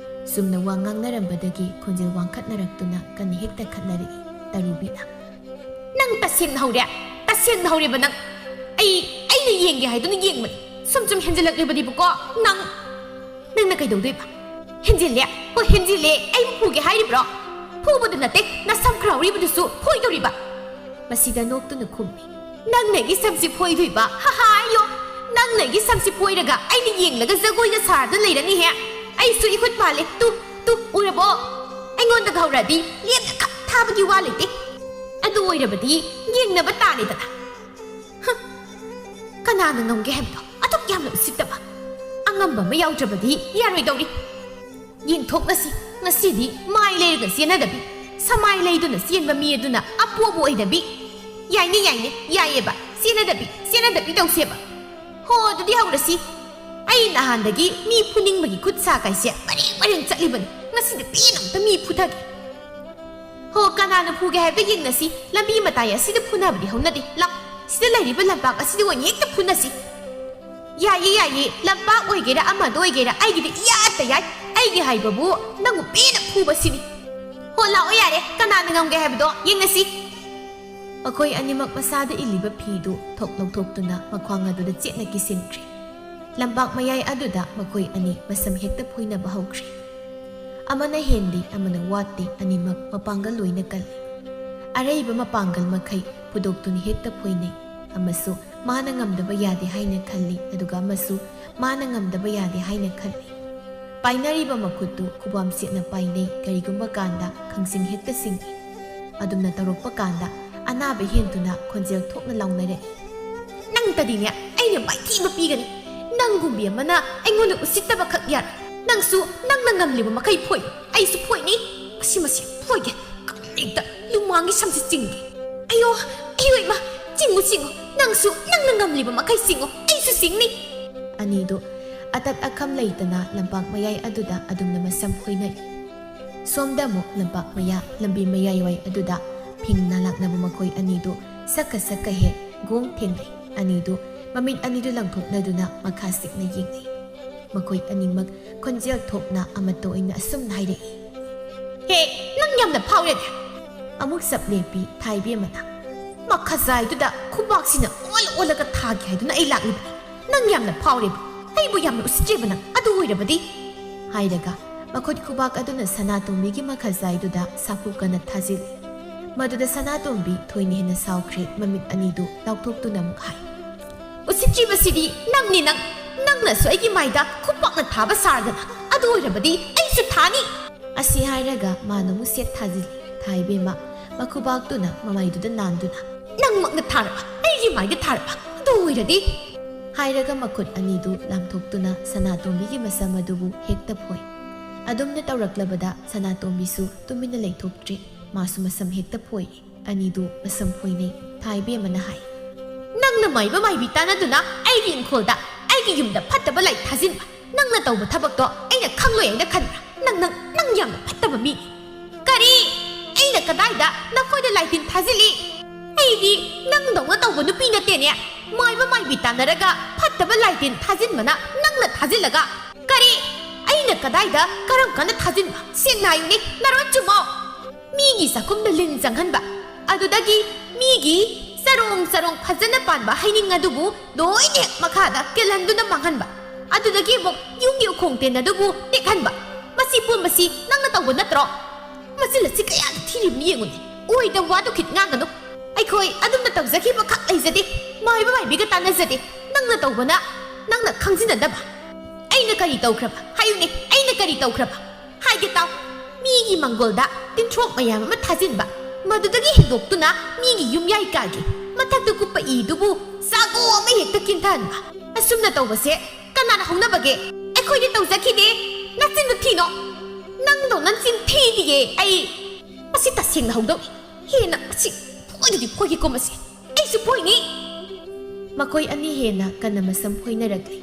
ꯆꯨꯝꯅ ꯋꯥ ꯉꯥꯡꯅꯔꯝꯕꯗꯒꯤ ꯈꯣꯟꯖꯦꯜ ꯋꯥꯡꯈꯠꯅꯔꯛꯇꯨꯅ ꯀꯟꯅ ꯍꯦꯛꯇ ꯈꯠꯅꯔꯛꯏ꯫ ꯇꯔꯨꯕꯤꯅ, ꯇꯁꯦꯡꯅ ꯍꯧꯔꯦ꯫ ꯇꯁꯦꯡꯅ ꯍꯧꯔꯦꯕ ꯅꯪ꯫ ꯑꯩ ꯑꯩꯅ ꯌꯦꯡꯒꯦ ꯍꯥꯏꯗꯨꯅ ꯌꯦꯡꯕꯅꯤ꯫ ꯁꯨꯝ ꯁꯨꯝ ꯍꯦꯟꯖꯜꯂꯛꯂꯤꯕꯅꯤꯕꯀꯣ ꯅꯪ꯫ ꯅꯪꯅ ꯀꯩꯗꯧꯗꯣꯏꯕ? ꯍꯦꯟꯖꯤꯜꯂꯦ꯫ ꯍꯣꯏ, ꯍꯦꯟꯖꯤꯜꯂꯦ꯫ ꯑꯩꯕꯨ ꯐꯨꯒꯦ ꯍꯥꯏꯔꯤꯕ꯭ꯔꯣ? ꯐꯨꯕꯗ ꯅꯠꯇꯦ, ꯅꯁꯝ ꯈꯔꯥꯎꯔꯤꯕꯗꯨꯁꯨ ꯐꯣꯏꯗꯧꯔꯤꯕ꯫ ꯃꯁꯤꯗ ꯅꯣꯛꯇꯨꯅ ꯈꯨꯝꯃꯤ꯫ ꯅꯪꯅ ꯑꯩꯒꯤ ꯁꯝꯁꯤ ꯐꯣꯏꯗꯣꯏꯕ? ꯍꯥ ꯍꯥ, ꯑꯌꯣ꯫ ꯅꯪꯅ ꯑꯩꯒꯤ ꯁꯝꯁꯤ ꯐꯣꯏꯔꯒ ꯑꯩꯅ ꯌꯦꯡꯂꯒ ꯖꯒꯣꯏꯒ ꯁꯥꯔꯗꯨꯅ ꯂꯩꯔꯅꯤꯍꯦ꯫ ꯑꯩꯁꯨ ꯏꯈꯨꯠ ꯄꯥꯜꯂꯦ꯫ Two, two, ꯎꯔꯕꯣ? ꯑꯩꯉꯣꯟꯗꯒ ꯍꯧꯔꯛꯑꯗꯤ ꯂꯦꯝꯅ ꯈꯛ ꯊꯥꯕꯒꯤ ꯋꯥ ꯂꯩꯇꯦ꯫ ꯑꯗꯨ ꯑꯣꯏꯔꯕꯗꯤ ꯌꯦꯡꯅꯕ ꯇꯥꯔꯦꯗꯅ꯫ ꯍ, ꯀꯅꯥꯅ ꯉꯝꯒꯦ ꯍꯥꯏꯕꯗꯣ? ꯑꯗꯨꯛ ꯌꯥꯝꯅ ꯎꯁꯤꯠꯇꯕ꯫ ꯑꯉꯝꯕ ꯑꯃ ꯌꯥꯎꯗ꯭ꯔꯕꯗꯤ ꯌꯥꯔꯣꯏꯗꯧꯔꯤ꯫ ꯌꯦꯡꯊꯣꯛꯅꯁꯤ, ꯉꯁꯤꯗꯤ ꯃꯥꯏ ꯂꯩꯔꯒ ꯆꯦꯟꯅꯗꯕꯤ, ꯁꯃꯥꯏ ꯂꯩꯗꯨꯅ ꯆꯦꯟꯕ ꯃꯤ ꯑꯗꯨꯅ ꯑꯄꯣꯕ ꯑꯣꯏꯗꯕꯤ꯫ ꯌꯥꯏꯅꯦ, ꯌꯥꯏꯅꯦ, ꯌꯥꯏꯌꯦꯕ, ꯆꯦꯟꯅꯗꯕꯤ, ꯆꯦꯟꯅꯗꯕꯤ ꯇꯧꯁꯦꯕ꯫ ꯍꯣ, ꯑꯗꯨꯗꯤ ꯍꯧꯔꯁꯤ꯫ ꯑꯩ ꯅꯍꯥꯟꯗꯒꯤ ꯃꯤ ꯐꯨꯅꯤꯡꯕꯒꯤ ꯈꯨꯠ ꯁꯥ ꯀꯥꯏꯁꯦ ꯃꯔꯦꯡ ꯃꯔꯦꯡ ꯆꯠꯂꯤꯕꯅꯤ꯫ ꯉꯁꯤꯗꯤ ꯄꯦꯟꯅ ꯑꯝꯇ ꯃꯤ ꯐꯨꯊꯒꯦ꯫ ꯍꯣ, ꯀꯅꯥꯅ ꯐꯨꯒꯦ ꯍꯥꯏꯕꯗꯣ ꯌꯦꯡꯅꯁꯤ꯫ ꯂꯝꯕꯤ ꯃꯇꯥꯏ ꯑꯁꯤꯗ ꯐꯨꯅꯕꯗꯤ ꯍꯧꯅꯗꯦ꯫ ꯂꯥꯎ, ꯁꯤꯗ ꯂꯩꯔꯤꯕ ꯂꯝꯄꯥꯛ ꯑꯁꯤꯗ ꯑꯣꯏꯅ ꯍꯦꯛꯇ ꯐꯨꯅꯁꯤ꯫ ꯌꯥꯏꯌꯦ, ꯌꯥꯏꯌꯦ, ꯂꯝꯄꯥꯛ ꯑꯣꯏꯒꯦꯔꯥ ꯑꯃꯗ ꯑꯣꯏꯒꯦꯔꯥ ꯑꯩꯒꯤꯗꯤ ꯏꯌꯥꯠꯇ ꯌꯥꯏ꯫ ꯑꯩꯒꯤ ꯍꯥꯏꯕꯕꯨ ꯅꯪꯕꯨ ꯄꯦꯟꯅ ꯐꯨꯕꯁꯤꯅꯤ꯫ ꯍꯣ, ꯂꯥꯛꯑꯣ ꯌꯥꯔꯦ, ꯀꯅꯥꯅ ꯉꯝꯒꯦ ꯍꯥꯏꯕꯗꯣ ꯌꯦꯡꯅꯁꯤ꯫ ꯃꯈꯣꯏ ꯑꯅꯤꯃꯛ ꯃꯁꯥꯗ ꯏꯜꯂꯤꯕ ꯐꯤꯗꯨ ꯊꯣꯛ ꯂꯧꯊꯣꯛꯇꯨꯅ ꯃꯈ꯭ꯋꯥꯡ ꯑꯗꯨꯗ ꯆꯦꯠꯅ ꯀꯤꯁꯤꯟꯈ꯭ꯔꯦ꯫ ꯂꯝꯄꯥꯛ ꯃꯌꯥꯏ ꯑꯗꯨꯗ ꯃꯈꯣꯏ ꯑꯅꯤ ꯃꯁꯝ ꯍꯦꯛꯇ ꯐꯣꯏꯅꯕ ꯍꯧꯈ꯭ꯔꯦ꯫ ꯑꯃꯅ ꯍꯦꯟꯗꯦ, ꯑꯃꯅ ꯋꯥꯠꯇꯦ, ꯑꯅꯤꯃꯛ ꯃꯄꯥꯡꯒꯜ ꯂꯣꯏꯅ ꯀꯜꯂꯤ꯫ ꯑꯔꯩꯕ ꯃꯄꯥꯡꯒꯜ ꯃꯈꯩ ꯐꯨꯗꯣꯛꯇꯨꯅ ꯍꯦꯛꯇ ꯐꯣꯏꯅꯩ꯫ ꯑꯃꯁꯨ ꯃꯥꯅ ꯉꯝꯗꯕ ꯌꯥꯗꯦ ꯍꯥꯏꯅ ꯈꯜꯂꯤ, ꯑꯗꯨꯒ ꯑꯃꯁꯨ ꯃꯥꯅ ꯉꯝꯗꯕ ꯌꯥꯗꯦ ꯍꯥꯏꯅ ꯈꯜꯂꯤ꯫ ꯄꯥꯏꯅꯔꯤꯕ ꯃꯈꯨꯠꯇꯨ ꯈꯨꯕꯥꯝ ꯁꯦꯠꯅ ꯄꯥꯏꯅꯩ, ꯀꯔꯤꯒꯨꯝꯕ ꯀꯥꯟꯗ ꯈꯪꯁꯤꯡ ꯍꯦꯛꯇ ꯁꯤꯡꯏ꯫ ꯑꯗꯨꯝꯅ ꯇꯧꯔꯛꯄ ꯀꯥꯟꯗ ꯑꯅꯥꯕ ꯍꯦꯟꯗꯨꯅ ꯈꯣꯟꯖꯦꯜ ꯊꯣꯛꯅ ꯂꯥꯎꯅꯔꯛꯏ꯫ ꯅꯪꯇꯗꯤꯅꯦ, ꯑꯩꯅ ꯃꯥꯏꯊꯤꯕ ꯄꯤꯒꯅꯤ꯫ ꯅꯪꯒꯨꯝꯕꯤ ꯑꯃꯅ ꯑꯩꯉꯣꯟꯗ ꯎꯁꯤꯠꯇꯕ ꯈꯛ ꯌꯥꯔꯣꯏ꯫ ꯅꯪꯁꯨ ꯅꯪꯅ ꯉꯝꯂꯤꯕ ꯃꯈꯩ ꯐꯣꯏ, ꯑꯩꯁꯨ ꯐꯣꯏꯅꯤ꯫ ꯃꯁꯤ, ꯃꯁꯤ ꯐꯣꯏꯒꯦ꯫ ꯀꯔꯤꯗ ꯂꯨꯃꯥꯡꯒꯤ ꯁꯝꯁꯦ ꯆꯤꯡꯒꯦ꯫ ꯑꯌꯣ, ꯑꯌꯣ ꯏꯃꯥ, ꯆꯤꯡꯉꯨ, ꯆꯤꯡꯉꯨ꯫ ꯅꯪꯁꯨ ꯅꯪꯅ ꯉꯝꯂꯤꯕ ꯃꯈꯩ ꯆꯤꯡꯉꯨ, ꯑꯩꯁꯨ ꯆꯤꯡꯅꯤ꯫ ꯑꯅꯤꯗꯨ ꯑꯇꯠ ꯑꯈꯝ ꯂꯩꯇꯅ ꯂꯝꯄꯥꯛ ꯃꯌꯥꯏ ꯑꯗꯨꯗ ꯑꯗꯨꯝꯅ ꯃꯁꯝ ꯐꯣꯏꯅꯔꯤ꯫ ꯁꯣꯝꯗ ꯑꯃꯨꯛ ꯂꯝꯄꯥꯛ ꯃꯌꯥ, ꯂꯝꯕꯤ ꯃꯌꯥꯏꯋꯥꯏ ꯑꯗꯨꯗ ꯐꯤꯡꯅ ꯂꯥꯛꯅꯕ ꯃꯈꯣꯏ ꯑꯅꯤꯗꯨ ꯁꯛꯀ ꯁꯛꯀ ꯍꯦꯛ ꯒꯣꯡ ꯊꯦꯡꯅꯩ꯫ ꯑꯅꯤꯗꯨ ꯃꯃꯤꯠ ꯑꯅꯤꯗꯨ ꯂꯪꯊꯣꯛꯅꯗꯨꯅ ꯃꯈꯥ ꯁꯤꯛꯅ ꯌꯦꯡꯅꯩ꯫ ꯃꯈꯣꯏ ꯑꯅꯤꯃꯛ ꯈꯣꯟꯖꯦꯜ ꯊꯣꯛꯅ ꯑꯃꯠꯇ ꯑꯣꯏꯅ ꯑꯁꯨꯝꯅ ꯍꯥꯏꯔꯛꯏ꯫ ꯍꯦ, ꯅꯪ ꯌꯥꯝꯅ ꯐꯥꯎꯔꯦꯅꯦ꯫ ꯑꯃꯨꯛ ꯆꯞ ꯂꯦꯞꯄꯤ ꯊꯥꯏꯕꯦꯝꯃꯅ꯫ ꯃꯈꯖꯥꯏꯗꯨꯗ ꯈꯨꯕꯥꯛꯁꯤꯅ ꯑꯣꯜ ꯑꯣꯜꯂꯒ ꯊꯥꯒꯦ ꯍꯥꯏꯗꯨꯅ ꯑꯩ ꯂꯥꯛꯂꯤꯕ꯫ ꯅꯪ ꯌꯥꯝꯅ ꯐꯥꯎꯔꯦꯕ, ꯑꯩꯕꯨ ꯌꯥꯝꯅ ꯎꯁꯤꯠꯇ꯭ꯔꯦꯕ ꯅꯪ, ꯑꯗꯨ ꯑꯣꯏꯔꯕꯗꯤ꯫ ꯍꯥꯏꯔꯒ ꯃꯈꯨꯠ ꯈꯨꯕꯥꯛ ꯑꯗꯨꯅ ꯁꯅꯥꯇꯣꯝꯕꯤꯒꯤ ꯃꯈꯖꯥꯏꯗꯨꯗ ꯁꯥꯐꯨ ꯀꯟꯅ ꯊꯥꯖꯤꯜꯂꯤ꯫ ꯃꯗꯨꯗ ꯁꯅꯥꯇꯣꯝꯕꯤ ꯊꯣꯏꯅ ꯍꯦꯟꯅ ꯁꯥꯎꯈ꯭ꯔꯦ, ꯃꯃꯤꯠ ꯑꯅꯤꯗꯨ ꯂꯥꯎꯊꯣꯛꯇꯨꯅ ꯑꯃꯨꯛ ꯍꯥꯏ, "ꯎꯁꯤꯠꯇ꯭ꯔꯤꯕꯁꯤꯗꯤ ꯅꯪꯅꯤ ꯅꯪ! ꯅꯪꯅꯁꯨ ꯑꯩꯒꯤ ꯃꯥꯏꯗ ꯈꯨꯄꯥꯛꯅ ꯊꯥꯕ ꯁꯥꯔꯗꯅ, ꯑꯗꯨ ꯑꯣꯏꯔꯕꯗꯤ ꯑꯩꯁꯨ ꯊꯥꯅꯤ!" ꯑꯁꯤ ꯍꯥꯏꯔꯒ ꯃꯥꯅ ꯑꯃꯨꯛ ꯁꯦꯠ ꯊꯥꯖꯤꯜꯂꯤ꯫ ꯊꯥꯏꯕꯦꯝꯃ ꯃꯈꯨꯕꯥꯛꯇꯨꯅ ꯃꯃꯥꯏꯗꯨꯗ ꯅꯥꯟꯗꯨꯅ, "ꯅꯪꯃꯛꯅ ꯊꯥꯔꯕ, ꯑꯩꯒꯤ ꯃꯥꯏꯗ ꯊꯥꯔꯕ, ꯑꯗꯨ ꯑꯣꯏꯔꯗꯤ!" ꯍꯥꯏꯔꯒ ꯃꯈꯨꯠ ꯑꯅꯤꯗꯨ ꯂꯥꯝꯊꯣꯛꯇꯨꯅ ꯁꯅꯥꯇꯣꯝꯕꯤꯒꯤ ꯃꯁꯝ ꯑꯗꯨꯕꯨ ꯍꯦꯛꯇ ꯐꯣꯏ꯫ ꯑꯗꯨꯝꯅ ꯇꯧꯔꯛꯂꯕꯗ ꯁꯅꯥꯇꯣꯝꯕꯤꯁꯨ ꯇꯨꯃꯤꯟꯅ ꯂꯩꯊꯣꯛꯇ꯭ꯔꯦ꯫ ꯃꯥꯁꯨ ꯃꯁꯝ ꯍꯦꯛꯇ ꯐꯣꯏ꯫ ꯑꯅꯤꯗꯨ ꯃꯁꯝ ꯐꯣꯏꯅꯩ꯫ ꯊꯥꯏꯕꯦꯝꯃꯅ ꯍꯥꯏ, "ꯅꯪꯅ ꯃꯥꯏꯕ ꯃꯥꯏꯕꯤ ꯇꯥꯟꯅꯗꯨꯅ ꯑꯩꯒꯤ ꯏꯪꯈꯣꯜꯗ, ꯑꯩꯒꯤ ꯌꯨꯝꯗ ꯐꯠꯇꯕ ꯂꯥꯏ ꯊꯥꯖꯤꯟꯕ, ꯅꯪꯅ ꯇꯧꯕ ꯊꯕꯛꯇꯣ ꯑꯩꯅ ꯈꯪꯂꯣꯏ ꯍꯥꯏꯅ ꯈꯟꯕ꯭ꯔꯥ? ꯅꯪ, ꯅꯪ, ꯅꯪ ꯌꯥꯝꯅ ꯐꯠꯇꯕ ꯃꯤꯅꯤ!" "ꯀꯔꯤ? ꯑꯩꯅ ꯀꯗꯥꯏꯗ ꯅꯈꯣꯏꯗ ꯂꯥꯏꯇꯤꯟ ꯊꯥꯖꯤꯜꯂꯤ? ꯑꯩꯗꯤ ꯅꯪꯗꯧꯅ ꯇꯧꯕ ꯅꯨꯄꯤ ꯅꯠꯇꯦꯅꯦ꯫ ꯃꯥꯏꯕ ꯃꯥꯏꯕꯤ ꯇꯥꯟꯅꯔꯒ ꯐꯠꯇꯕ ꯂꯥꯏꯇꯤꯟ ꯊꯥꯖꯤꯟꯕꯅ ꯅꯪꯅ ꯊꯥꯖꯤꯜꯂꯒ꯫ ꯀꯔꯤ? ꯑꯩꯅ ꯀꯗꯥꯏꯗ ꯀꯔꯝ ꯀꯥꯟꯗ ꯊꯥꯖꯤꯟꯕ? ꯁꯦꯡꯅ ꯍꯥꯏꯌꯨꯅꯦ, ꯅꯔꯣꯟ ꯆꯨꯝꯃꯣ!" ꯃꯤꯒꯤ ꯆꯥꯛꯈꯨꯝꯗ ꯂꯤꯟ ꯆꯪꯍꯟꯕ, ꯑꯗꯨꯗꯒꯤ ꯃꯤꯒꯤ ꯆꯔꯣꯡ ꯆꯔꯣꯡ ꯐꯖꯅ ꯄꯥꯟꯕ ꯍꯩꯅꯤꯡ ꯑꯗꯨꯕꯨ ꯂꯣꯏꯅ ꯍꯦꯛ ꯃꯈꯥꯗ ꯀꯦꯜꯍꯟꯗꯨꯅ ꯃꯥꯡꯍꯟꯕ, ꯑꯗꯨꯗꯒꯤ ꯑꯃꯨꯛ ꯌꯨꯝꯒꯤ ꯎꯈꯣꯡ ꯇꯦꯟ ꯑꯗꯨꯕꯨ ꯇꯦꯛꯍꯟꯕ, ꯃꯁꯤ ꯄꯨꯝꯕꯁꯤ ꯅꯪꯅ ꯇꯧꯕ ꯅꯠꯇ꯭ꯔꯣ? ꯃꯆꯤꯜ ꯑꯁꯤ ꯀꯌꯥꯗ ꯊꯤꯔꯤꯕꯅꯤ ꯌꯦꯡꯉꯨꯅꯦ꯫ ꯑꯣꯏꯗꯕ ꯋꯥꯗꯨ ꯈꯤꯠ ꯉꯥꯡꯒꯅꯨ꯫ ꯑꯩꯈꯣꯏ ꯑꯗꯨꯝꯅ ꯇꯧꯖꯈꯤꯕ ꯈꯛ ꯂꯩꯖꯗꯦ꯫ ꯃꯥꯏꯕ ꯃꯥꯏꯕꯤꯒ ꯇꯥꯟꯅꯖꯗꯦ꯫ ꯅꯪꯅ ꯇꯧꯕꯅ ꯅꯪꯅ ꯈꯪꯖꯤꯟꯅꯗꯕ꯫ ꯑꯩꯅ ꯀꯔꯤ ꯇꯧꯈ꯭ꯔꯕ? ꯍꯥꯏꯌꯨꯅꯦ, ꯑꯩꯅ ꯀꯔꯤ ꯇꯧꯈ꯭ꯔꯕ? ꯍꯥꯏꯒꯦ ꯇꯥꯎ꯫ ꯃꯤꯒꯤ ꯃꯪꯒꯣꯜꯗ ꯇꯤꯟꯊ꯭ꯔꯣꯛ ꯃꯌꯥꯝ ꯑꯃ ꯊꯥꯖꯤꯟꯕ, ꯃꯗꯨꯗꯒꯤ ꯍꯦꯟꯗꯣꯛꯇꯨꯅ ꯃꯤꯒꯤ ꯌꯨꯝꯌꯥꯏ ꯀꯥꯒꯤ ꯃꯊꯛꯇ ꯀꯨꯞꯄ ꯏꯗꯨꯕꯨ ꯆꯥꯒꯣ ꯑꯃ ꯍꯦꯛꯇ ꯀꯤꯟꯊꯍꯟꯕ, ꯑꯁꯨꯝꯅ ꯇꯧꯕꯁꯦ ꯀꯅꯥꯅ ꯍꯧꯅꯕꯒꯦ? ꯑꯩꯈꯣꯏꯗꯤ ꯇꯧꯖꯈꯤꯗꯦ꯫ ꯅꯆꯤꯟꯗꯨ ꯊꯤꯅꯣ꯫ ꯅꯪꯗꯧꯅ ꯆꯤꯟ ꯊꯤꯗꯤꯌꯦ ꯑꯩ꯫ ꯃꯁꯤ ꯇꯁꯦꯡꯅ ꯍꯧꯗꯧꯏ꯫ ꯍꯦꯟꯅ ꯃꯁꯤ ꯐꯣꯏꯗꯨꯗꯤ ꯐꯣꯏꯒꯦꯀꯣ ꯃꯁꯤ꯫ ꯑꯩꯁꯨ ꯐꯣꯏꯅꯤ꯫ ꯃꯈꯣꯏ ꯑꯅꯤ ꯍꯦꯟꯅ ꯀꯟꯅ ꯃꯁꯝ ꯐꯣꯏꯅꯔꯛꯂꯤ꯫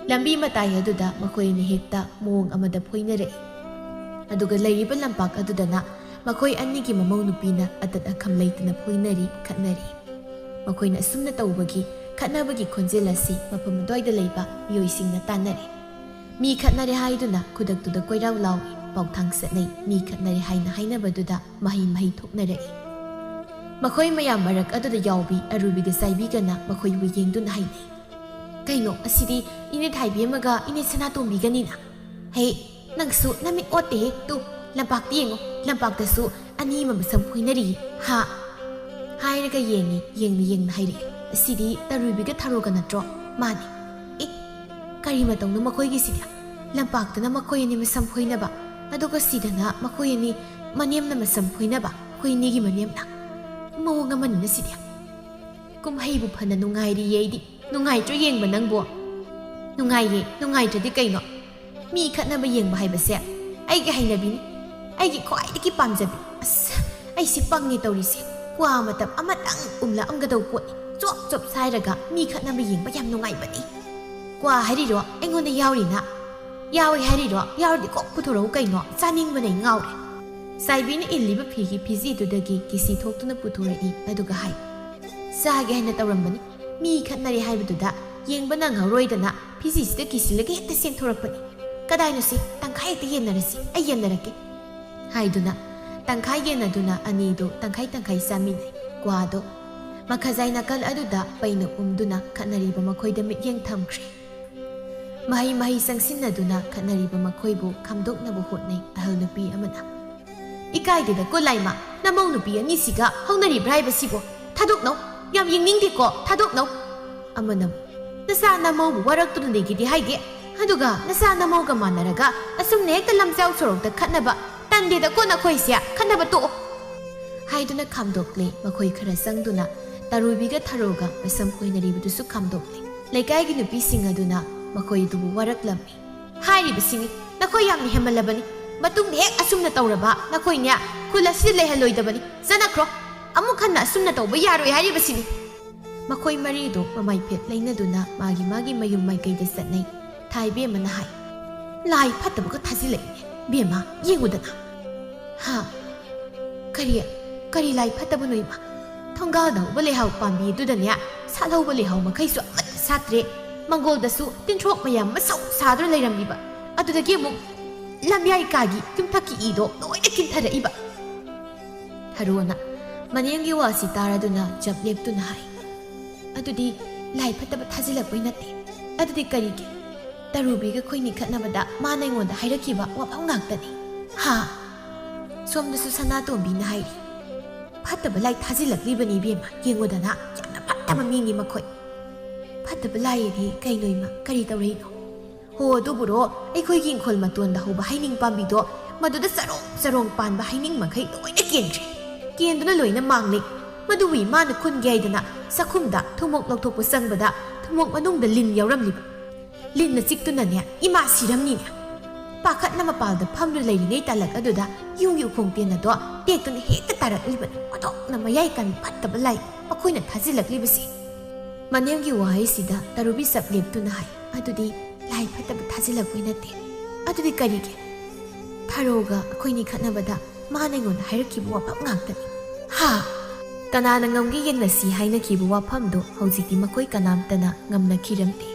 ꯂꯝꯕꯤ ꯃꯇꯥꯏ ꯑꯗꯨꯗ ꯃꯈꯣꯏ ꯑꯅꯤ ꯍꯦꯛꯇ ꯃꯑꯣꯡ ꯑꯃꯗ ꯐꯣꯏꯅꯔꯛꯏ꯫ ꯑꯗꯨꯒ ꯂꯩꯔꯤꯕ ꯂꯝꯄꯥꯛ ꯑꯗꯨꯗꯅ ꯃꯈꯣꯏ ꯑꯅꯤꯒꯤ ꯃꯃꯧ ꯅꯨꯄꯤꯅ ꯑꯇꯠ ꯑꯈꯝ ꯂꯩꯇꯅ ꯐꯣꯏꯅꯔꯤ, ꯈꯠꯅꯔꯤ꯫ ꯃꯈꯣꯏꯅ ꯑꯁꯨꯝꯅ ꯇꯧꯕꯒꯤ ꯈꯠꯅꯕꯒꯤ ꯈꯣꯟꯖꯦꯜ ꯑꯁꯤ ꯃꯐꯝ ꯑꯗꯨꯋꯥꯏꯗ ꯂꯩꯕ ꯃꯤꯑꯣꯏꯁꯤꯡꯅ ꯇꯥꯟꯅꯔꯦ꯫ ꯃꯤ ꯈꯠꯅꯔꯦ ꯍꯥꯏꯗꯨꯅ ꯈꯨꯗꯛꯇꯨꯗ ꯀꯣꯏꯔꯥꯎ ꯂꯥꯎꯏ, ꯄꯥꯎꯊꯥꯡ ꯆꯠꯅꯩ, ꯃꯤ ꯈꯠꯅꯔꯦ ꯍꯥꯏꯅ ꯍꯥꯏꯅꯕꯗꯨꯗ ꯃꯍꯩ ꯃꯍꯩ ꯊꯣꯛꯅꯔꯛꯏ꯫ ꯃꯈꯣꯏ ꯃꯌꯥꯝ ꯃꯔꯛ ꯑꯗꯨꯗ ꯌꯥꯎꯕꯤ ꯑꯔꯨꯕꯤꯒ ꯆꯥꯏꯕꯤꯒꯅ ꯃꯈꯣꯏꯕꯨ ꯌꯦꯡꯗꯨꯅ ꯍꯥꯏꯅꯩ, "ꯀꯩꯅꯣ ꯑꯁꯤꯗꯤ ꯏꯅꯦ ꯊꯥꯏꯕꯤ ꯑꯃꯒ ꯏꯅꯦ ꯁꯅꯥꯇꯣꯝꯕꯤꯒꯅꯤꯅ? ꯍꯦ, ꯅꯪꯁꯨ ꯅꯃꯤꯠ ꯑꯣꯠꯇꯦꯍꯦ꯫ ꯇꯨ, ꯂꯝꯄꯥꯛꯇ ꯌꯦꯡꯉꯣ, ꯂꯝꯄꯥꯛꯇꯁꯨ ꯑꯅꯤ ꯑꯃ ꯃꯁꯝ ꯐꯣꯏꯅꯔꯤꯌꯦ꯫ ꯍꯥ?" ꯍꯥꯏꯔꯒ ꯌꯦꯡꯉꯤ, ꯌꯦꯡꯅ ꯌꯦꯡꯅ ꯍꯥꯏꯔꯛꯑꯦ, "ꯑꯁꯤꯗꯤ ꯇꯔꯨꯕꯤꯒ ꯊꯔꯣꯒ ꯅꯠꯇ꯭ꯔꯣ?" "ꯃꯥꯅꯤ꯫" "ꯑꯦ, ꯀꯔꯤ ꯃꯇꯧꯅꯣ ꯃꯈꯣꯏꯒꯤꯁꯤꯗꯤ? ꯂꯝꯄꯥꯛꯇꯅ ꯃꯈꯣꯏ ꯑꯅꯤ ꯃꯁꯝ ꯐꯣꯏꯅꯕ, ꯑꯗꯨꯒ ꯁꯤꯗꯅ ꯃꯈꯣꯏ ꯑꯅꯤ ꯃꯅꯦꯝꯅ ꯃꯁꯝ ꯐꯣꯏꯅꯕ, ꯑꯩꯈꯣꯏ ꯑꯅꯤꯒꯤ ꯃꯅꯦꯝꯅ꯫ ꯃꯑꯣꯡ ꯑꯃꯅꯤꯅ ꯁꯤꯗꯤ꯫ ꯀꯨꯝꯍꯩꯕꯨ ꯐꯅ ꯅꯨꯡꯉꯥꯏꯔꯤꯌꯦ ꯑꯩꯗꯤ꯫ ꯅꯨꯡꯉꯥꯏꯇ꯭ꯔꯣ ꯌꯦꯡꯕ ꯅꯪꯕꯣ?" "ꯅꯨꯡꯉꯥꯏꯌꯦ, ꯅꯨꯡꯉꯥꯏꯇ꯭ꯔꯗꯤ ꯀꯩꯅꯣ? ꯃꯤ ꯈꯠꯅꯕ ꯌꯦꯡꯕ ꯍꯥꯏꯕꯁꯦ ꯑꯩꯒꯤ ꯍꯩꯅꯕꯤꯅꯤ, ꯑꯩꯒꯤ ꯈ꯭ꯋꯥꯏꯗꯒꯤ ꯄꯥꯝꯖꯕꯤ꯫ ꯑꯁ, ꯑꯩꯁꯤ ꯄꯪꯉꯦ ꯇꯧꯔꯤꯁꯦ꯫ ꯀ꯭ꯋꯥ ꯃꯇꯞ ꯑꯃꯇꯪ ꯎꯝꯂꯛꯑꯝꯒꯗꯧ ꯄꯣꯠꯅꯤ꯫ ꯆꯣꯞ ꯆꯣꯞ ꯁꯥꯏꯔꯒ ꯃꯤ ꯈꯠꯅꯕ ꯌꯦꯡꯕ ꯌꯥꯝ ꯅꯨꯡꯉꯥꯏꯕꯅꯤ꯫" "ꯀ꯭ꯋꯥ ꯍꯥꯏꯔꯤꯔꯣ? ꯑꯩꯉꯣꯟꯗ ꯌꯥꯎꯔꯤꯅ?" "ꯌꯥꯎꯏ ꯍꯥꯏꯔꯤꯔꯣ? ꯌꯥꯎꯔꯗꯤ ꯀꯣꯛ ꯄꯨꯊꯣꯔꯛꯎ ꯀꯩꯅꯣ, ꯆꯥꯅꯤꯡꯕꯅ ꯑꯩ ꯉꯥꯎꯔꯦ꯫" ꯆꯥꯏꯕꯤꯅ ꯏꯜꯂꯤꯕ ꯐꯤꯒꯤ ꯐꯤꯖꯤꯗꯨꯗꯒꯤ ꯀꯤꯁꯤ ꯊꯣꯛꯇꯨꯅ ꯄꯨꯊꯣꯔꯛꯏ, ꯑꯗꯨꯒ ꯍꯥꯏ, "ꯆꯥꯒꯦ ꯍꯥꯏꯅ ꯇꯧꯔꯝꯕꯅꯤ, ꯃꯤ ꯈꯠꯅꯔꯦ ꯍꯥꯏꯕꯗꯨꯗ ꯌꯦꯡꯕ ꯅꯪꯍꯧꯔꯣꯏꯗꯅ ꯐꯤꯖꯤꯁꯤꯗ ꯀꯤꯁꯤꯜꯂꯒ ꯍꯦꯛꯇ ꯆꯦꯟꯊꯣꯔꯛꯄꯅꯤ꯫ ꯀꯗꯥꯏꯅꯣꯁꯤ? ꯇꯪꯈꯥꯏ ꯍꯦꯛꯇ ꯌꯦꯟꯅꯔꯁꯤ, ꯑꯩ ꯌꯦꯟꯅꯔꯛꯀꯦ꯫" ꯍꯥꯏꯗꯨꯅ ꯇꯪꯈꯥꯏ ꯌꯦꯟꯅꯗꯨꯅ ꯑꯅꯤꯗꯨ ꯇꯪꯈꯥꯏ ꯇꯪꯈꯥꯏ ꯆꯥꯃꯤꯟꯅꯩ꯫ ꯀ꯭ꯋꯥꯗꯣ ꯃꯈꯖꯥꯏ ꯅꯥꯀꯜ ꯑꯗꯨꯗ ꯄꯩꯅ ꯎꯝꯗꯨꯅ ꯈꯠꯅꯔꯤꯕ ꯃꯈꯣꯏꯗ ꯃꯤꯠꯌꯦꯡ ꯊꯝꯈ꯭ꯔꯦ꯫ ꯃꯍꯩ ꯃꯍꯩ ꯆꯪꯁꯤꯟꯅꯗꯨꯅ ꯈꯠꯅꯔꯤꯕ ꯃꯈꯣꯏꯕꯨ ꯈꯥꯝꯗꯣꯛꯅꯕ ꯍꯣꯠꯅꯩ ꯑꯍꯜ ꯅꯨꯄꯤ ꯑꯃꯅ꯫ "ꯏꯀꯥꯏꯗꯦꯗꯀꯣ ꯂꯥꯏꯃ, ꯅꯃꯧ ꯅꯨꯄꯤ ꯑꯅꯤꯁꯤꯒ ꯍꯧꯅꯔꯤꯕ꯭ꯔꯥ ꯍꯥꯏꯕꯁꯤꯕꯣ? ꯊꯥꯗꯣꯛꯅꯧ, ꯌꯥꯝ ꯌꯦꯡꯅꯤꯡꯗꯦꯀꯣ, ꯊꯥꯗꯣꯛꯅꯧ꯫" ꯑꯃꯅ, "ꯅꯆꯥ ꯅꯃꯧꯕꯨ ꯋꯥꯔꯛꯇꯨꯅ ꯂꯩꯒꯦꯗꯤ ꯍꯥꯏꯗꯦ, ꯑꯗꯨꯒ ꯅꯆꯥ ꯅꯃꯧꯒ ꯃꯥꯟꯅꯔꯒ ꯑꯁꯨꯝꯅ ꯍꯦꯛꯇ ꯂꯝꯖꯥꯎ ꯁꯣꯔꯣꯛꯇ ꯈꯠꯅꯕ ꯇꯟꯗꯦꯗꯀꯣ ꯅꯈꯣꯏꯁꯦ, ꯈꯠꯅꯕ ꯇꯣꯛꯑꯣ꯫" ꯍꯥꯏꯗꯨꯅ ꯈꯥꯝꯗꯣꯛꯂꯦ꯫ ꯃꯈꯣꯏ ꯈꯔ ꯆꯪꯗꯨꯅ ꯇꯔꯨꯕꯤꯒ ꯊꯔꯣꯒ ꯃꯁꯝ ꯈꯣꯏꯅꯔꯤꯕꯗꯨꯁꯨ ꯈꯥꯝꯗꯣꯛꯂꯦ꯫ ꯂꯩꯀꯥꯏꯒꯤ ꯅꯨꯄꯤꯁꯤꯡ ꯑꯗꯨꯅ ꯃꯈꯣꯏ ꯑꯗꯨꯕꯨ ꯋꯥꯔꯛꯂꯝꯃꯤ꯫ "ꯍꯥꯏꯔꯤꯕꯁꯤꯅꯤ, ꯅꯈꯣꯏ ꯌꯥꯝꯅ ꯍꯦꯟꯃꯜꯂꯕꯅꯤ꯫ ꯃꯇꯨꯡꯗ ꯍꯦꯛ ꯑꯁꯨꯝꯅ ꯇꯧꯔꯕ ꯅꯈꯣꯏꯅꯦ ꯈꯨꯜ ꯑꯁꯤꯗ ꯂꯩꯍꯜꯂꯣꯏꯗꯕꯅꯤ꯫ ꯆꯠꯅꯈ꯭ꯔꯣ꯫ ꯑꯃꯨꯛ ꯍꯟꯅ ꯑꯁꯨꯝꯅ ꯇꯧꯕ ꯌꯥꯔꯣꯏ ꯍꯥꯏꯔꯤꯕꯁꯤꯅꯤ꯫" ꯃꯈꯣꯏ ꯃꯔꯤꯗꯨ ꯃꯃꯥꯏꯐꯦꯠ ꯂꯩꯅꯗꯨꯅ ꯃꯥꯒꯤ ꯃꯥꯒꯤ ꯃꯌꯨꯝ ꯃꯥꯏꯀꯩꯗ ꯆꯠꯅꯩ꯫ ꯊꯥꯏꯕꯦꯝꯃꯅ ꯍꯥꯏ, "ꯂꯥꯏ ꯐꯠꯇꯕꯒ ꯊꯥꯖꯤꯜꯂꯛꯏꯅꯦ ꯕꯦꯝꯃ, ꯌꯦꯡꯉꯨꯗꯅ꯫" "ꯍꯥ? ꯀꯔꯤ, ꯀꯔꯤ ꯂꯥꯏ ꯐꯠꯇꯕꯅꯣ ꯏꯃꯥ? ꯊꯣꯡꯒꯥꯜꯗ ꯍꯧꯕ ꯂꯩꯍꯥꯎ ꯄꯥꯝꯕꯤ ꯑꯗꯨꯗꯅꯦ ꯁꯥꯠꯍꯧꯕ ꯂꯩꯍꯥꯎ ꯃꯈꯩꯁꯨ ꯑꯃꯠꯇ ꯁꯥꯠꯇ꯭ꯔꯦ꯫ ꯃꯪꯒꯣꯜꯗꯁꯨ ꯇꯤꯟꯊ꯭ꯔꯣꯛ ꯃꯌꯥꯝ ꯃꯁꯧ ꯁꯥꯗꯨꯅ ꯂꯩꯔꯝꯂꯤꯕ꯫ ꯑꯗꯨꯗꯒꯤ ꯑꯃꯨꯛ ꯂꯝꯌꯥꯏ ꯀꯥꯒꯤ ꯌꯨꯝꯊꯛꯀꯤ ꯏꯗꯣ ꯂꯣꯏꯅ ꯀꯤꯟꯊꯔꯛꯏꯕ꯫" ꯊꯔꯣꯅ, ꯃꯅꯦꯝꯒꯤ ꯋꯥꯁꯤ ꯇꯥꯔꯗꯨꯅ ꯖꯞ ꯂꯦꯞꯇꯨꯅ ꯍꯥꯏ, "ꯑꯗꯨꯗꯤ ꯂꯥꯏ ꯐꯠꯇꯕ ꯊꯥꯖꯤꯜꯂꯛꯄꯩ ꯅꯠꯇꯦ꯫ ꯑꯗꯨꯗꯤ ꯀꯔꯤꯒꯤ? ꯇꯔꯨꯕꯤꯒ ꯑꯩꯈꯣꯏꯅꯤ ꯈꯠꯅꯕꯗ ꯃꯥꯅ ꯑꯩꯉꯣꯟꯗ ꯍꯥꯏꯔꯛꯈꯤꯕ ꯋꯥꯐꯝ ꯉꯥꯛꯇꯅꯤ꯫ ꯍꯥ?" ꯁꯣꯝꯗꯁꯨ ꯁꯅꯥꯇꯣꯝꯕꯤꯅ ꯍꯥꯏꯔꯤ, "ꯐꯠꯇꯕ ꯂꯥꯏ ꯊꯥꯖꯤꯜꯂꯛꯂꯤꯕꯅꯤ ꯏꯕꯦꯝꯃ, ꯌꯦꯡꯉꯨꯗꯅ, ꯌꯥꯝꯅ ꯐꯠꯇꯕ ꯃꯤꯅꯤ ꯃꯈꯣꯏ꯫ ꯐꯠꯇꯕ ꯂꯥꯏ ꯑꯗꯤ ꯀꯩꯅꯣ ꯏꯃꯥ, ꯀꯔꯤ ꯇꯧꯔꯛꯏꯅꯣ?" "ꯍꯣ, ꯑꯗꯨꯕꯨꯔꯣ, ꯑꯩꯈꯣꯏꯒꯤ ꯏꯪꯈꯣꯜ ꯃꯇꯣꯟꯗ ꯍꯧꯕ ꯍꯩꯅꯤꯡ ꯄꯥꯝꯕꯤꯗꯣ, ꯃꯗꯨꯗ ꯆꯔꯣꯡ ꯆꯔꯣꯡ ꯄꯥꯟꯕ ꯍꯩꯅꯤꯡ ꯃꯈꯩ ꯂꯣꯏꯅ ꯀꯦꯟꯈ꯭ꯔꯦ꯫ ꯀꯦꯟꯗꯨꯅ ꯂꯣꯏꯅ ꯃꯥꯡꯂꯦ꯫ ꯃꯗꯨꯕꯨ ꯏꯃꯥꯅ ꯈꯨꯟꯒꯦ ꯍꯥꯏꯗꯅ ꯆꯥꯛꯈꯨꯝꯗ ꯊꯨꯝꯃꯣꯛ ꯂꯧꯊꯣꯛꯄ ꯆꯪꯕꯗ ꯊꯨꯝꯃꯣꯛ ꯃꯅꯨꯡꯗ ꯂꯤꯟ ꯌꯥꯎꯔꯝꯂꯤꯕ꯫ ꯂꯤꯟꯅ ꯆꯤꯛꯇꯨꯅꯅꯦ ꯏꯃꯥ ꯁꯤꯔꯝꯅꯤꯅꯦ꯫ ꯄꯥꯈꯠꯅ ꯃꯄꯥꯜꯗ ꯐꯝꯗꯨꯅ ꯂꯩꯔꯤꯉꯩ ꯇꯥꯂꯛ ꯑꯗꯨꯗ ꯌꯨꯝꯒꯤ ꯎꯈꯣꯡ ꯇꯦꯟ ꯑꯗꯣ ꯇꯦꯛꯇꯨꯅ ꯍꯦꯛꯇ ꯇꯥꯔꯛꯂꯤꯕꯅꯤ꯫ ꯑꯣꯟꯊꯣꯛꯅ ꯃꯌꯥꯏ ꯀꯟꯕ ꯐꯠꯇꯕ ꯂꯥꯏ ꯃꯈꯣꯏꯅ ꯊꯥꯖꯤꯜꯂꯛꯂꯤꯕꯁꯤ꯫" ꯃꯅꯦꯝꯒꯤ ꯋꯥꯍꯩꯁꯤꯗ ꯇꯔꯨꯕꯤ ꯆꯞ ꯂꯦꯞꯇꯨꯅ ꯍꯥꯏ, "ꯑꯗꯨꯗꯤ ꯂꯥꯏ ꯐꯠꯇꯕ ꯊꯥꯖꯤꯜꯂꯛꯄꯩ ꯅꯠꯇꯦ꯫ ꯑꯗꯨꯗꯤ ꯀꯔꯤꯒꯤ? ꯊꯔꯣꯒ ꯑꯩꯈꯣꯏꯅꯤ ꯈꯠꯅꯕꯗ ꯃꯥꯅ ꯑꯩꯉꯣꯟꯗ ꯍꯥꯏꯔꯛꯈꯤꯕ ꯋꯥꯐꯝ ꯉꯥꯛꯇꯅꯤ꯫ ꯍꯥ? ꯀꯅꯥꯅ ꯉꯝꯒꯦ ꯌꯦꯡꯅꯁꯤ ꯍꯥꯏꯅꯈꯤꯕ ꯋꯥꯐꯝꯗꯣ ꯍꯧꯖꯤꯛꯇꯤ ꯃꯈꯣꯏ ꯀꯅꯥꯝꯇꯅ ꯉꯝꯅꯈꯤꯔꯝꯗꯦ꯫